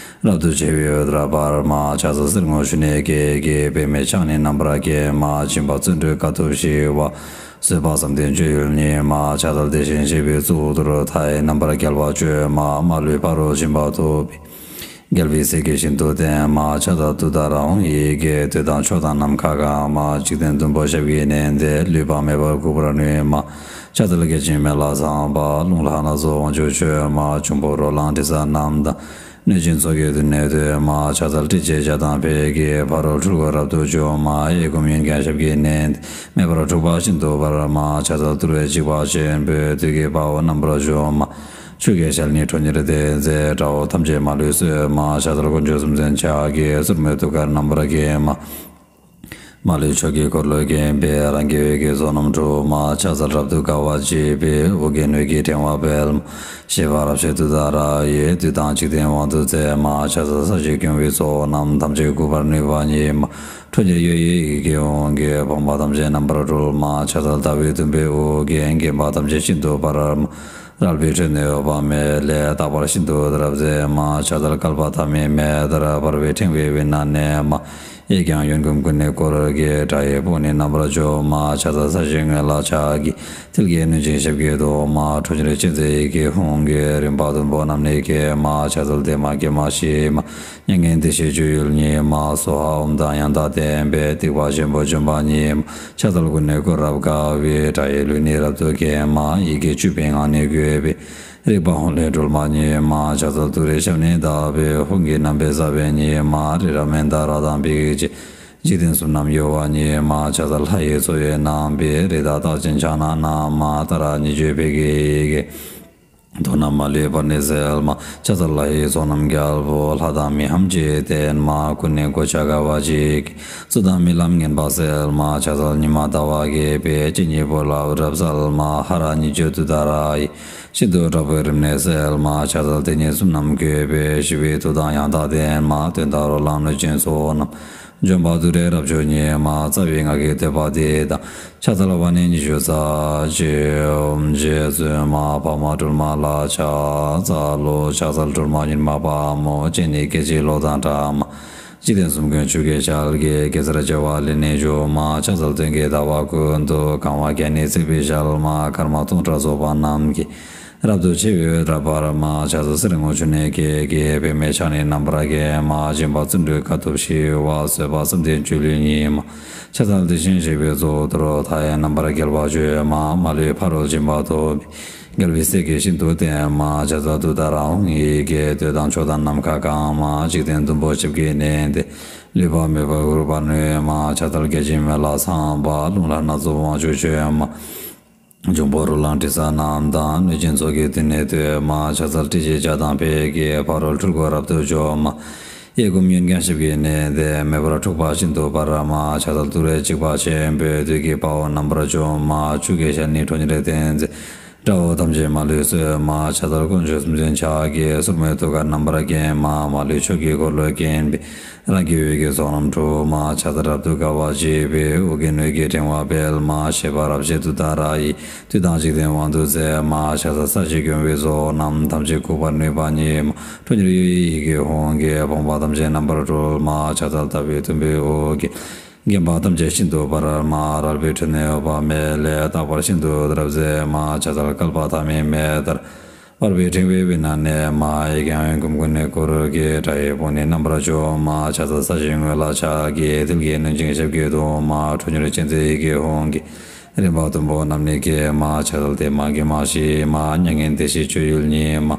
རབ་ཏུ་ཕྱེ་བའི་འོད་རབ་འབར་མ། ཕྱག་འཚལ་གསེར་སྔོ་ཆུ་ནས་སྐྱེས་ཀྱི། པདྨས་ཕྱག་ནི་རྣམ་པར་བརྒྱན་མ། སྦྱིན་པ་བརྩོན་འགྲུས་དཀའ་ཐུབ་ཞི་བ། བཟོད་པ་བསམ་གཏན་སྤྱོད་ཡུལ་ཉིད་མ། ཕྱག་འཚལ་དེ་བཞིན་གཤེགས་པའི་གཙུག་ཏོར་མཐའ་ཡས། རྣམ་པར་རྒྱལ་བ་སྤྱོད་མ། མ་ལུས་ཕ་རོལ་ཕྱིན་པ་ཐོབ་པའི། རྒྱལ་བའི་སྲས་ཀྱིས་ཤིན་ཏུ་བསྟེན་མ། ཕྱག་འཚལ་ཏུཏྟཱ་ར་ཧཱུྃ་ཡི་གེས། འདོད་དང་ཕྱོགས་དང་ནམ་མཁའ་གང་མ། འཇིག་རྟེན་བདུན་པོ་ཞབས་ཀྱིས་མནན་ཏེ། ལུས་པ་མེད་པར་འགུགས་པར་ནུས་མ། ཕྱག་འཚལ་བརྒྱ་བྱིན་མེ་ལྷ་ཚངས་པ། རླུང་ལྷ་སྣ་ཚོགས་དབང་ཕྱུག་མཆོད་མ། འབྱུང་པོ་རོ་ལངས་དྲི་ཟ་རྣམས་དང་། གནོད་སྦྱིན་ཚོགས་ཀྱིས་མདུན་ནས་བསྟོད་མ། ཕྱག་འཚལ་ཏྲཊ་ཅེས་བྱ་དང་ཕཊ་ཀྱིས། ཕ་རོལ་འཁྲུལ་འཁོར་རབ་ཏུ་འཇོམས་མ། གཡས་བསྐུམ་གཡོན་བརྐྱང་ཞབས་ཀྱིས་མནན་ཏེ། མེ་འབར་འཁྲུག་པ་ཤིན་ཏུ་འབར་མ། ཕྱག་འཚལ་ཏུ་རེ་འཇིགས་པ་ཆེན་པོས། བདུད་ཀྱི་དཔའ་བོ་རྣམ་པར་འཇོམས་མ། ཆུ་སྐྱེས་ཞལ་ནི་ཁྲོ་གཉེར་ལྡན་མཛད། དགྲ་བོ་ཐམས་ཅད་མ་ལུས་གསོད་མ། ཕྱག་འཚལ་དཀོན་མཆོག་གསུམ་མཚོན་ཕྱག་རྒྱའི། སོར་མོས་ཐུགས་ཀར་རྣམ་པར་བརྒྱན་མ། མ་ལུས་ཕྱོགས་ཀྱི་འཁོར་ལོས་བརྒྱན་པའི། རང་གི་འོད་ཀྱི་ཚོགས་རྣམས་འཁྲུག་མ། ཕྱག་འཚལ་རབ་ཏུ་དགའ་བ་བརྗིད་པའི། དབུ་རྒྱན་འོད་ཀྱི་ཕྲེང་བ་སྤེལ་མ། བཞད་པ་རབ་བཞད་ཏུཏྟཱ་ར་ཡིས། བདུད་དང་འཇིག་རྟེན་དབང་དུ་མཛད་མ། ཕྱག་འཚལ་ས་གཞི་སྐྱོང་བའི་ཚོགས་རྣམས། ཐམས་ཅད་འགུགས་པར་ནུས་པ་ཉིད་མ། ཁྲོ་གཉེར་གཡོ་ཡི་ཡི་གེ་ཧཱུྃ་གིས། ཕོངས་པ་ཐམས་ཅད་རྣམ་པར་སྒྲོལ་མ། ཕྱག་འཚལ་ཟླ་བའི་དུམ་པའི་དབུ་རྒྱན། བརྒྱན་པ་ཐམས་ཅད་ཤིན་ཏུ་འབར་མ། རལ་པའི་ཁྲོད་ནས་འོད་དཔག་མེད་ལས། རྟག་པར་ཤིན་ཏུ་འོད་རབ་མཛད་མ། ཕྱག་འཚལ་བསྐལ་པ་ཐ་མའི་མེ་ལྟར། འབར་བའི་ཕྲེང་བའི་དབུས་ན་གནས་མ། གཡས་བརྐྱང་གཡོན་བསྐུམ་ཀུན་ནས་བསྐོར་གྱིས། དགྲ་ཡི་དཔུང་ནི་རྣམ་པར་འཇོམས་མ། ཕྱག་འཚལ་ས་གཞིའི་ངོས་ལ་ཕྱག་གི། མཐིལ་གྱིས་བསྣུན་ཅིང་ཞབས་ཀྱིས་བརྡུང་མ། ཁྲོ་གཉེར་ཅན་མཛད་ཡི་གེ་ཧཱུྃ་གིས། རིམ་པ་བདུན་པོ་རྣམས་ནི་འགེམས་མ། ཕྱག་འཚལ་བདེ་མ་དགེ་མ་ཞི་མ། མྱ་ངན་འདས་ཞི་སྤྱོད་ཡུལ་ཉིད་མ། སྭཱ་ཧཱ་ཨོཾ་དང་ཡང་དག་ལྡན་པས། སྡིག་པ་ཆེན་པོ་འཇོམས་པ་ཉིད་མ། ཕྱག་འཚལ་ཀུན་ནས་བསྐོར་རབ་དགའ་བའི། དགྲ་ཡི་ལུས་ནི་རབ་ཏུ་འགེམས་མ། ཡི་གེ་བཅུ་པའི་ངག་ནི་བཀོད་པའི། རིག་པ་ཧཱུྃ་ལས་སྒྲོལ་མ་ཉིད་མ། ཕྱག་འཚལ་ཏུ་རེ་ཞབས་ནི་བརྡབས་པའི། ཧཱུྃ་གི་རྣམ་པའི་ས་བོན་ཉིད་མ། རི་རབ་མནྡ་ར་དང་འབིགས་བྱེད། འཇིག་རྟེན་གསུམ་རྣམས་གཡོ་བ་ཉིད་མ། ཕྱག་འཚལ་ལྷ་ཡི་མཚོ་ཡི་རྣམ་པའི། རི་དྭགས་རྟགས་ཅན་ཕྱག་ན་བསྣམས་མ། ཏཱ་ར་གཉིས་བརྗོད་ཕཊ་ཀྱི་ཡི་གེས། དུག་རྣམས་མ་ལུས་པར་ནི་སེལ་མ། ཕྱག་འཚལ་ལྷ་ཡི་ཚོགས་རྣམས་རྒྱལ་པོ། ལྷ་དང་མིའམ་ཅི་ལྡན་མ། ཀུན་ནས་གོ་ཆ་དགའ་བ་བརྗིད་ཀྱིས། གཙུག་དང་རྨི་ལམ་ངན་པ་སེལ་མ། ཕྱག་འཚལ་ཉི་མ་ཟླ་བ་རྒྱས་པའི། སྤྱན་གཉིས་པོ་ལ་འོད་རབ་གསལ་མ། ཧ་ར་གཉིས་བརྗོད་ཏུཏྟཱ་ར་ཡིས། ཤིན་ཏུ་དྲག་པོའི་རིམས་ནད་སེལ་མ། ཕྱག་འཚལ་དེ་ཉིད་གསུམ་རྣམས་བཀོད་པའི། ཞི་བའི་མཐུ་དང་ཡང་དག་ལྡན་མ། དོན་དམ་རོ་ལངས་གནོད་སྦྱིན་ཚོགས་རྣམས། འཇོམས་པ་ཏུ་རེ་རབ་མཆོག་ཉིད་མ། རྩ་བའི་སྔགས་ཀྱི་བསྟོད་པ་འདི་དང་། ཕྱག་འཚལ་བ་ནི་ཉི་ཤུ་རྩ་གཅིག་ཨོཾ་རྗེ་བཙུན་མ་འཕགས་མ་སྒྲོལ་མ་ལ་ཕྱག་འཚལ་ལོ། ཕྱག་འཚལ་སྒྲོལ་མ་མྱུར་མ་དཔའ་མོ། སྤྱན་ནི་སྐད་ཅིག་གློག་དང་འདྲ་མ། འཇིག་རྟེན་གསུམ་མགོན་ཆུ་སྐྱེས་ཞལ་གྱི། གེ་སར་བྱེ་བ་ལས་ནི་བྱུང་མ། ཕྱག་འཚལ་སྟོན་ཀའི་ཟླ་བ་ཀུན་ཏུ། གང་བ་བརྒྱ་ནི་བརྩེགས་པའི་ཞལ་མ། སྐར་མ་སྟོང་ཕྲག་ཚོགས་པ་རྣམས་ཀྱིས། རབ་ཏུ་ཕྱེ་བའི་འོད་རབ་འབར་མ། ཕྱག་འཚལ་གསེར་སྔོ་ཆུ་ནས་སྐྱེས་ཀྱི། པདྨས་ཕྱག་ནི་རྣམ་པར་བརྒྱན་མ། སྦྱིན་པ་བརྩོན་འགྲུས་དཀའ་ཐུབ་ཞི་བ། བཟོད་པ་བསམ་གཏན་སྤྱོད་ཡུལ་ཉིད་མ། ཕྱག་འཚལ་དེ་བཞིན་གཤེགས་པའི་གཙུག་ཏོར་མཐའ་ཡས། རྣམ་པར་རྒྱལ་བ་སྤྱོད་མ། མ་ལུས་ཕ་རོལ་ཕྱིན་པ་ཐོབ་པའི། རྒྱལ་བའི་སྲས་ཀྱིས་ཤིན་ཏུ་བསྟེན་མ། ཕྱག་འཚལ་ཏུཏྟཱ་ར་ཧཱུྃ་ཡི་གེས། འདོད་དང་ཕྱོགས་དང་ནམ་མཁའ་གང་མ། འཇིག་རྟེན་བདུན་པོ་ཞབས་ཀྱིས་མནན་ཏེ། ལུས་པ་མེད་པར་འགུགས་པར་ནུས་མ། ཕྱག་འཚལ་བརྒྱ་བྱིན་མེ་ལྷ་ཚངས་པ། རླུང་ལྷ་སྣ་ཚོགས་དབང་ཕྱུག་མཆོད་མ། འབྱུང་པོ་རོ་ལངས་དྲི་ཟ་རྣམས་དང་། གནོད་སྦྱིན་ཚོགས་ཀྱིས་མདུན་ནས་བསྟོད་མ། ཕྱག་འཚལ་ཏྲཊ་ཅེས་བྱ་དང་ཕཊ་ཀྱིས། ཕ་རོལ་འཁྲུལ་འཁོར་རབ་ཏུ་འཇོམས་མ། གཡས་བསྐུམ་གཡོན་བརྐྱང་ཞབས་ཀྱིས་མནན་ཏེ། མེ་འབར་འཁྲུག་པ་ཤིན་ཏུ་འབར་མ། ཕྱག་འཚལ་ཏུ་རེ་འཇིགས་པ་ཆེན་པོས། བདུད་ཀྱི་དཔའ་བོ་རྣམ་པར་འཇོམས་མ། ཆུ་སྐྱེས་ཞལ་ནི་ཁྲོ་གཉེར་ལྡན་མཛད། དགྲ་བོ་ཐམས་ཅད་མ་ལུས་གསོད་མ། ཕྱག་འཚལ་དཀོན་མཆོག་གསུམ་མཚོན་ཕྱག་རྒྱའི། སོར་མོས་ཐུགས་ཀར་རྣམ་པར་བརྒྱན་མ། མ་ལུས་ཕྱོགས་ཀྱི་འཁོར་ལོས་བརྒྱན་པའི། རང་གི་འོད་ཀྱི་ཚོགས་རྣམས་འཁྲུག་མ། ཕྱག་འཚལ་རབ་ཏུ་དགའ་བ་བརྗིད་པའི། དབུ་རྒྱན་འོད་ཀྱི་ཕྲེང་བ་སྤེལ་མ། བཞད་པ་རབ་བཞད་ཏུཏྟཱ་ར་ཡིས། བདུད་དང་འཇིག་རྟེན་དབང་དུ་མཛད་མ། ཕྱག་འཚལ་ས་གཞི་སྐྱོང་བའི་ཚོགས་རྣམས། ཐམས་ཅད་འགུགས་པར་ནུས་པ་ཉིད་མ། ཁྲོ་གཉེར་གཡོ་ཡི་ཡི་གེ་ཧཱུྃ་གིས། ཕོངས་པ་ཐམས་ཅད་རྣམ་པར་སྒྲོལ་མ། ཕྱག་འཚལ་ཟླ་བའི་དུམ་པའི་དབུ་རྒྱན། བརྒྱན་པ་ཐམས་ཅད་ཤིན་ཏུ་འབར་མ། རལ་པའི་ཁྲོད་ནས་འོད་དཔག་མེད་ལས། རྟག་པར་ཤིན་ཏུ་འོད་རབ་མཛད་མ། ཕྱག་འཚལ་བསྐལ་པ་ཐ་མའི་མེ་ལྟར། འབར་བའི་ཕྲེང་བའི་དབུས་ན་གནས་མ། གཡས་བརྐྱང་གཡོན་བསྐུམ་ཀུན་ནས་བསྐོར་གྱིས། དགྲ་ཡི་དཔུང་ནི་རྣམ་པར་འཇོམས་མ། ཕྱག་འཚལ་ས་གཞིའི་ངོས་ལ་ཕྱག་གིས། མཐིལ་གྱིས་བསྣུན་ཅིང་ཞབས་ཀྱིས་བརྡུང་མ། ཁྲོ་གཉེར་ཅན་མཛད་ཡི་གེ་ཧཱུྃ་གིས། རིམ་པ་བདུན་པོ་རྣམས་ནི་འགེམས་མ། ཕྱག་འཚལ་བདེ་མ་དགེ་མ་ཞི་མ། མྱ་ངན་འདས་ཞི་སྤྱོད་ཡུལ་ཉིད་མ།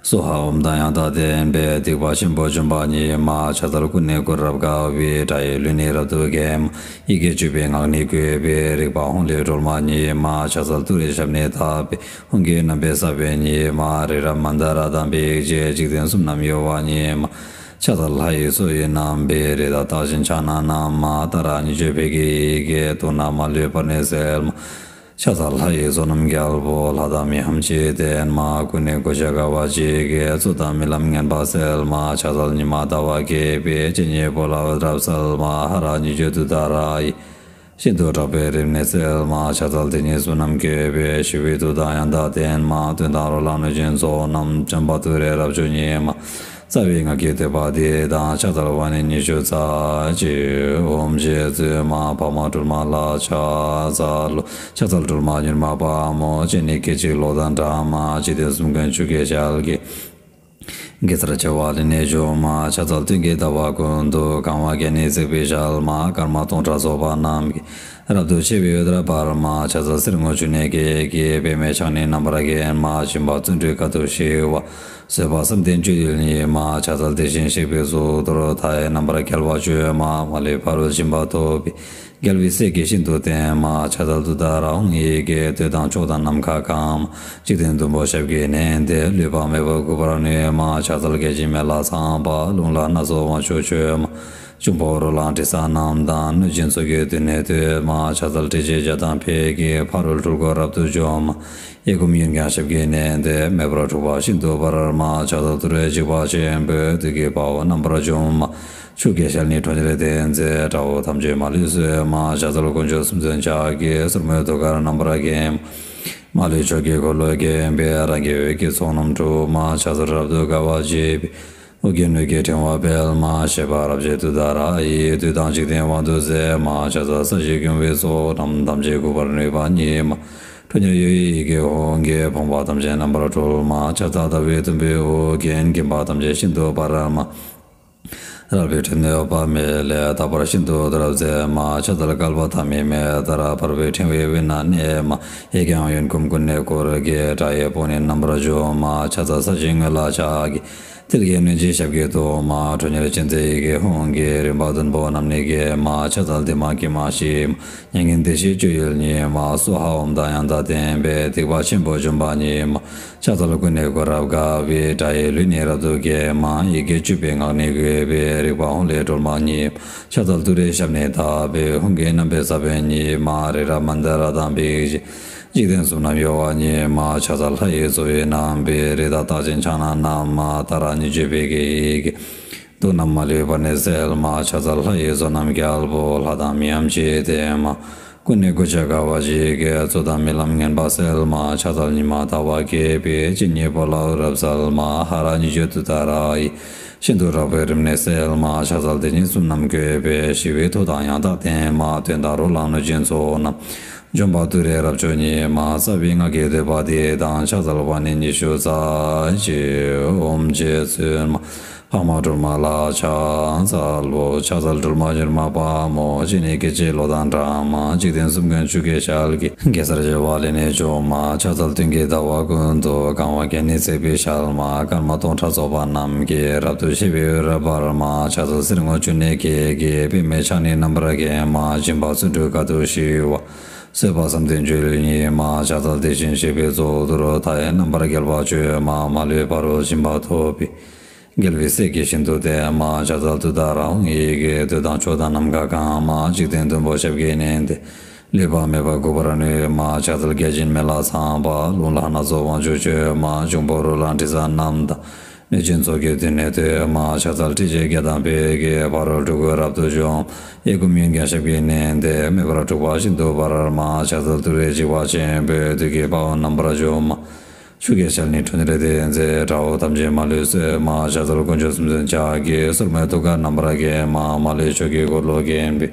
སྭཱ་ཧཱ། ཨོཾ་དང་ཡང་དག་ལྡན་པས་སྡིག་པ་ཆེན་པོ་འཇོམས་པ་ཉིད་མ། ཕྱག་འཚལ་ཀུན་ནས་བསྐོར་རབ་དགའ་བའི། དགྲ་ཡི་ལུས་ནི་རབ་ཏུ་འགེམས། ཡི་གེ་བཅུ་པའི་ངག་ནི་བཀོད་པའི། རིག་པ་ཧཱུྃ་ལས་སྒྲོལ་མ་ཉིད་མ། ཕྱག་འཚལ་ཏུ་རེའི་ཞབས་ནི་བརྡབས་པའི། ཧཱུྃ་གི་རྣམ་པའི་ས་བོན་ཉིད་མ། རི་རབ་མནྡ་ར་དང་འབིགས་བྱེད། འཇིག་རྟེན་གསུམ་རྣམས་གཡོ་བ་ཉིད་མ། ཕྱག་འཚལ་ལྷ་ཡི་མཚོ་ཡི་རྣམ་པའི། རི་དྭགས་རྟགས་ཅན་ཕྱག་ན་བསྣམས་མ། ཏཱ་ར་གཉིས་བརྗོད་ཕཊ་ཀྱི་ཡི་གེ། དུག་རྣམས་མ་ལུས་པར་ནི་སེལ་མ། ཕྱག་འཚལ་ལྷ་ཡི་ཚོགས་རྣམས་རྒྱལ་པོ། ལྷ་དང་མིའམ་ཅི་ཡིས་བསྟེན་མ། ཀུན་ནས་གོ་ཆ་དགའ་བ་བརྗིད་ཀྱིས། རྩོད་དང་རྨི་ལམ་ངན་པ་སེལ་མ། ཕྱག་འཚལ་ཉི་མ་ཟླ་བ་རྒྱས་པའི། སྤྱན་གཉིས་པོ་ལ་འོད་རབ་གསལ་མ། ཧ་ར་གཉིས་བརྗོད་ཏུཏྟཱ་ར་ཡིས། ཤིན་ཏུ་དྲག་པོའི་རིམས་ནད་སེལ་མ། ཕྱག་འཚལ་དེ་ཉིད་གསུམ་རྣམས་བཀོད་པའི། ཞི་བའི་མཐུ་དང་ཡང་དག་ལྡན་མ། གདོན་དང་རོ་ལངས་གནོད་སྦྱིན་ཚོགས་རྣམས། འཇོམས་པ་ཏུ་རེ་རབ་མཆོག་ཉིད་མ། རྩ་བའི་སྔགས་ཀྱི་བསྟོད་པ་འདི་དང་། ཕྱག་འཚལ་བ་ནི་ཉི་ཤུ་རྩ་གཅིག་ཨོཾ་རྗེ་བཙུན་མ་འཕགས་མ་སྒྲོལ་མ་ལ་ཕྱག་འཚལ་ལོ། ཕྱག་འཚལ་སྒྲོལ་མ་མྱུར་མ་དཔའ་མོ། སྤྱན་ནི་སྐད་ཅིག་གློག་དང་འདྲ་མ། འཇིག་རྟེན་གསུམ་མགོན་ཆུ་སྐྱེས་ཞལ་གྱི། གེ་སར་བྱེ་བ་ལས་ནི་བྱུང་མ། ཕྱག་འཚལ་སྟོན་ཀའི་ཟླ་བ་ཀུན་ཏུ། གང་བ་བརྒྱ་ནི་བརྩེགས་པའི་ཞལ་མ། སྐར་མ་སྟོང་ཕྲག་ཚོགས་པ་རྣམས་ཀྱིས། རབ་ཏུ་ཕྱེ་བའི་འོད་རབ་འབར་མ། ཕྱག་འཚལ་གསེར་སྔོ་ཆུ་ནས་སྐྱེས་ཀྱི། པདྨས་ཕྱག་ནི་རྣམ་པར་བརྒྱན་མ། སྦྱིན་པ་བརྩོན་འགྲུས་དཀའ་ཐུབ་ཞི་བ། བཟོད་པ་བསམ་གཏན་སྤྱོད་ཡུལ་ཉིད་མ། ཕྱག་འཚལ་དེ་བཞིན་གཤེགས་པའི་གཙུག་ཏོར། མཐའ་ཡས་རྣམ་པར་རྒྱལ་བ་བཅོམ་མ། མ་ལུས་ཕ་རོལ་ཕྱིན་པ་ཐོབ་པའི། རྒྱལ་བའི་སྲས་ཀྱིས་ཤིན་ཏུ་བསྟེན་མ། ཕྱག་འཚལ་ཏུཏྟཱ་ར་ཧཱུྃ་ཡི་གེས། འདོད་དང་ཕྱོགས་དང་ནམ་མཁའ་གང་། འཇིག་རྟེན་བདུན་པོ་ཞབས་ཀྱིས་མནན་ཏེ། ལུས་པ་མེད་པར་འགུགས་པར་ནུས་མ། ཕྱག་འཚལ་བརྒྱ་བྱིན་མེ་ལྷ་ཚངས་པ། རླུང་ལྷ་སྣ་ཚོགས་དབང་ཕྱུག་མཆོད་མ། འབྱུང་པོ་རོ་ལངས་དྲི་ཟ་རྣམས་དང་། གནོད་སྦྱིན་ཚོགས་ཀྱིས་མདུན་ནས་བསྟོད་མ། ཕྱག་འཚལ་ཏྲཊ་ཅེས་བྱ་དང་ཕཊ་ཀྱིས། ཕ་རོལ་འཁྲུལ་འཁོར་རབ་ཏུ་འཇོམས་མ། གཡས་བསྐུམ་གཡོན་བརྐྱང་ཞབས་ཀྱིས་མནན་ཏེ། མེ་འབར་འཁྲུགས་པ་ཤིན་ཏུ་འབར་མ། ཕྱག་འཚལ་ཏུ་རེའི་འཇིགས་པ་ཆེན་པོས། བདུད་ཀྱི་དཔའ་བོ་རྣམ་པར་འཇོམས་མ། ཆུ་སྐྱེས་ཞལ་ནི་ཁྲོ་གཉེར་ལྡན་མཛད། དགྲ་བོ་ཐམས་ཅད་མ་ལུས་གསོད་མ། ཕྱག་འཚལ་དཀོན་མཆོག་གསུམ་མཚོན་ཕྱག་རྒྱའི། སོར་མོས་ཐུགས་ཀར་རྣམ་པར་བརྒྱན་མ། མ་ལུས་ཕྱོགས་ཀྱི་འཁོར་ལོས་བརྒྱན་པའི། རང་གི་འོད་ཀྱི་ཚོགས་རྣམས་འཁྲུགས་མ། ཕྱག་འཚལ་རབ་ཏུ་དགའ་བ་བརྗིད་པའི། ཨོ་རྒྱན་འོད་ཀྱི་ཕྲེང་བ་སྤེལ་མ། བཞད་པ་རབ་བཞད་ཏུཏྟཱ་ར་ཡིས། བདུད་དང་འཇིག་རྟེན་དབང་དུ་མཛད་མ། ཕྱག་འཚལ་ས་གཞི་སྐྱོང་བའི་ཚོགས་རྣམས། ཐམས་ཅད་འགུགས་པར་ནུས་པ་ཉིད་མ། ཁྲོ་གཉེར་གཡོ་བའི་ཡི་གེ་ཧཱུྃ་གིས། ཕོངས་པ་ཐམས་ཅད་རྣམ་པར་སྒྲོལ་མ། ཕྱག་འཚལ་ཟླ་བའི་དུམ་བུས་ཨོ་རྒྱན། འགེངས་པ་ཐམས་ཅད་ཤིན་ཏུ་འབར་མ། རལ་པའི་ཁྲོད་ནས་འོད་དཔག་མེད་ལས། རྟག་པར་ཤིན་ཏུ་འོད་རབ་མཛད་མ། ཕྱག་འཚལ་བསྐལ་པ་ཐ་མའི་མེ་ལྟར། འབར་བའི་ཕྲེང་བའི་དབུས་ན་གནས་མ། གཡས་བརྐྱང་གཡོན་བསྐུམ་ཀུན་ནས་བསྐོར་གྱིས། དགྲ་ཡི་དཔུང་ནི་རྣམ་པར་འཇོམས་མ། ཕྱག་འཚལ་ས་གཞིའི་ངོས་ལ་ཕྱག་གི། མཐིལ་གྱིས་གནོན་ཅིང་ཞབས་ཀྱིས་བརྡུང་མ། ཁྲོ་གཉེར་ཅན་མཛད་ཡི་གེ་ཧཱུྃ་གིས། རིམ་པ་བདུན་པོ་རྣམས་ནི་འགེམས་མ། ཕྱག་འཚལ་བདེ་མ་དགེ་མ་ཞི་མ། མྱ་ངན་འདས་ཞི་སྤྱོད་ཡུལ་ཉིད་མ། སྭཱ་ཧཱ་ཨོཾ་དང་ཡང་དག་ལྡན་པས། སྡིག་པ་ཆེན་པོ་འཇོམས་པ་ཉིད་མ། ཕྱག་འཚལ་ཀུན་ནས་བསྐོར་རབ་དགའ་བའི། དགྲ་ཡི་ལུས་ནི་རབ་ཏུ་འགེམས་མ། ཡི་གེ་བཅུ་པའི་ངག་ནི་བཀོད་པའི། རིག་པ་ཧཱུྃ་ལས་སྒྲོལ་མ་ཉིད་མ། ཕྱག་འཚལ་ཏུ་རེའི་ཞབས་ནི་བརྡབས་པའི། ཧཱུྃ་གི་རྣམ་པའི་ས་བོན་ཉིད་མ། རི་རབ་མནྡ་ར་དང་འབིགས་བྱེད། འཇིག་རྟེན་གསུམ་རྣམས་གཡོ་བ་ཉིད་མ། ཕྱག་འཚལ་ལྷ་ཡི་མཚོ་ཡི་རྣམ་པའི། རི་དྭགས་རྟགས་ཅན་ཕྱག་ན་བསྣམས་མ། ཏཱ་ར་གཉིས་བརྗོད་ཕཊ་ཀྱི་ཡི་གེ། དུག་རྣམས་མ་ལུས་པར་ནི་སེལ་མ། ཕྱག་འཚལ་ལྷ་ཡི་ཚོགས་རྣམས་རྒྱལ་པོ། ལྷ་དང་མིའམ་ཅི་ཡིས་བསྟེན་མ། ཀུན་ནས་གོ་ཆ་དགའ་བ་བརྗིད་ཀྱིས། རྩོད་དང་རྨི་ལམ་ངན་པ་སེལ་མ། ཕྱག་འཚལ་ཉི་མ་ཟླ་བ་རྒྱས་པའི། སྤྱན་གཉིས་པོ་ལ་འོད་རབ་གསལ་མ། ཧ་ར་གཉིས་བརྗོད་ཏུཏྟཱ་ར་ཡིས། ཤིན་ཏུ་དྲག་པོའི་རིམས་ནད་སེལ་མ། ཕྱག་འཚལ་དེ་ཉིད་གསུམ་རྣམས་བཀོད་པའི། ཞི་བའི་མཐུ་དང་ཡང་དག་ལྡན་མ། གདོན་དང་རོ་ལངས་གནོད་སྦྱིན་ཚོགས་རྣམས། འཇོམས་པ་ཏུ་རེ་རབ་མཆོག་ཉིད་མ། རྩ་བའི་སྔགས་ཀྱི་བསྟོད་པ་འདི་དང་། ཕྱག་འཚལ་བ་ནི་ཉི་ཤུ་རྩ་གཅིག་ཨོཾ་རྗེ་བཙུན་མ་འཕགས་མ་སྒྲོལ་མ་ལ་ཕྱག་འཚལ་ལོ། ཕྱག་འཚལ་སྒྲོལ་མ་མྱུར་མ་དཔའ་མོ། སྤྱན་ནི་སྐད་ཅིག་གློག་དང་འདྲ་མ། འཇིག་རྟེན་གསུམ་མགོན་ཆུ་སྐྱེས་ཞལ་གྱི། གེ་སར་བྱེ་བ་ལས་ནི་བྱུང་མ། ཕྱག་འཚལ་སྟོན་ཀའི་ཟླ་བ་ཀུན་ཏུ། གང་བ་བརྒྱ་ནི་བརྩེགས་པའི་ཞལ་མ། སྐར་མ་སྟོང་ཕྲག་ཚོགས་པ་རྣམས་ཀྱིས། རབ་ཏུ་ཕྱེ་བའི་འོད་རབ་འབར་མ། ཕྱག་འཚལ་གསེར་སྔོ་ཆུ་ནས་སྐྱེས་ཀྱི། པདྨས་ཕྱག་ནི་རྣམ་པར་བརྒྱན་མ། སྦྱིན་པ་བརྩོན་འགྲུས་དཀའ་ཐུབ་ཞི་བ། བཟོད་པ་བསམ་གཏན་སྤྱོད་ཡུལ་ཉིད་མ། ཕྱག་འཚལ་དེ་བཞིན་གཤེགས་པའི་གཙུག་ཏོར། མཐའ་ཡས་རྣམ་པར་རྒྱལ་བ་བཅོམ་མ། མ་ལུས་ཕ་རོལ་ཕྱིན་པ་ཐོབ་པའི། རྒྱལ་བའི་སྲས་ཀྱིས་ཤིན་ཏུ་བསྟེན་མ། ཕྱག་འཚལ་ཏུཏྟཱ་ར་ཧཱུྃ་ཡི་གེས། འདོད་དང་ཕྱོགས་དང་ནམ་མཁའ་གང་མ། འཇིག་རྟེན་བདུན་པོ་ཞབས་ཀྱིས་མནན་ཏེ། ལུས་པ་མེད་པར་འགུགས་པར་ནུས་མ། ཕྱག་འཚལ་བརྒྱ་བྱིན་མེ་ལྷ་ཚངས་པ། རླུང་ལྷ་སྣ་ཚོགས་དབང་ཕྱུག་མཆོད་མ། འབྱུང་པོ་རོ་ལངས་དྲི་ཟ་རྣམས་དང་། གནོད་སྦྱིན་ཚོགས་ཀྱིས་མདུན་ནས་བསྟོད་མ། ཕྱག་འཚལ་ཏྲཊ་ཅེས་བརྒྱ་དང་ཕཊ་ཀྱིས། ཕ་རོལ་འཁྲུལ་འཁོར་རབ་ཏུ་འཇོམས། གཡས་བསྐུམ་གཡོན་བརྐྱང་ཞབས་ཀྱིས་མནན་ཏེ། མེ་འབར་འཁྲུགས་པ་ཤིན་ཏུ་འབར་མ། ཕྱག་འཚལ་ཏུ་རེའི་འཇིགས་པ་ཆེན་པོས། བདུད་ཀྱི་དཔའ་བོ་རྣམ་པར་འཇོམས་མ། ཆུ་སྐྱེས་ཞལ་ནི་ཁྲོ་གཉེར་ལྡན་མཛད། དགྲ་བོ་ཐམས་ཅད་མ་ལུས་གསོད་མ། ཕྱག་འཚལ་དཀོན་མཆོག་གསུམ་མཚོན་ཕྱག་རྒྱའི། སོར་མོས་ཐུགས་ཀར་རྣམ་པར་བརྒྱན་མ། མ་ལུས་ཕྱོགས་ཀྱི་འཁོར་ལོས་བརྒྱན་པའི།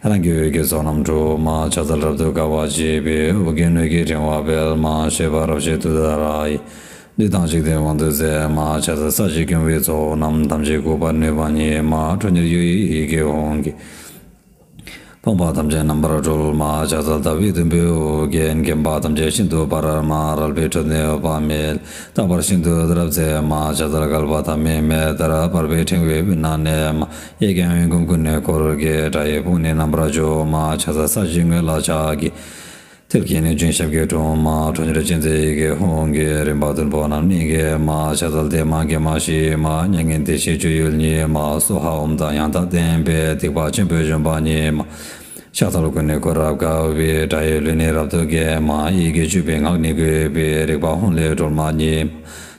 རང་གི་འོད་ཀྱི་ཚོགས་རྣམས་འཁྲུགས་མ། ཕྱག་འཚལ་རབ་ཏུ་དགའ་བ་བརྗིད་པའི། ཨོ་རྒྱན་འོད་ཀྱི་ཕྲེང་བ་སྤེལ་མ། བཞད་པ་རབ་བཞད་ཏུཏྟཱ་ར་ཡིས། བདུད་དང་འཇིག་རྟེན་དབང་དུ་མཛད་མ། ཕྱག་འཚལ་ས་གཞི་སྐྱོང་བའི་ཚོགས་རྣམས། ཐམས་ཅད་འགུགས་པར་ནུས་པ་ཉིད་མ། ཁྲོ་གཉེར་གཡོ་བའི་ཡི་གེ་ཧཱུྃ་གིས། ཕོངས་པ་ཐམས་ཅད་རྣམ་པར་གྲོལ་མ། ཕྱག་འཚལ་ཟླ་བའི་དུམ་བུས་དབུ་རྒྱན། འགེངས་པ་ཐམས་ཅད་ཤིན་ཏུ་འབར་མ། རལ་པའི་ཁྲོད་ནས་འོད་དཔག་མེད། རྟག་པར་ཤིན་ཏུ་དུ་རབ་མཛེས་མ། ཕྱག་འཚལ་བསྐལ་པ་ཐ་མའི་མེ་ལྟར། འབར་བའི་ཕྲེང་བའི་དབུས་ན་གནས་མ། གཡས་བརྐྱང་བའི་མགོན་ཀུན་ནས་བསྐོར་དགའི། དགྲ་ཡི་དཔུང་ནི་རྣམ་པར་འཇོམས་མ། ཕྱག་འཚལ་ས་གཞིའི་ངོས་ལ་ཕྱག་གི་ཐིལ་གྱིས་གནོན་ཅིང་ཞབས་ཀྱིས་བཀྲོལ་མ། ཁྲོ་གཉེར་ཅན་མཛད་ཡི་གེ་ཧཱུྃ་གིས། རིམ་པ་བདུན་པོ་རྣམས་ནི་འགེམས་མ། ཕྱག་འཚལ་བདེ་མ་དགེ་མ་ཞི་མ། མྱ་ངན་འདས་ཞི་སྤྱོད་ཡུལ་ཉིད་མ། སྭཱ་ཧཱ་ཨོཾ་དང་ཡང་དག་ལྡན་པས། སྡིག་པ་ཆེན་པོས་བཤགས་པ་ཉིད་མ། ཕྱག་འཚལ་ཀུན་ནས་བསྐོར་རབ་དགའ་བའི། དགྲ་ཡི་ལུས་ནི་རབ་ཏུ་འགེམས་མ། ཡི་གེ་བཅུ་པའི་ངག་ནི་བཀོད་པའི། རིག་པ་ཧཱུྃ་ལས་སྒྲོལ་མ་ཉིད་མ།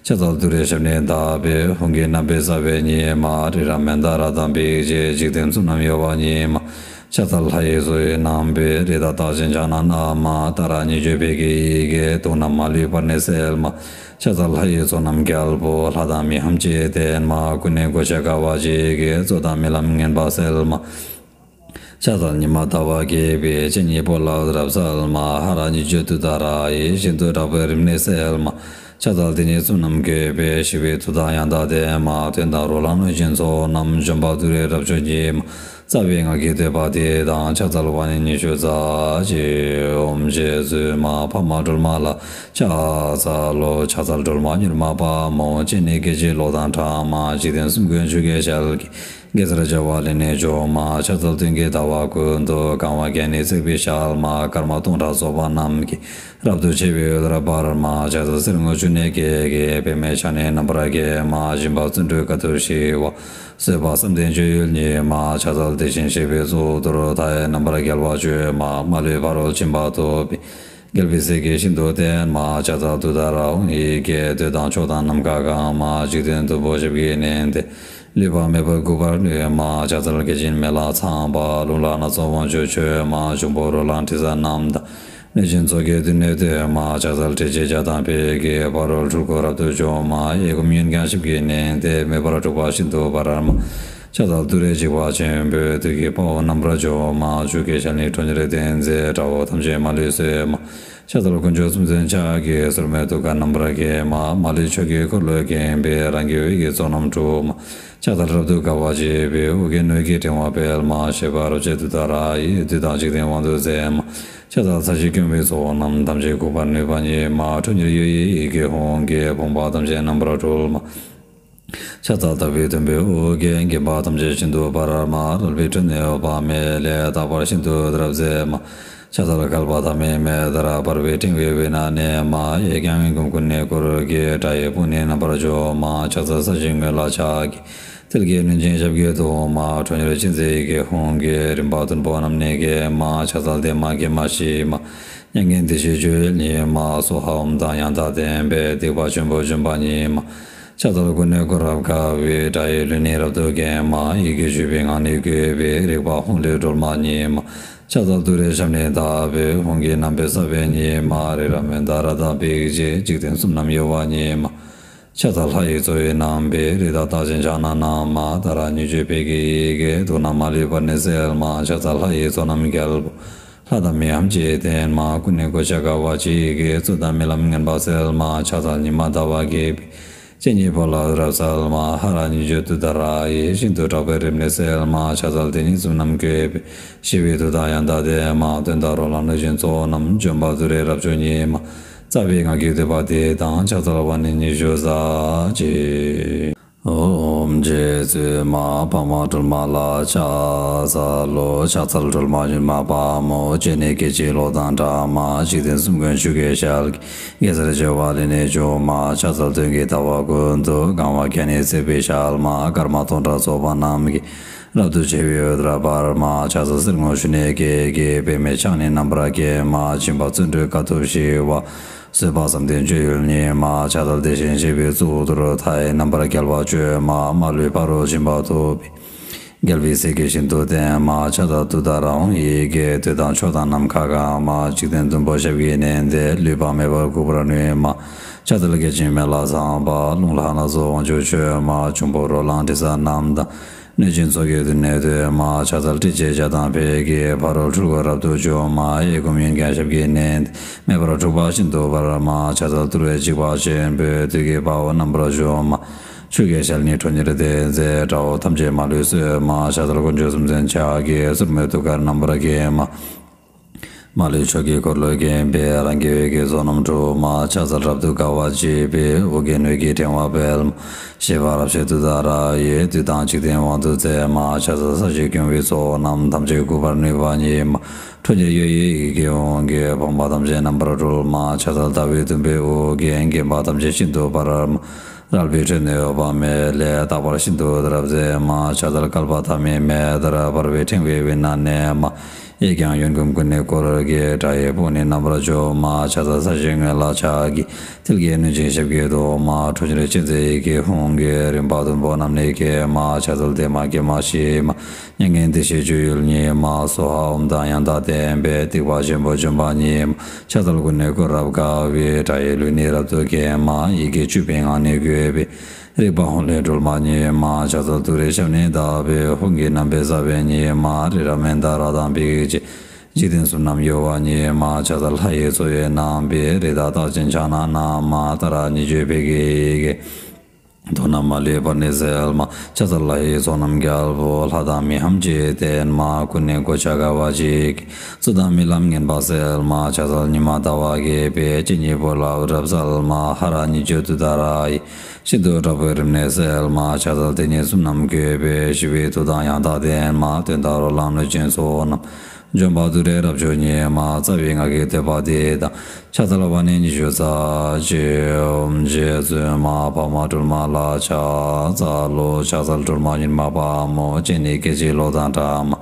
ཕྱག་འཚལ་ཏུ་རེའི་ཞབས་ནི་བརྡབས་པས། ཧཱུྃ་གི་རྣམ་པའི་རྩ་བའི་ཉི་མ། རི་རབ་མནྡ་ར་དང་འབིགས་བྱེད། འཇིག་རྟེན་གསུམ་རྣམས་གཡོ་བ་ཉིད་མ། ཕྱག་འཚལ་ལྷ་ཡི་མཚོ་ཡི་རྣམ་པའི། རི་དྭགས་རྟགས་ཅན་ཕྱག་ན་བསྣམས་མ། ཏཱ་ར་གཉིས་བརྗོད་ཕཊ་ཀྱི་ཡི་གེ། དུག་རྣམས་མ་ལུས་པར་ནི་སེལ་མ། ཕྱག་འཚལ་ལྷ་ཡི་ཚོགས་རྣམས་རྒྱལ་པོ། ལྷ་དང་མིའམ་ཅི་ཡིས་བསྟེན་མ། ཀུན་ནས་གོ་ཆ་དགའ་བ་བརྗིད་ཀྱིས། རྩོད་དང་རྨི་ལམ་ངན་པ་སེལ་མ། ཕྱག་འཚལ་ཉི་མ་ཟླ་བ་རྒྱས་པའི། སྤྱན་གཉིས་པོ་ལ་འོད་རབ་གསལ་མ། ཧ་ར་གཉིས་བརྗོད་ཏུཏྟཱ་ར་ཡིས། ཤིན་ཏུ་དྲག་པོའི་རིམས་ནད་སེལ་མ། ཕྱག་འཚལ་དེ་ཉིད་གསུམ་རྣམས་བཀོད་པའི། ཞི་བའི་མཐུ་དང་ཡང་དག་ལྡན་མ། གདོན་དང་རོ་ལངས་གནོད་སྦྱིན་ཚོགས་རྣམས། འཇོམས་པ་ཏུ་རེའི་རབ་མཆོག་ཉིད་མ། རྩ་བའི་སྔགས་ཀྱི་བསྟོད་པ་འདི་དང་། ཕྱག་འཚལ་བ་ནི་ཉི་ཤུ་རྩ་གཅིག། ཨོཾ་རྗེ་བཙུན་མ་འཕགས་མ་སྒྲོལ་མ་ལ་ཕྱག་འཚལ་ལོ། ཕྱག་འཚལ་སྒྲོལ་མ་མྱུར་མ་དཔའ་མོ། སྤྱན་ནི་སྐད་ཅིག་གློག་དང་འདྲ་མ། འཇིག་རྟེན་གསུམ་མགོན་ཆུ་སྐྱེས་ཞལ་གྱི། གེ་སར་བྱེ་བ་ལས་ནི་བྱུང་མ། ཕྱག་འཚལ་སྟོན་ཀའི་ཟླ་བ་ཀུན་ཏུ། གང་བ་བརྒྱ་ནི་བརྩེགས་པའི་ཞལ་མ། སྐར་མ་སྟོང་ཕྲག་ཚོགས་པ་རྣམས་ཀྱིས། རབ་ཏུ་ཕྱེ་བའི་འོད་རབ་འབར་མ། ཕྱག་འཚལ་གསེར་སྔོ་ཆུ་ནས་སྐྱེས་ཀྱི། པདྨས་ཕྱག་ནི་རྣམ་པར་བརྒྱན་མ། སྦྱིན་པ་བརྩོན་འགྲུས་དཀའ་ཐུབ་ཞི་བ། བཟོད་པ་བསམ་གཏན་སྤྱོད་ཡུལ་ཉིད་མ། ཕྱག་འཚལ་དེ་བཞིན་གཤེགས་པའི་གཙུག་ཏོར་མཐའ་ཡས། རྣམ་པར་རྒྱལ་བ་སྤྱོད་མ། མ་ལུས་ཕ་རོལ་ཕྱིན་པ་ཐོབ་པའི། རྒྱལ་བའི་སྲས་ཀྱིས་ཤིན་ཏུ་བསྟེན་མ། ཕྱག་འཚལ་ཏུཏྟཱ་ར་ཧཱུྃ་ཡི་གེས། འདོད་དང་ཕྱོགས་དང་ནམ་མཁའ་གང་མ། འཇིག་རྟེན་བདུན་པོ་ཞབས་ཀྱིས་མནན་ཏེ། ལུས་པ་མེད་པར་འགུགས་པར་ནུས་མ། ཕྱག་འཚལ་བརྒྱ་བྱིན་མེ་ལྷ་ཚངས་པ། རླུང་ལྷ་སྣ་ཚོགས་དབང་ཕྱུག་མཆོད་མ། འབྱུང་པོ་རོ་ལངས་དྲི་ཟ་རྣམས་དང་། གནོད་སྦྱིན་ཚོགས་ཀྱིས་མདུན་ནས་བསྟོད་མ། ཕྱག་འཚལ་ཏྲཊ་ཅེས་བྱ་དང་ཕཊ་ཀྱིས། ཕ་རོལ་འཁྲུལ་འཁོར་རབ་ཏུ་འཇོམས་མ། གཡས་བསྐུམ་གཡོན་བརྐྱང་ཞབས་ཀྱིས་མནན་ཏེ། མེ་འབར་འཁྲུགས་པ་ཤིན་ཏུ་འབར་མ། ཕྱག་འཚལ་ཏུ་རེའི་འཇིགས་པ་ཆེན་པོས། བདུད་ཀྱི་དཔའ་བོ་རྣམ་པར་འཇོམས་མ། ཆུ་སྐྱེས་ཞལ་ནི་ཁྲོ་གཉེར་ལྡན་མཛད། དགྲ་བོ་ཐམས་ཅད་མ་ལུས་གསོད་མ། ཕྱག་འཚལ་དཀོན་མཆོག་གསུམ་མཚོན་ཕྱག་གིས། སོར་མོས་ཐུགས་ཀར་རྣམ་པར་བརྒྱན་མ། མ་ལུས་ཕྱོགས་ཀྱི་འཁོར་ལོས་བརྒྱན་པའི། རང་གི་འོད་ཀྱི་ཚོགས་རྣམས་འཁྲུགས་མ། ཕྱག་འཚལ་རབ་ཏུ་དགའ་བ་བརྗིད་པའི། དབུ་རྒྱན་འོད་ཀྱི་ཕྲེང་བ་སྤེལ་མ། བཞད་པ་རབ་བྱེད་ཏུཏྟཱ་ར་ཡིས། བདུད་དང་འཇིག་རྟེན་དབང་དུ་མཛད་མ། ཕྱག་འཚལ་ས་གཞི་སྐྱོང་བའི་ཚོགས་རྣམས། ཐམས་ཅད་འགུགས་པར་ནུས་པ་ཉིད་མ། ཁྲོ་གཉེར་གཡོ་བའི་ཡི་གེ་ཧཱུྃ་གིས། ཕོངས་པ་ཐམས་ཅད་རྣམ་པར་སྒྲོལ་མ། ཕྱག་འཚལ་ཟླ་བའི་དུམ་བུས་དབུ་རྒྱན། འགེངས་པ་ཐམས་ཅད་ཤིན་ཏུ་འབར་མ། རལ་པའི་ཁྲོད་ནས་འོད་དཔག་མེད་ལས། རྟག་པར་ཤིན་ཏུ་དུ་རབ་མཛེས་མ། ཕྱག་འཚལ་བསྐལ་པ་ཐ་མའི་མེ་ལྟར། འབར་བའི་ཕྲེང་བའི་དབུས་ན་གནས་མ། གཡས་བརྐྱང་བའི་མགོན་ཀུན་ནས་བསྐོར་དགའི། དགྲ་ཡི་དཔུང་ནི་རྣམ་པར་འཇོམས་མ། ཕྱག་འཚལ་ས་གཞིའི་ངོས་ལ་ཕྱག་གི་ཐིལ་གྱིས་གནོན་ཅིང་ཞབས་ཀྱིས་བརྡུང་མ། ཁྲོ་གཉེར་ཅན་མཛད་ཡི་གེ་ཧཱུྃ་གིས། རིམ་པ་བདུན་པོ་རྣམས་ནི་འགེམས་མ། ཕྱག་འཚལ་བདེ་མ་དགེ་མ་ཞི་མ། མྱ་ངན་འདས་ཞི་སྤྱོད་ཡུལ་ཉིད་མ། སྭཱ་ཧཱ་ཨོཾ་དང་ཡང་དག་ལྡན་པས། སྡིག་པ་ཆེན་པོས་འཇོམས་པ་ཉིད་མ། ཕྱག་འཚལ་ཀུན་ནས་བསྐོར་རབ་དགའ་བའི། དགྲ་ཡི་ལུས་ནི་རབ་ཏུ་འགེམས་མ། ཡི་གེ་བཅུ་པའི་ངག་ནི་བཀོད་པའི། རིག་པ་ཧཱུྃ་ལས་སྒྲོལ་མ་ཉིད་མ། ཕྱག་འཚལ་ཏུ་རེའི་ཞབས་ནི་བརྡབས་པས། ཧཱུྃ་གི་རྣམ་པའི་རྩ་བའི་ཉི་མ། རི་རབ་མནྡ་ར་དང་འབིགས་བྱེད། འཇིག་རྟེན་གསུམ་རྣམས་གཡོ་བ་ཉིད་མ། ཕྱག་འཚལ་ལྷ་ཡི་མཚོ་ཡི་རྣམ་པའི། རི་དྭགས་རྟགས་ཅན་ཕྱག་ན་བསྣམས་མ། ཏཱ་ར་གཉིས་བརྗོད་ཕཊ་ཀྱི་ཡི་གེས། དུག་རྣམས་མ་ལུས་པར་ནི་སེལ་མ། ཕྱག་འཚལ་ལྷ་ཡི་ཚོགས་རྣམས་རྒྱལ་པོ། ལྷ་དང་མིའམ་ཅི་ཡིས་བསྟེན་མ། ཀུན་ནས་གོ་ཆ་དགའ་བ་བརྗིད་ཀྱིས། རྩོད་དང་རྨི་ལམ་ངན་པ་སེལ་མ། ཕྱག་འཚལ་ཉི་མ་ཟླ་བ་རྒྱས་པའི། སྤྱན་གཉིས་པོ་ལ་འོད་རབ་གསལ་མ། ཧ་ར་གཉིས་བརྗོད་ཏུཏྟཱ་ར་ཡིས། ཤིན་ཏུ་དྲག་པོའི་རིམས་ནད་སེལ་མ། ཕྱག་འཚལ་དེ་ཉིད་གསུམ་རྣམས་བཀོད་པའི། ཞི་བའི་མཐུ་དང་ཡང་དག་ལྡན་མ། གདོན་དང་རོ་ལངས་གནོད་སྦྱིན་ཚོགས་རྣམས། འཇོམས་པ་ཏུ་རེའི་རབ་མཆོག་ཉིད་མ། རྩ་བའི་སྔགས་ཀྱི་བསྟོད་པ་འདི་དང་། ཕྱག་འཚལ་བ་ནི་ཉི་ཤུ་རྩ་གཅིག། ཨོཾ་རྗེ་བཙུན་མ་འཕགས་མ་སྒྲོལ་མ་ལ་ཕྱག་འཚལ་ལོ། ཕྱག་འཚལ་སྒྲོལ་མ་མྱུར་མ་དཔའ་མོ། སྤྱན་ནི་སྐད་ཅིག་གློག་དང་འདྲ་མ། འཇིག་རྟེན་གསུམ་མགོན་ཆུ་སྐྱེས་ཞལ་གྱི། གེ་སར་བྱེ་བ་ལས་ནི་བྱུང་མ། ཕྱག་འཚལ་སྟོན་ཀའི་ཟླ་བ་ཀུན་ཏུ། གང་བ་བརྒྱ་ནི་བརྩེགས་པའི་ཞལ་མ། སྐར་མ་སྟོང་ཕྲག་ཚོགས་པ་རྣམས་ཀྱིས། རབ་ཏུ་ཕྱེ་བའི་འོད་རབ་འབར་མ། ཕྱག་འཚལ་གསེར་སྔོ་ཆུ་ནས་སྐྱེས་ཀྱི། པདྨས་ཕྱག་ནི་རྣམ་པར་བརྒྱན་མ། སྦྱིན་པ་བརྩོན་འགྲུས་དཀའ་ཐུབ་ཞི་བ། བཟོད་པ་བསམ་གཏན་སྤྱོད་ཡུལ་ཉིད་མ། ཕྱག་འཚལ་དེ་བཞིན་གཤེགས་པའི་གཙུག་ཏོར་མཐའ་ཡས། རྣམ་པར་རྒྱལ་བ་སྤྱོད་མ། མ་ལུས་ཕ་རོལ་ཕྱིན་པ་ཐོབ་པའི། རྒྱལ་བའི་སྲས་ཀྱིས་ཤིན་ཏུ་བསྟེན་མ། ཕྱག་འཚལ་ཏུཏྟཱ་ར་ཧཱུྃ་ཡི་གེས། འདོད་དང་ཕྱོགས་དང་ནམ་མཁའ་གང་མ། འཇིག་རྟེན་བདུན་པོ་ཞབས་ཀྱིས་མནན་ཏེ། ལུས་པ་མེད་པར་འགུགས་པར་ནུས་མ། ཕྱག་འཚལ་བརྒྱ་བྱིན་མེ་ལྷ་ཚངས་པ། རླུང་ལྷ་སྣ་ཚོགས་དབང་ཕྱུག་མཆོད་མ། འབྱུང་པོ་རོ་ལངས་དྲི་ཟ་རྣམས་དང་། གནོད་སྦྱིན་ཚོགས་ཀྱིས་མདུན་ནས་བསྟོད་མ། ཕྱག་འཚལ་ཏྲཊ་ཅེས་བྱ་དང་ཕཊ་ཀྱིས། ཕ་རོལ་འཁྲུལ་འཁོར་རབ་ཏུ་འཇོམས་མ། གཡས་བསྐུམ་གཡོན་བརྐྱང་ཞབས་ཀྱིས་མནན་ཏེ། མེ་འབར་འཁྲུགས་པ་ཤིན་ཏུ་འབར་མ། ཕྱག་འཚལ་དུ་རེའི་འཇིགས་པ་ཆེན་པོས། བདུད་ཀྱི་དཔའ་བོ་རྣམ་པར་འཇོམས་མ། ཆུ་སྐྱེས་ཞལ་ནི་ཁྲོ་གཉེར་ལྡན་མཛད། དགྲ་བོ་ཐམས་ཅད་མ་ལུས་གསོད་མ། ཕྱག་འཚལ་དཀོན་མཆོག་གསུམ་མཚོན་ཕྱག་རྒྱའི། སོར་མོས་ཐུགས་ཀར་རྣམ་པར་བརྒྱན་མ། མ་ལུས་ཕྱོགས་ཀྱི་འཁོར་ལོས་བརྒྱན་པའི། རང་གི་འོད་ཀྱི་ཚོགས་རྣམས་འཁྲུག་མ། ཕྱག་འཚལ་རབ་ཏུ་དགའ་བ་བརྗིད་པའི། ཨོ་རྒྱན་འོད་ཀྱི་ཕྲེང་བ་སྤེལ་མ། བཞད་པ་རབ་བཞད་ཏུཏྟཱ་ར་ཡིས། བདུད་དང་འཇིག་རྟེན་དབང་དུ་མཛད་མ། ཕྱག་འཚལ་ས་གཞི་སྐྱོང་བའི་ཚོགས་རྣམས། ཐམས་ཅད་འགུགས་པར་ནུས་པ་ཉིད་མ། ཁྲོ་གཉེར་གཡོ་བའི་ཡི་གེ་ཧཱུྃ་གིས། ཕོངས་པ་ཐམས་ཅད་རྣམ་པར་སྒྲོལ་མ། ཕྱག་འཚལ་ཟླ་བའི་དུམ་པའི་ཨོ་རྒྱན། བརྒྱན་པ་ཐམས་ཅད་ཤིན་ཏུ་འབར་མ། རལ་པའི་ཁྲོད་ནས་འོད་དཔག་མེད་ལས། རྟག་པར་ཤིན་ཏུ་དར་མཛད་མ། ཕྱག་འཚལ་བསྐལ་པ་ཐ་མའི་མེ་ལྟར། འབར་བའི་ཕྲེང་བའི་དབུས་ན་གནས་མ། གཡས་བརྐྱང་གཡོན་བསྐུམ་ཀུན་ནས་བསྐོར་གྱིས། དགྲ་ཡི་དཔུང་ནི་རྣམ་པར་འཇོམས་མ། ཕྱག་འཚལ་ས་གཞིའི་ངོས་ལ་ཕྱག་གི། མཐིལ་གྱིས་བསྣུན་ཅིང་ཞབས་ཀྱིས་བརྡུང་མ། ཁྲོ་གཉེར་ཅན་མཛད་ཡི་གེ་ཧཱུྃ་གིས། རིམ་པ་བདུན་པོ་རྣམས་ནི་འགེམས་མ། ཕྱག་འཚལ་བདེ་མ་དགེ་མ་ཞི་མ། མྱ་ངན་འདས་ཞི་སྤྱོད་ཡུལ་ཉིད་མ། སྭཱ་ཧཱ་ཨོཾ་དང་ཡང་དག་ལྡན་པས། སྡིག་པ་ཆེན་པོ་འཇོམས་པ་ཉིད་མ། ཕྱག་འཚལ་ཀུན་ནས་བསྐོར་རབ་དགའ་བའི། དགྲ་ཡི་ལུས་ནི་རབ་ཏུ་འགེམས་མ། ཡི་གེ་བཅུ་པའི་ངག་ནི་བཀོད་པའི། རིག་པ་ཧཱུྃ་ལས་སྒྲོལ་མ་ཉིད་མ། ཕྱག་འཚལ་ཏུ་རེའི་ཞབས་ནི་བརྡབས་པའི། ཧཱུྃ་གི་རྣམ་པའི་ས་བོན་ཉིད་མ། རི་རབ་མནྡ་ར་དང་འབིགས་བྱེད། འཇིག་རྟེན་གསུམ་རྣམས་གཡོ་བ་ཉིད་མ། ཕྱག་འཚལ་ལྷ་ཡི་མཚོ་ཡི་རྣམ་པའི། རི་དྭགས་རྟགས་ཅན་ཕྱག་ན་བསྣམས་མ། ཏཱ་ར་གཉིས་བརྗོད་ཕཊ་ཀྱི་ཡི་གེས། དུག་རྣམས་མ་ལུས་པར་ནི་སེལ་མ། ཕྱག་འཚལ་ལྷ་ཡི་ཚོགས་རྣམས་རྒྱལ་པོ། ལྷ་དང་མི་འམ་ཅི་བསྟེན་མ། ཀུན་ནས་གོ་ཆ་དགའ་བ་བརྗིད་ཀྱིས། རྩོད་དང་རྨི་ལམ་ངན་པ་སེལ་མ། ཕྱག་འཚལ་ཉི་མ་ཟླ་བ་རྒྱས་པའི། སྤྱན་གཉིས་པོ་ལ་འོད་རབ་གསལ་མ། ཧ་ར་གཉིས་བརྗོད་ཏུཏྟཱ་ར་ཡིས། ཤིན་ཏུ་དྲག་པོའི་རིམས་ནད་སེལ་མ། ཕྱག་འཚལ་དེ་ཉིད་གསུམ་རྣམས་བཀོད་པའི། ཞི་བའི་མཐུ་དང་ཡང་དག་ལྡན་མ། གདོན་དང་རོ་ལངས་གནོད་སྦྱིན་ཚོགས་རྣམས། འཇོམས་པ་ཏུ་རེ་རབ་མཆོག་ཉིད་མ། རྩ་བའི་སྔགས་ཀྱི་བསྟོད་པ་འདི་དང་། ཕྱག་འཚལ་བ་ནི་ཉི་ཤུ་རྩ་གཅིག་ཨོཾ་རྗེ་བཙུན་མ་འཕགས་མ་སྒྲོལ་མ་ལ་ཕྱག་འཚལ་ལོ། ཕྱག་འཚལ་སྒྲོལ་མ་མྱུར་མ་དཔའ་མོ། སྤྱན་ནི་སྐད་ཅིག་གློག་དང་འདྲ་མ།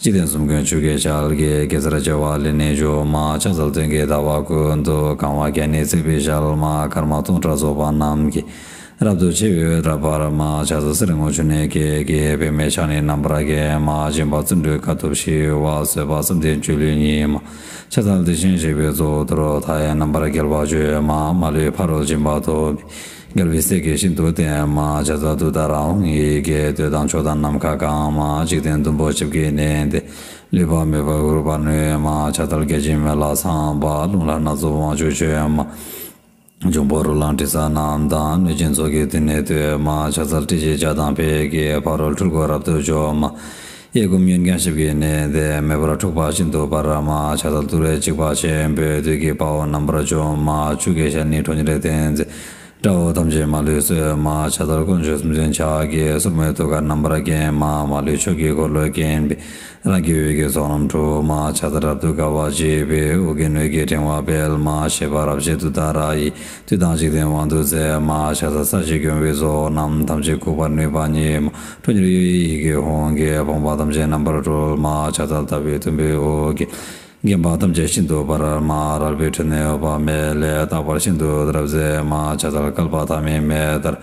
འཇིག་རྟེན་གསུམ་མགོན་ཆུ་སྐྱེས་ཞལ་གྱི། གེ་སར་བྱེ་བ་ལས་ནི་བྱུང་མ། ཕྱག་འཚལ་སྟོན་ཀའི་ཟླ་བ་ཀུན་ཏུ། གང་བ་བརྒྱ་ནི་བརྩེགས་པའི་ཞལ་མ། སྐར་མ་སྟོང་ཕྲག་ཚོགས་པ་རྣམས་ཀྱིས། རབ་ཏུ་ཕྱེ་བའི་འོད་རབ་འབར་མ། ཕྱག་འཚལ་གསེར་སྔོ་ཆུ་ནས་སྐྱེས་ཀྱི། པདྨས་ཕྱག་ནི་རྣམ་པར་བརྒྱན་མ། སྦྱིན་པ་བརྩོན་འགྲུས་དཀའ་ཐུབ་ཞི་བ། བཟོད་པ་བསམ་གཏན་སྤྱོད་ལུས་ཉིད་མ། ཕྱག་འཚལ་དེ་བཞིན་གཤེགས་པའི་གཙུག་ཏོར། མཐའ་ཡས་རྣམ་པར་རྒྱལ་བ་བརྗོད་མ། མ་ལུས་ཕ་རོལ་ཕྱིན་པ་ཐོབ་པའི། རྒྱལ་བའི་སྲས་ཀྱིས་ཤིན་ཏུ་བསྟེན་མ། ཕྱག་འཚལ་ཏུཏྟཱ་ར་ཧཱུྃ་ཡི་གེས། འདོད་དང་ཕྱོགས་དང་ནམ་མཁའ་གང་མ། འཇིག་རྟེན་བདུན་པོ་ཞབས་ཀྱིས་མནན་ཏེ། ལུས་པ་མེད་པར་འགུགས་པར་ནུས་མ། ཕྱག་འཚལ་བརྒྱ་བྱིན་མེ་ལྷ་ཚངས་པ། རླུང་ལྷ་སྣ་ཚོགས་དབང་ཕྱུག་མཆོད་མ། འབྱུང་པོ་རོ་ལངས་དྲི་ཟ་རྣམས་དང་། གནོད་སྦྱིན་ཚོགས་ཀྱིས་མདུན་ནས་བསྟོད་མ། ཕྱག་འཚལ་ཏྲཊ་ཅེས་བྱ་དང་ཕཊ་ཀྱིས། ཕ་རོལ་འཁྲུལ་འཁོར་རབ་ཏུ་འཇོམས་མ། གཡས་བསྐུམ་གཡོན་བརྐྱང་ཞབས་ཀྱིས་མནན་ཏེ། མེ་འབར་འཁྲུགས་པ་ཤིན་ཏུ་འབར་མ། ཕྱག་འཚལ་ཏུ་རེ་འཇིགས་པ་ཆེན་པོས། བདུད་ཀྱི་དཔའ་བོ་རྣམ་པར་འཇོམས་མ། ཆུ་སྐྱེས་ཞལ་ནི་ཁྲོ་གཉེར་ལྡན་མཛད། དགྲ་བོ་ཐམས་ཅད་མ་ལུས་གསོད་མ། ཕྱག་འཚལ་དཀོན་མཆོག་གསུམ་མཚོན་ཕྱག་རྒྱའི། སོར་མོས་ཐུགས་ཀར་རྣམ་པར་བརྒྱན་མ། མ་ལུས་ཕྱོགས་ཀྱི་འཁོར་ལོས་བརྒྱན་པའི། རང་གི་འོད་ཀྱི་ཚོགས་རྣམས་འཁྲུག་མ། ཕྱག་འཚལ་རབ་ཏུ་དགའ་བ་བརྗིད་པའི། ཨོ་རྒྱན་འོད་ཀྱི་ཕྲེང་བ་སྤེལ་མ། བཞད་པ་རབ་བཞད་ཏུཏྟཱ་ར་ཡིས། བདུད་དང་འཇིག་རྟེན་དབང་དུ་མཛད་མ། ཕྱག་འཚལ་ས་གཞི་སྐྱོང་བའི་ཚོགས་རྣམས། ཐམས་ཅད་འགུགས་པར་ནུས་པ་ཉིད་མ། ཁྲོ་གཉེར་གཡོ་བའི་ཡི་གེ་ཧཱུྃ་གིས། ཕོངས་པ་ཐམས་ཅད་རྣམ་པར་སྒྲོལ་མ། ཕྱག་འཚལ་ཟླ་བའི་དུམ་པའི་ཨོ་རྒྱན། བརྒྱན་པ་ཐམས་ཅད་ཤིན་ཏུ་འབར་མ། རལ་པའི་ཁྲོད་ནས་འོད་དཔག་མེད་ལས། རྟག་པར་ཤིན་ཏུ་དར་མཛད་མ། ཕྱག་འཚལ་བསྐལ་པ་ཐ་མའི་མེ་ལྟར།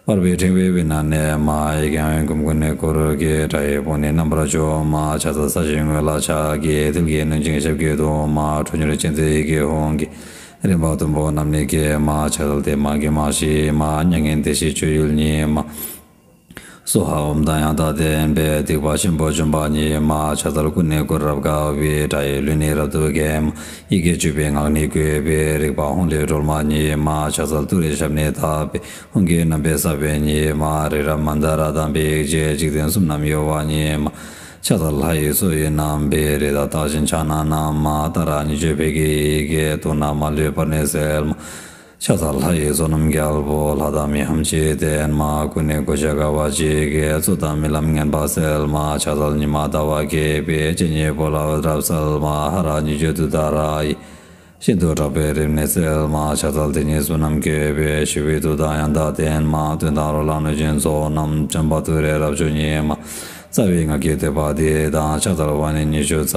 འབར་བའི་ཕྲེང་བའི་དབུས་ན་གནས་མ། གཡས་བརྐྱང་གཡོན་བསྐུམ་ཀུན་ནས་བསྐོར་གྱིས། དགྲ་ཡི་དཔུང་ནི་རྣམ་པར་འཇོམས་མ། ཕྱག་འཚལ་ས་གཞིའི་ངོས་ལ་ཕྱག་གིས། མཐིལ་གྱིས་བསྣུན་ཅིང་ཞབས་ཀྱིས་བརྡུང་མ། ཁྲོ་གཉེར་ཅན་མཛད་ཡི་གེ་ཧཱུྃ་གིས། རིམ་པ་བདུན་པོ་རྣམས་ནི་འགེམས་མ། ཕྱག་འཚལ་བདེ་མ་དགེ་མ་ཞི་མ། མྱ་ངན་འདས་ཞི་སྤྱོད་ཡུལ་ཉིད་མ། སྭཱ་ཧཱ་ཨོཾ་དང་ཡང་དག་ལྡན་པས། སྡིག་པ་ཆེན་པོ་འཇོམས་པ་ཉིད་མ། ཕྱག་འཚལ་ཀུན་ནས་བསྐོར་རབ་དགའ་བའི། དགྲ་ཡི་ལུས་ནི་རབ་ཏུ་འགེམས་མ། ཡི་གེ་བཅུ་པའི་ངག་ནི་བཀོད་པའི། རིག་པ་ཧཱུྃ་ལས་སྒྲོལ་མ་ཉིད་མ། ཕྱག་འཚལ་ཏུ་རེའི་ཞབས་ནི་བརྡབས་པའི། ཧཱུྃ་གི་རྣམ་པའི་ས་བོན་ཉིད་མ། རི་རབ་མནྡ་ར་དང་འབིགས་བྱེད། འཇིག་རྟེན་གསུམ་རྣམས་གཡོ་བ་ཉིད་མ། ཕྱག་འཚལ་ལྷ་ཡི་མཚོ་ཡི་རྣམ་པའི། རི་དྭགས་རྟགས་ཅན་ཕྱག་ན་བསྣམས་མ། ཏཱ་ར་གཉིས་བརྗོད་ཕཊ་ཀྱི་ཡི་གེས། དུག་རྣམས་མ་ལུས་པར་ནི་སེལ་མ། ཕྱག་འཚལ་ལྷ་ཡི་ཚོགས་རྣམས་རྒྱལ་པོ། ལྷ་དང་མི་འམ་ཅི་བསྟེན་མ། ཀུན་ནས་གོ་ཆ་དགའ་བ་བརྗིད་ཀྱིས། རྩོད་དང་རྨི་ལམ་ངན་པ་སེལ་མ། ཕྱག་འཚལ་ཉི་མ་ཟླ་བ་རྒྱས་པའི། སྤྱན་གཉིས་པོ་ལ་འོད་རབ་གསལ་མ། ཧ་ར་གཉིས་བརྗོད་ཏུཏྟཱ་ར་ཡིས། ཤིན་ཏུ་དྲག་པོའི་རིམས་ནད་སེལ་མ། ཕྱག་འཚལ་དེ་ཉིད་གསུམ་རྣམས་བཀོད་པའི། ཞི་བའི་མཐུ་དང་ཡང་དག་ལྡན་མ། གདོན་དང་རོ་ལངས་གནོད་སྦྱིན་ཚོགས་རྣམས། འཇོམས་པ་ཏུ་རེ་རབ་མཆོག་ཉིད་མ། རྩ་བའི་སྔགས་ཀྱི་བསྟོད་པ་འདི་དང་། ཕྱག་འཚལ་བ་ནི་ཉི་ཤུ་རྩ་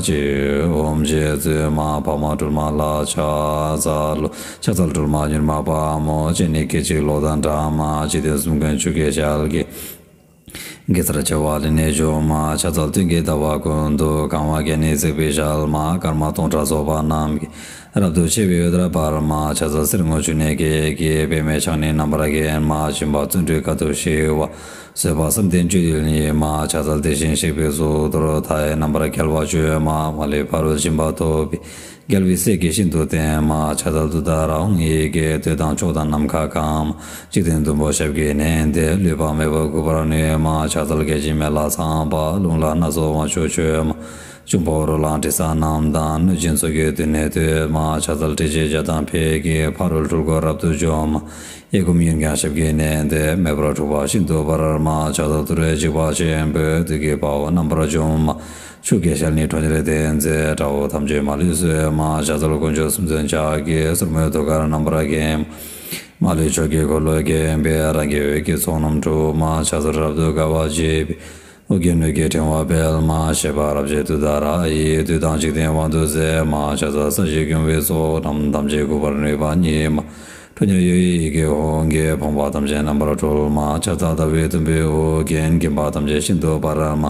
གཅིག་ཨོཾ་རྗེ་བཙུན་མ་འཕགས་མ་སྒྲོལ་མ་ལ་ཕྱག་འཚལ་ལོ། ཕྱག་འཚལ་སྒྲོལ་མ་མྱུར་མ་དཔའ་མོ། སྤྱན་ནི་སྐད་ཅིག་གློག་དང་འདྲ་མ། འཇིག་རྟེན་གསུམ་མགོན་ཆུ་སྐྱེས་ཞལ་གྱི། གེ་སར་བྱེ་བ་ལས་ནི་བྱུང་མ། ཕྱག་འཚལ་སྟོན་ཀའི་ཟླ་བ་ཀུན་ཏུ། གང་བ་བརྒྱ་ནི་བརྩེགས་པའི་ཞལ་མ། སྐར་མ་སྟོང་ཕྲག་ཚོགས་པ་རྣམས་ཀྱིས། རབ་ཏུ་ཕྱེ་བའི་འོད་རབ་འབར་མ། ཕྱག་འཚལ་གསེར་སྔོ་ཆུ་ནས་སྐྱེས་ཀྱི། པདྨས་ཕྱག་ནི་རྣམ་པར་བརྒྱན་མ། སྦྱིན་པ་བརྩོན་འགྲུས་དཀའ་ཐུབ་ཞི་བ། བཟོད་པ་བསམ་གཏན་སྤྱོད་ཡུལ་ཉིད་མ། ཕྱག་འཚལ་དེ་བཞིན་གཤེགས་པའི་གཙུག་ཏོར། མཐའ་ཡས་རྣམ་པར་རྒྱལ་བ་སྤྱོད་མ། མ་ལུས་ཕ་རོལ་ཕྱིན་པ་ཐོབ་པའི། རྒྱལ་བའི་སྲས་ཀྱིས་ཤིན་ཏུ་བསྟེན་མ། ཕྱག་འཚལ་ཏུཏྟཱ་ར་ཧཱུྃ་ཡི་གེ། འདོད་དང་ཕྱོགས་དང་ནམ་མཁའ་གང་མ། འཇིག་རྟེན་བདུན་པོ་ཞབས་ཀྱིས་མནན་ཏེ། ལུས་པ་མེད་པར་འགུགས་པར་ནུས་མ། ཕྱག་འཚལ་བརྒྱ་བྱིན་མེ་ལྷ་ཚངས་པ། རླུང་ལྷ་སྣ་ཚོགས་དབང་ཕྱུག་མཆོད་མ། འབྱུང་པོ་རོ་ལངས་དྲི་ཟ་རྣམས་དང་། གནོད་སྦྱིན་ཚོགས་ཀྱིས་མདུན་ནས་བསྟོད་མ། ཕྱག་འཚལ་ཏྲཊ་ཅེས་བྱ་དང་ཕཊ་ཀྱིས། ཕ་རོལ་འཁྲུལ་འཁོར་རབ་ཏུ་འཇོམས་མ། གཡས་བསྐུམ་གཡོན་བརྐྱང་ཞབས་ཀྱིས་མནན་ཏེ། མེ་འབར་འཁྲུགས་པ་ཤིན་ཏུ་འབར་མ། ཕྱག་འཚལ་ཏུ་རེ་འཇིགས་པ་ཆེན་པོས། བདུད་ཀྱི་དཔའ་བོ་རྣམ་པར་འཇོམས་མ། ཆུ་སྐྱེས་ཞལ་ནི་ཁྲོ་གཉེར་ལྡན་མཛད། དགྲ་བོ་ཐམས་ཅད་མ་ལུས་གསོད་མ། ཕྱག་འཚལ་དཀོན་མཆོག་གསུམ་མཚོན་ཕྱག་རྒྱའི། སོར་མོས་ཐུགས་ཀར་རྣམ་པར་བརྒྱན་མ། མ་ལུས་ཕྱོགས་ཀྱི་འཁོར་ལོས་བརྒྱན་པའི། རང་གི་འོད་ཀྱི་ཚོགས་རྣམས་འཁྲུགས་མ། ཕྱག་འཚལ་རབ་ཏུ་དགའ་བ་བརྗིད་པའི། ཨོ་རྒྱན་སྣོད་ཀྱི་ཕྲེང་བ་སྤེལ་མ། བཞད་པ་རབ་བཞད་ཏུཏྟཱ་ར་ཡིས། བདུད་དང་འཇིག་རྟེན་དབང་དུ་མཛད་མ། ཕྱག་འཚལ་ས་གཞི་སྐྱོང་བའི་ཚོགས་རྣམས། ཐམས་ཅད་འགུགས་པར་ནུས་པ་ཉིད་མ། ཁྲོ་གཉེར་གཡུ་ཡི་ཡི་གེ་ཧཱུྃ་གིས། ཕོངས་པ་ཐམས་ཅད་རྣམ་པར་སྒྲོལ་མ། ཕྱག་འཚལ་ཟླ་བའི་དུམ་བུས་དབུ་བརྒྱན། མགོན་པོ་ཐམས་ཅད་ཤིན་ཏུ་འབར་མ།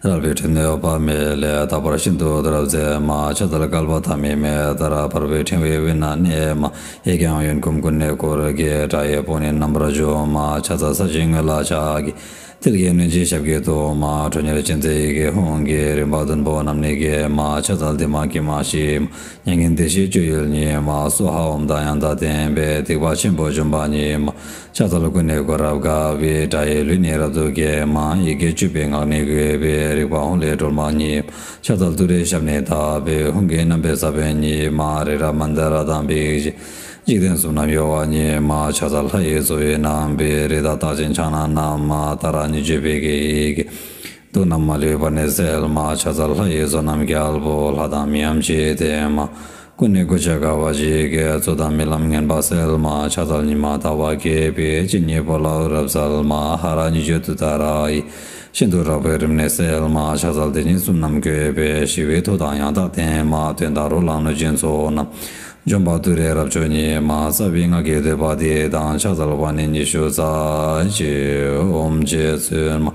རལ་པའི་ཁྲོད་ནས་འོད་དཔག་མེད་ལས། རྟག་པར་ཤིན་ཏུ་དོན་རབ་མཛད་མ། ཕྱག་འཚལ་བསྐལ་པ་ཐ་མའི་མེ་ལྟར། འབར་བའི་ཕྲེང་བའི་དབུས་ན་གནས་མ། གཡས་བརྐྱང་གཡོན་བསྐུམ་ཀུན་ནས་བསྐོར་གྱིས། དགྲ་ཡི་དཔུང་ནི་རྣམ་པར་འཇོམས་མ། ཕྱག་འཚལ་ས་གཞིའི་ངོས་ལ་ཕྱག་གི། མཐིལ་གྱིས་བསྣུན་ཅིང་ཞབས་ཀྱིས་བརྡུང་མ། ཁྲོ་གཉེར་ཅན་མཛད་ཡི་གེ་ཧཱུྃ་གིས། རིམ་པ་བདུན་པོ་རྣམས་ནི་འགེམས་མ། ཕྱག་འཚལ་བདེ་མ་དགེ་མ་ཞི་མ། མྱ་ངན་འདས་ཞི་སྤྱོད་ཡུལ་ཉིད་མ། སྭཱ་ཧཱ་ཨོཾ་དང་ཡང་དག་ལྡན་པས། སྡིག་པ་ཆེན་པོ་འཇོམས་པ་ཉིད་མ། ཕྱག་འཚལ་ཀུན་ནས་བསྐོར་རབ་དགའ་བའི། དགྲ་ཡི་ལུས་ནི་རབ་ཏུ་འགེམས་མ། ཡི་གེ་བཅུ་པའི་ངག་ནི་དགོད་པའི། རིག་པ་ཧཱུྃ་ལས་སྒྲོལ་མ་ཉིད་མ། ཕྱག་འཚལ་ཏུ་རེའི་ཞབས་ནི་བརྡབས་པའི། ཧཱུྃ་གི་རྣམ་པའི་ས་བོན་ཉིད་མ། རི་རབ་མནྡ་ར་དང་འབིགས་བྱེད། འཇིག་རྟེན་གསུམ་རྣམས་གཡོ་བ་ཉིད་མ། ཕྱག་འཚལ་ལྷ་ཡི་མཚོ་ཡི་རྣམ་པའི། རི་དྭགས་རྟགས་ཅན་ཕྱག་ན་བསྣམས་མ། ཏཱ་ར་གཉིས་བརྗོད་པའི་གི་ཡི་གེས། དུག་རྣམས་མ་ལུས་པར་ནི་སེལ་མ། ཕྱག་འཚལ་ལྷ་ཡི་ཚོགས་རྣམས་རྒྱལ་པོ། ལྷ་དང་མིའམ་ཅི་སྟེ་མ། ཀུན་ནས་གུས་ཕྱག་དགའ་བ་བཞེས་ཀྱིས། རྩོད་དང་རྨི་ལམ་ངན་པ་སེལ་མ། ཕྱག་འཚལ་ཉི་མ་ཟླ་བ་རྒྱས་པའི། སྤྱན་གཉིས་པོ་ལ་འོད་རབ་གསལ་མ། ཧ་ར་གཉིས་བརྗོད་ཏུཏྟཱ་ར་ཡིས། ཤིན་ཏུ་དྲག་པོའི་རིམས་ནད་སེལ་མ། ཕྱག་འཚལ་དེ་ཉིད་གསུམ་རྣམས་བཀོད་པའི། ཞི་བའི་མཐུ་དང་ཡང་དག་ལྡན་མ། གདོན་དང་རོ་ལངས་གནོད་སྦྱིན་ཚོགས་རྣམས། འཇོམས་པ་ཏུ་རེ་རབ་མཆོག་ཉིད་མ། རྩ་བའི་སྔགས་ཀྱི་བསྟོད་པ་འདི་དང་། ཕྱག་འཚལ་བ་ནི་ཉི་ཤུ་རྩ་གཅིག་ཨོཾ་རྗེ་བཙུན་མ་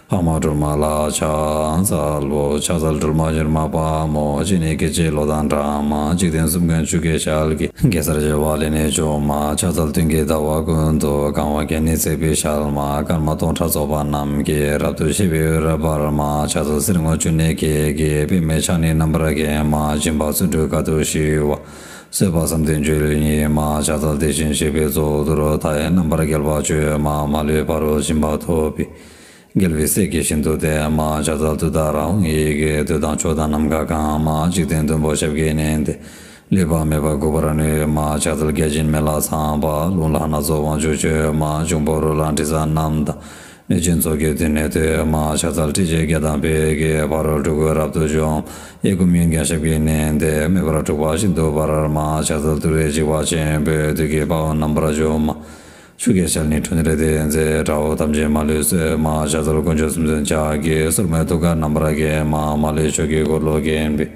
འཕགས་མ་སྒྲོལ་མ་ལ་ཕྱག་འཚལ་ལོ། ཕྱག་འཚལ་སྒྲོལ་མ་མྱུར་མ་དཔའ་མོ། སྤྱན་ནི་སྐད་ཅིག་གློག་དང་འདྲ་མ། འཇིག་རྟེན་གསུམ་མགོན་ཆུ་སྐྱེས་ཞལ་གྱི། གེ་སར་བྱེ་བ་ལས་ནི་བྱུང་མ། ཕྱག་འཚལ་མདུན་གྱི་ཟླ་བ་ཀུན་ཏུ། གང་བ་བརྒྱ་ནི་བརྩེགས་པའི་ཞལ་མ། སྐར་མ་སྟོང་ཕྲག་ཚོགས་པ་རྣམས་ཀྱིས། རབ་ཏུ་ཕྱེ་བའི་འོད་རབ་འབར་མ། ཕྱག་འཚལ་གསེར་སྔོ་ཆུ་ནས་སྐྱེས་ཀྱི། པདྨས་ཕྱག་ནི་རྣམ་པར་བརྒྱན་མ། སྦྱིན་པ་བརྩོན་འགྲུས་དཀའ་ཐུབ་ཞི་བ། བཟོད་པ་བསམ་གཏན་སྤྱོད་ཡུལ་ཉིད་མ། ཕྱག་འཚལ་དེ་བཞིན་གཤེགས་པའི་གཙུག་ཏོར། མཐའ་ཡས་རྣམ་པར་རྒྱལ་བ་སྤྱོད་མ། མ་ལུས་ཕ་རོལ་ཕྱིན་པ་ཐོབ་པའི། རྒྱལ་བའི་སྲས་ཀྱིས་ཤིན་ཏུ་བསྟེན་མ། ཕྱག་འཚལ་ཏུཏྟཱ་ར་ཧཱུྃ་ཡི་གེ། འདོད་དང་ཕྱོགས་དང་ནམ་མཁའ་གང་མ། འཇིག་རྟེན་བདུན་པོ་ཞབས་ཀྱིས་མནན་ཏེ། ལུས་པ་མེད་པར་འགུགས་པར་ནུས་མ། ཕྱག་འཚལ་བརྒྱ་བྱིན་མེ་ལྷ་ཚངས་པ། རླུང་ལྷ་སྣ་ཚོགས་དབང་ཕྱུག་མཆོད་མ། འབྱུང་པོ་རོ་ལངས་དྲི་ཟ་རྣམས་དང་། གནོད་སྦྱིན་ཚོགས་ཀྱིས་མདུན་ནས་བསྟོད་མ། ཕྱག་འཚལ་ཏྲཊ་ཅེས་བརྒྱ་དང་ཕཊ་ཀྱིས། ཕ་རོལ་འཁྲུལ་འཁོར་རབ་ཏུ་འཇོམས། གཡས་བསྐུམ་གཡོན་བརྐྱང་ཞབས་ཀྱིས་མནན་ཏེ། མེ་འབར་འཁྲུགས་པ་ཤིན་ཏུ་འབར་མ། ཕྱག་འཚལ་ཏུ་རེའི་འཇིགས་པ་ཆེན་པོས། བདུད་ཀྱི་དཔའ་བོ་རྣམ་པར་འཇོམས་མ། ཆུ་སྐྱེས་ཞལ་ནི་ཁྲོ་གཉེར་ལྡན་མཛད། དགྲ་བོ་ཐམས་ཅད་མ་ལུས་གསོད་མ། ཕྱག་འཚལ་དཀོན་མཆོག་གསུམ་མཚོན་ཕྱག་རྒྱའི། སོར་མོས་ཐུགས་ཀར་རྣམ་པར་བརྒྱན་མ། མ་ལུས་ཕྱོགས་ཀྱི་འཁོར་ལོས་བརྒྱན་པའི།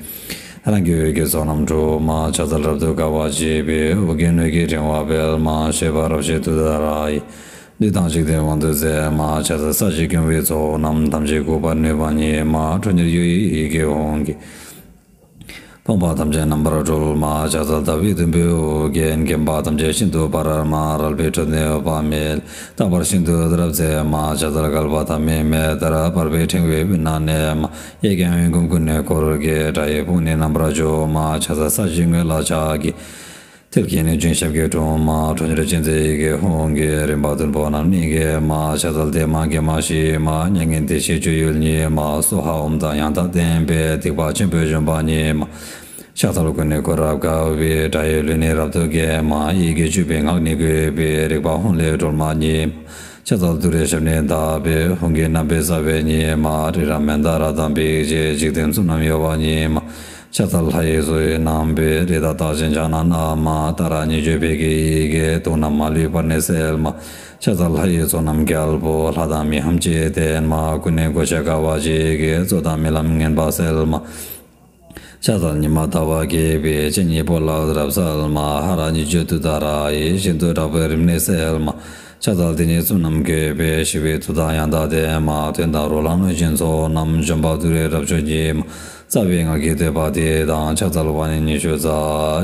རང་གི་འོད་ཀྱི་ཚོགས་རྣམས་འཁྲུགས་མ། ཕྱག་འཚལ་རབ་ཏུ་དགའ་བ་བརྗིད་པའི། ཨོ་རྒྱན་སྣོད་ཀྱི་ཕྲེང་བ་སྤེལ་མ། བཞད་པ་རབ་བཞད་ཏུཏྟཱ་ར་ཡིས། བདུད་དང་འཇིག་རྟེན་དབང་དུ་མཛད་མ། ཕྱག་འཚལ་ས་གཞི་སྐྱོང་བའི་ཚོགས་རྣམས། ཐམས་ཅད་འགུགས་པར་ནུས་པ་ཉིད་མ། ཁྲོ་གཉེར་གཡུ་ཡི་ཡི་གེ་ཧཱུྃ་གིས། ཕོངས་པ་ཐམས་ཅད་རྣམ་པར་སྒྲོལ་མ། ཕྱག་འཚལ་ཟླ་བའི་དུམ་བུས་དབུ་བརྒྱན། མགོན་པོ་ཐམས་ཅད་ཤིན་ཏུ་འབར་མ། རལ་པའི་ཁྲོད་ནས་འོད་དཔག་མེད། རྟག་པར་ཤིན་ཏུ་དོན་རབ་མཛད་མ། ཕྱག་འཚལ་བསྐལ་པ་ཐ་མའི་མེ་ལྟར། འབར་བའི་ཕྲེང་བའི་དབུས་ན་གནས་མ། གཡས་བརྐྱང་གཡོན་བསྐུམ་ཀུན་ནས་བསྐོར་གྱིས། དགྲ་ཡི་དཔུང་ནི་རྣམ་པར་འཇོམས་མ། ཕྱག་འཚལ་ས་གཞིའི་ངོས་ལ་ཕྱག་གི། མཐིལ་གྱིས་ནི་བཅིངས་ཞབས་ཀྱིས་བཀྲོལ་མ། ཁྲོ་གཉེར་ཅན་མཛད་ཡི་གེ་ཧཱུྃ་གིས། རིམ་པ་བདུན་པོ་རྣམས་ནི་འགེམས་མ། ཕྱག་འཚལ་བདེ་མ་དགེ་མ་ཞི་མ། མྱ་ངན་འདས་ཞི་སྤྱོད་ཡུལ་ཉིད་མ། སྭཱ་ཧཱ་ཨོཾ་དང་ཡང་དག་ལྡན་པས། སྡིག་པ་ཆེན་པོས་འཇོམས་པ་ཉིད་མ། ཕྱག་འཚལ་ཀུན་ནས་བསྐོར་རབ་དགའ་བའི། དགྲ་ཡི་ལུས་ནི་རབ་ཏུ་འགེམས་མ། ཡི་གེ་བཅུ་པའི་ངག་ནི་དགོད་པའི། རིག་པ་ཧཱུྃ་ལས་སྒྲོལ་མ་ཉིད་མ། ཕྱག་འཚལ་ཏུ་རེའི་ཞབས་ནི་བརྡབས་པའི། ཧཱུྃ་གི་རྣམ་པའི་ས་བོན་ཉིད་མ། རི་རབ་མནྡ་ར་དང་འབིགས་བྱེད། འཇིག་རྟེན་གསུམ་རྣམས་གཡོ་བ་ཉིད་མ། ཕྱག་འཚལ་ལྷ་ཡི་མཚོ་ཡི་རྣམ་པའི། རི་དྭགས་རྟགས་ཅན་ཕྱག་ན་བསྣམས་མ། ཏཱ་ར་གཉིས་བརྗོད་པའི་གི་ཡི་གེས། དུག་རྣམས་མ་ལུས་པར་ནི་སེལ་མ། ཕྱག་འཚལ་ལྷ་ཡི་ཚོགས་རྣམས་རྒྱལ་པོ། ལྷ་དང་མིའམ་ཅི་ལྡན་མ། ཀུན་ནས་གུས་ཕྱག་དགའ་བ་བཞེས་ཀྱིས། རྩོད་དང་རྨི་ལམ་ངན་པ་སེལ་མ། ཕྱག་འཚལ་ཉི་མ་ཟླ་བ་རྒྱས་པའི། སྤྱན་གཉིས་པོ་ལ་འོད་རབ་གསལ་མ། ཧ་ར་གཉིས་བརྗོད་ཏུཏྟཱ་ར་ཡིས། ཤིན་ཏུ་དྲག་པོའི་རིམས་ནད་སེལ་མ། ཕྱག་འཚལ་དེ་ཉིད་གསུམ་རྣམས་བཀོད་པའི། ཞི་བའི་མཐུ་དང་ཡང་དག་ལྡན་མ། གདོན་དང་རོ་ལངས་གནོད་སྦྱིན་ཚོགས་རྣམས། འཇོམས་པ་ཏུ་རེ་རབ་མཆོག་ཉིད་མ། རྩ་བའི་སྔགས་ཀྱི་བསྟོད་པ་འདི་དང་། ཕྱག་འཚལ་བ་ནི་ཉི་ཤུ་རྩ་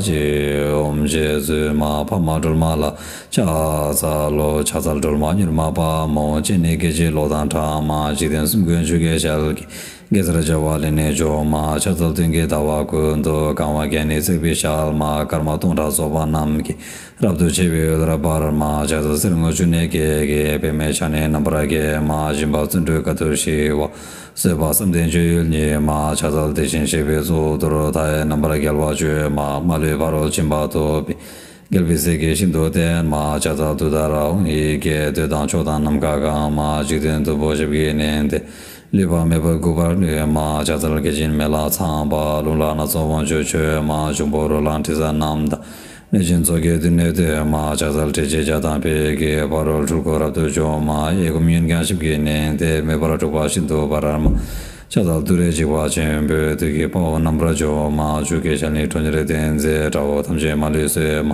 གཅིག་ཨོཾ་རྗེ་བཙུན་མ་འཕགས་མ་སྒྲོལ་མ་ལ་ཕྱག་འཚལ་ལོ། ཕྱག་འཚལ་སྒྲོལ་མ་མྱུར་མ་དཔའ་མོ། སྤྱན་ནི་སྐད་ཅིག་གློག་དང་འདྲ་མ། འཇིག་རྟེན་གསུམ་མགོན་ཆུ་སྐྱེས་ཞལ་གྱི། གེ་སར་བྱེ་བ་ལས་ནི་བྱུང་མ། ཕྱག་འཚལ་སྟོན་ཀའི་ཟླ་བ་ཀུན་ཏུ། གང་བ་བརྒྱ་ནི་བརྩེགས་པའི་ཞལ་མ། སྐར་མ་སྟོང་ཕྲག་ཚོགས་པ་རྣམས་ཀྱིས། རབ་ཏུ་ཕྱེ་བའི་འོད་རབ་འབར་མ། ཕྱག་འཚལ་གསེར་སྔོ་ཆུ་ནས་སྐྱེས་ཀྱི། པདྨས་ཕྱག་ནི་རྣམ་པར་བརྒྱན་མ། སྦྱིན་པ་བརྩོན་འགྲུས་དཀའ་ཐུབ་ཞི་བ། བཟོད་པ་བསམ་གཏན་སྤྱོད་ཡུལ་ཉིད་མ། ཕྱག་འཚལ་དེ་བཞིན་གཤེགས་པའི་གཙུག་ཏོར། མཐའ་ཡས་རྣམ་པར་རྒྱལ་བ་སྤྱོད་མ། མ་ལུས་ཕ་རོལ་ཕྱིན་པ་ཐོབ་པའི། རྒྱལ་པོའི་སྲས་ཀྱིས་ཤིན་ཏུ་བསྟེན་མ། ཕྱག་འཚལ་ཏུཏྟཱ་ར་ཧཱུྃ་ཡི་གེས། འདོད་དང་ཕྱོགས་དང་ནམ་མཁའ་གང་མ། འཇིག་རྟེན་བདུན་པོ་ཞབས་ཀྱིས་མནན་ཏེ། ལུས་པ་མེད་པར་འགུགས་པར་ནུས་མ། ཕྱག་འཚལ་བརྒྱ་བྱིན་མེ་ལྷ་ཚངས་པ། རླུང་ལྷ་སྣ་ཚོགས་དབང་ཕྱུག་མཆོད་མ། འབྱུང་པོ་རོ་ལངས་དྲི་ཟ་རྣམས་དང་། གནོད་སྦྱིན་ཚོགས་ཀྱིས་མདུན་ནས་བསྟོད་མ། ཕྱག་འཚལ་ཏྲཊ་ཅེས་བྱ་དང་ཕཊ་ཀྱིས། ཕ་རོལ་འཁྲུལ་འཁོར་རབ་ཏུ་འཇོམས་མ། གཡས་བསྐུམ་གཡོན་བརྐྱང་ཞབས་ཀྱིས་མནན་ཏེ། མེ་འབར་འཁྲུགས་པ་ཤིན་ཏུ་འབར་མ། ཕྱག་འཚལ་ཏུ་རེ་འཇིགས་པ་ཆེན་པོས། བདུད་ཀྱི་དཔའ་བོ་རྣམ་པར་འཇོམས་མ། ཆུ་སྐྱེས་ཞལ་ནི་ཁྲོ་གཉེར་ལྡན་མཛད། དགྲ་བོ་ཐམས་ཅད་མ་ལུས་གསོད་མ།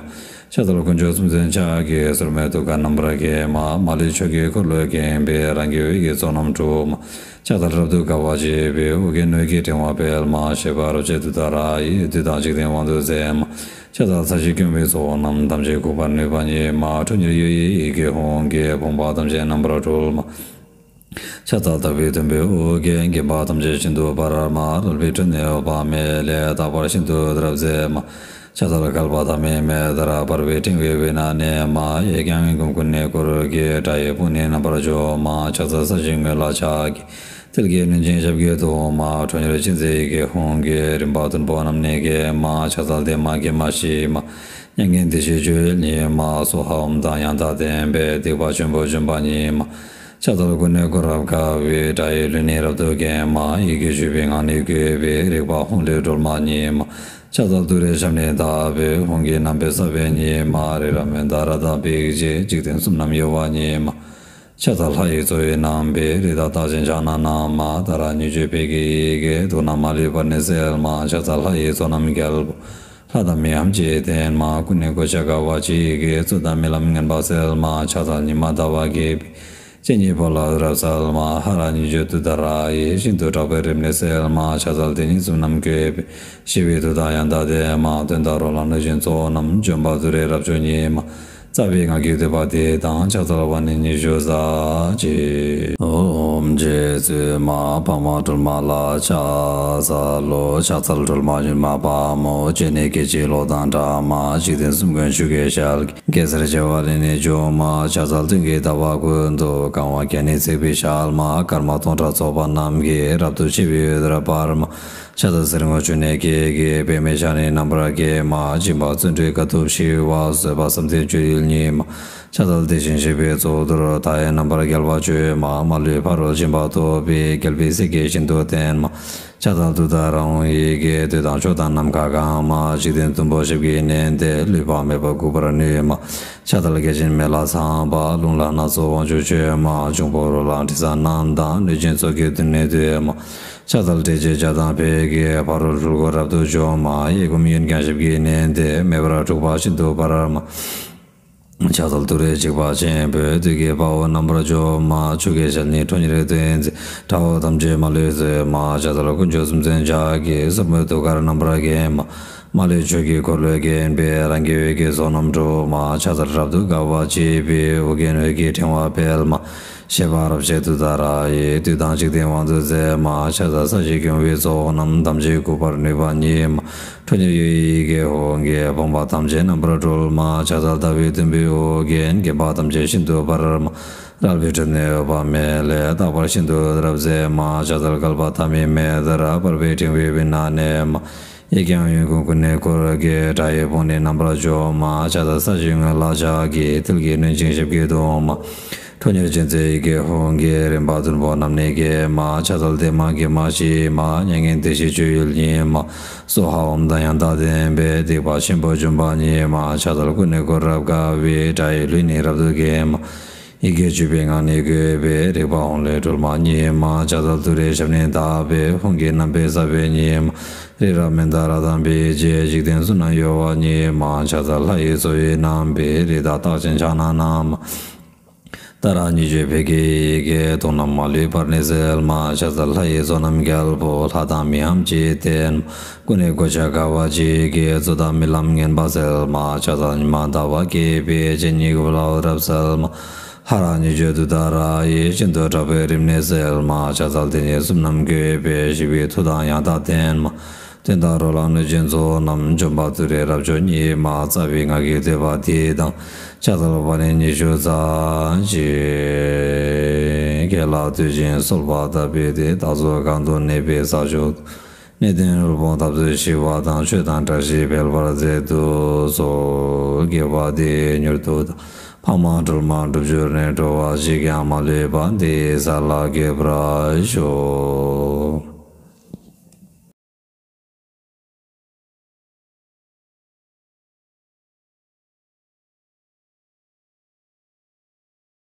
ཕྱག་འཚལ་དཀོན་མཆོག་གསུམ་མཚོན་ཕྱག་གིས། སོར་མོས་ཐུགས་ཀར་རྣམ་པར་བརྒྱན་མ། མ་ལུས་ཆོས་ཀྱི་འཁོར་ལོས་བརྒྱན་པའི། རང་གི་འོད་ཀྱི་ཚོགས་རྣམས་འཁྲུགས་མ། ཕྱག་འཚལ་རབ་ཏུ་དགའ་བ་བརྗིད་པའི། ཨོ་རྒྱན་འོད་ཀྱི་ཕྲེང་བ་སྤེལ་མ། བཞད་པ་རབ་བྱེད་ཏུཏྟཱ་ར་ཡིས། བདུད་དང་འཇིག་རྟེན་དབང་དུ་མཛད་མ། ཕྱག་འཚལ་ས་གཞི་སྐྱོང་བའི་ཚོགས་རྣམས། ཐམས་ཅད་འགུགས་པར་ནུས་པ་ཉིད་མ། ཁྲོ་གཉེར་འོད་ཡི་ཡི་གེ་ཧཱུྃ་གིས། ཕོངས་པ་ཐམས་ཅད་རྣམ་པར་སྒྲོལ་མ། ཕྱག་འཚལ་ཟླ་བའི་དུམ་བུས་དབུ་རྒྱན་བརྒྱན་པ་ཐམས་ཅད་ཤིན་ཏུ་འབར་མ། རལ་པའི་ཁྲོད་ནས་འོད་དཔག་མེད་ལས། རྟག་པར་ཤིན་ཏུ་དུར་རབ་མཛད་མ། ཕྱག་འཚལ་བསྐལ་པ་ཐ་མའི་མེ་ལྟར། འབར་བའི་ཕྲེང་བའི་དབུས་ན་གནས་མ། གཡས་བརྐྱང་གཡོན་བསྐུམ་ཀུན་ནས་བསྐོར་གྱིས། དགྲ་ཡི་དཔུང་ནི་རྣམ་པར་འཇོམས་མ། ཕྱག་འཚལ་ས་གཞིའི་ངོས་ལ་ཕྱག་གི། མཐིལ་གྱིས་བསྣུན་ཅིང་ཞབས་ཀྱིས་བརྡུང་མ། ཁྲོ་གཉེར་ཅན་མཛད་ཡི་གེ་ཧཱུྃ་གིས། རིམ་པ་བདུན་པོ་རྣམས་ནི་འགེམས་མ། ཕྱག་འཚལ་བདེ་མ་དགེ་མ་ཞི་མ། མྱ་ངན་འདས་ཞི་སྤྱོད་ཡུལ་ཉིད་མ། སྭཱ་ཧཱ་ཨོཾ་དང་ཡང་དག་ལྡན་པས། སྡིག་པ་ཆེན་པོ་འཇོམས་པ་ཉིད་མ། ཕྱག་འཚལ་ཀུན་ནས་བསྐོར་རབ་དགའ་བའི། དགྲ་ཡི་ལུས་ནི་རབ་ཏུ་འགེམས་མ། ཡི་གེ་བཅུ་པའི་ངག་ནི་བཀོད་པའི། རིག་པ་ཧཱུྃ་ལས་སྒྲོལ་མ་ཉིད་མ། ཕྱག་འཚལ་ཏུ་རེའི་ཞབས་ནི་བརྡབས་པས། ཧཱུྃ་གི་རྣམ་པའི་ས་བོན་ཉིད་མ། རི་རབ་མནྡ་ར་དང་འབིགས་བྱེད། འཇིག་རྟེན་གསུམ་རྣམས་གཡོ་བ་ཉིད་མ། ཕྱག་འཚལ་ལྷ་ཡི་གཙོ་བོའི་རྣམ་པའི། རི་དྭགས་རྟགས་ཅན་ཕྱག་ན་བསྣམས་མ། ཏཱ་ར་གཉིས་བརྗོད་ཕཊ་ཀྱི་ཡི་གེས། དུག་རྣམས་མ་ལུས་པར་ནི་སེལ་མ། ཕྱག་འཚལ་ལྷ་ཡི་ཚོགས་རྣམས་རྒྱལ་པོ། ལྷ་དང་མིའམ་ཅི་ཡིས་བསྟེན་མ། ཀུན་ནས་གོ་ཆ་དགའ་བ་ཆེ་ཡི་གེས། རྩོད་དང་རྨི་ལམ་ངན་པ་སེལ་མ། ཕྱག་འཚལ་ཉི་མ་ཟླ་བ་རྒྱས་པའི། སྤྱན་གཉིས་པོ་ལ་འོད་རབ་གསལ་མ། ཧ་ར་གཉིས་བརྗོད་ཏུཏྟཱ་ར་ཡིས། ཤིན་ཏུ་དྲག་པོའི་རིམས་ནད་སེལ་མ། ཕྱག་འཚལ་དེ་ཉིད་གསུམ་རྣམས་བཀོད་པའི། ཞི་བའི་མཐུ་དང་ཡང་དག་ལྡན་མ། གདོན་དང་རོ་ལངས་གནོད་སྦྱིན་ཚོགས་རྣམས། འཇོམས་པ་ཏུ་རེ་རབ་མཆོག་ཉིད་མ། རྩ་བའི་སྔགས་ཀྱི་བསྟོད་པ་འདི་དང་། ཕྱག་འཚལ་བ་ནི་ཉི་ཤུ་རྩ་གཅིག་ཨོཾ་རྗེ་བཙུན་མ་འཕགས་མ་སྒྲོལ་མ་ལ་ཕྱག་འཚལ་ལོ། ཕྱག་འཚལ་སྒྲོལ་མ་མྱུར་མ་དཔའ་མོ། སྤྱན་ནི་སྐད་ཅིག་གློག་དང་འདྲ་མ། འཇིག་རྟེན་གསུམ་མགོན་ཆུ་སྐྱེས་ཞལ་གྱི། གེ་སར་བྱེ་བ་ལས་ནི་བྱུང་མ། ཕྱག་འཚལ་སྟོན་ཀའི་ཟླ་བ་ཀུན་ཏུ། གང་བ་བརྒྱ་ནི་བརྩེགས་པའི་ཞལ་མ། སྐར་མ་སྟོང་ཕྲག་ཚོགས་པ་རྣམས་ཀྱིས། རབ་ཏུ་ཕྱེ་བའི་འོད་ཟེར་འབར་མ། ཕྱག་འཚལ་གསེར་སྔོ་ཆུ་ནས་སྐྱེས་ཀྱི། པདྨས་ཕྱག་ནི་རྣམ་པར་བརྒྱན་མ། སྦྱིན་པ་བརྩོན་འགྲུས་དཀའ་ཐུབ་ཞི་བ། བཟོད་པ་བསམ་གཏན་སྤྱོད་ཡུལ་ཉིད་མ། ཕྱག་འཚལ་དེ་བཞིན་གཤེགས་པའི་གཙུག་ཏོར། མཐའ་ཡས་རྣམ་པར་རྒྱལ་བ་སྤྱོད་མ། མ་ལུས་ཕ་རོལ་ཕྱིན་པ་ཐོབ་པའི། རྒྱལ་པོའི་སྲས་ཀྱིས་ཤིན་ཏུ་བསྟེན་མ། ཕྱག་འཚལ་ཏུཏྟཱ་ར་ཧཱུྃ་ཡི་གེས། འདོད་དང་ཕྱོགས་དང་ནམ་མཁའ་གང་མ། འཇིག་རྟེན་བདུན་པོ་ཞབས་ཀྱིས་མནན་ཏེ། ལུས་པ་མེད་པར་འགུགས་པར་ནུས་མ། ཕྱག་འཚལ་བརྒྱ་བྱིན་མེ་ལྷ་ཚངས་པ། རླུང་ལྷ་སྣ་ཚོགས་དབང་ཕྱུག་མཆོད་མ། འབྱུང་པོ་རོ་ལངས་དྲི་ཟ་རྣམས་དང་། གནོད་སྦྱིན་ཚོགས་ཀྱིས་མདུན་ནས་བསྟོད་མ། ཕྱག་འཚལ་ཏྲཊ་ཅེས་བྱ་དང་ཕཊ་ཀྱིས། ཕ་རོལ་འཁྲུལ་འཁོར་རབ་ཏུ་འཇོམས་མ། གཡས་བསྐུམ་གཡོན་བརྐྱང་ཞབས་ཀྱིས་མནན་ཏེ། མེ་འབར་འཁྲུགས་པ་ཤིན་ཏུ་འབར་མ། ཕྱག་འཚལ་ཏུ་རེ་འཇིགས་པ་ཆེན་པོས། བདུད་ཀྱི་དཔའ་བོ་རྣམ་པར་འཇོམས་མ། ཆུ་སྐྱེས་ཞལ་ནི་ཁྲོ་གཉེར་ལྡན་མཛད། དགྲ་བོ་ཐམས་ཅད་མ་ལུས་གསོད་མ། ཕྱག་འཚལ་དཀོན་མཆོག་གསུམ་མཚོན་ཕྱག་གིས། སོར་མོས་ཐུགས་ཀར་རྣམ་པར་བརྒྱན་མ། མ་ལུས་ཆོས་ཀྱི་འཁོར་ལོས་བརྒྱན་པའི། རང་གི་འོད་ཀྱི་ཚོགས་རྣམས་འཁྲུགས་མ། ཕྱག་འཚལ་རབ་ཏུ་དགའ་བ་བརྗིད་པའི། ཨོ་རྒྱན་འོད་ཀྱི་ཕྲེང་བ་སྤེལ་མ། བཞད་པ་རབ་བྱེད་ཏུཏྟཱ་ར་ཡིས། བདུད་དང་འཇིག་རྟེན་དབང་དུ་མཛད་མ། ཕྱག་འཚལ་ས་གཞིའི་སྐྱོང་བའི་ཚོགས་རྣམས། ཐམས་ཅད་འགུགས་པར་ནུས་པ་ཉིད་མ། ཁྲོ་གཉེར་འོད་ཡི་ཡི་གེ་ཧཱུྃ་གིས། ཕོངས་པ་ཐམས་ཅད་རྣམ་པར་སྒྲོལ་མ། ཕྱག་འཚལ་ཟླ་བའི་དུམ་བུས་དབུ་རྒྱན། བརྒྱན་པ་ཐམས་ཅད་ཤིན་ཏུ་འབར་མ། རལ་པའི་ཁྲོད་ནས་འོད་དཔག་མེད་ལས། རྟག་པར་ཤིན་ཏུ་འོད་རབ་མཛད་མ། ཕྱག་འཚལ་བསྐལ་པ་ཐ་མའི་མེ་ལྟར། འབར་བའི་ཕྲེང་བའི་དབུས་ན་གནས་མ། གཡས་བརྐྱང་གཡོན་བསྐུམ་ཀུན་ནས་བསྐོར་གྱིས། དགྲ་ཡི་དཔུང་ནི་རྣམ་པར་འཇོམས་མ། ཕྱག་འཚལ་ས་གཞིའི་ངོས་ལ་ཕྱག་གིས། མཐིལ་གྱིས་བསྣུན་ཅིང་ཞབས་ཀྱིས་བརྡུང་མ། ཁྲོ་གཉེར་ཅན་མཛད་ཡི་གེ་ཧཱུྃ་གིས། རིམ་པ་བདུན་པོ་རྣམས་ནི་འགེམས་མ། ཕྱག་འཚལ་བདེ་མ་དགེ་མ་ཞི་མ། མྱ་ངན་འདས་ཞི་སྤྱོད་ཡུལ་ཉིད་མ། སྭཱ་ཧཱ་ཨོཾ་དང་ཡང་དག་ལྡན་པས། སྡིག་པ་ཆེན་པོ་འཇོམས་པ་ཉིད་མ། ཕྱག་འཚལ་ཀུན་ནས་བསྐོར་རབ་དགའ་བའི། དགྲ་ཡི་ལུས་ནི་རབ་ཏུ་འགེམས་མ། ཡི་གེ་བཅུ་པའི་ངག་ནི་བཀོད་པའི། རིག་པ་ཧཱུྃ་ལས་སྒྲོལ་མ་ཉིད་མ། ཕྱག་འཚལ་ཏུ་རེའི་ཞབས་ནི་བརྡབས་པས། ཧཱུྃ་གི་རྣམ་པའི་ས་བོན་ཉིད་མ། རི་རབ་མནྡ་ར་དང་འབིགས་བྱེད། འཇིག་རྟེན་གསུམ་རྣམས་གཡོ་བ་ཉིད་མ། ཕྱག་འཚལ་ལྷ་ཡི་གཙོ་བོའི་རྣམ་པའི། རི་དྭགས་རྟགས་ཅན་ཕྱག་ན་བསྣམས་མ། ཏཱ་ར་གཉིས་བརྗོད་ཕཊ་ཀྱི་ཡི་གེ། དུག་རྣམས་མ་ལུས་པར་ནི་སེལ་མ། ཕྱག་འཚལ་ལྷ་ཡི་ཚོགས་རྣམས་རྒྱལ་པོ། ལྷ་དང་མི་འམ་ཅི་ཡིས་བསྟེན་མ། ཀུན་ནས་གོ་ཆ་དགའ་བ་བརྗིད་ཀྱིས། རྩོད་དང་རྨི་ལམ་ངན་པ་སེལ་མ། ཕྱག་འཚལ་ཉི་མ་ཟླ་བ་རྒྱས་པའི། སྤྱན་གཉིས་ཀྱི་བུ་ལ་འོད་རབ་གསལ་མ། ཧ་ར་གཉིས་བརྗོད་ཏུཏྟཱ་ར་ཡིས། ཤིན་ཏུ་དྲག་པོའི་རིམས་ནད་སེལ་མ། ཕྱག་འཚལ་དེ་ཉིད་གསུམ་རྣམས་བཀོད་པའི། ཞི་བའི་མཐུ་དང་ཡང་དག་ལྡན་མ། གདོན་དང་རོ་ལངས་གནོད་སྦྱིན་ཚོགས་རྣམས། འཇོམས་པ་ཏུ་རེ་རབ་མཆོག་ཉིད་མ། རྩ་བའི་སྔགས་ཀྱི་བཟླས་པ་འདི་དང་། ཕྱག་འཚལ་བ་ནི་ཉི་ཤུ་རྩ་གཅིག། དགེ་ལ་འདུད་ཅིང་གསོལ་བ་བཏབ་པའི་དེ། བདག་སོགས་གང་དུ་གནས་པའི་ས་ཕྱོགས་དུ། གནོད་ལྡན་དབུལ་ཕོངས་འཐབ་རྩོད་ཞི་བ་དང་། ཆོས་དང་བཀྲ་ཤིས་འཕེལ་བར་མཛད་དུ་གསོལ། དགེ་བ་འདི་ཡིས་མྱུར་དུ་བདག་ཕ་མ་སྒྲོལ་མ་འགྲུབ་གྱུར་ནས། འགྲོ་བ་གཅིག་ཀྱང་མ་ལུས་པ། འདི་ཡི་ས་ལ་སྐྱེ་བར་ཤོག།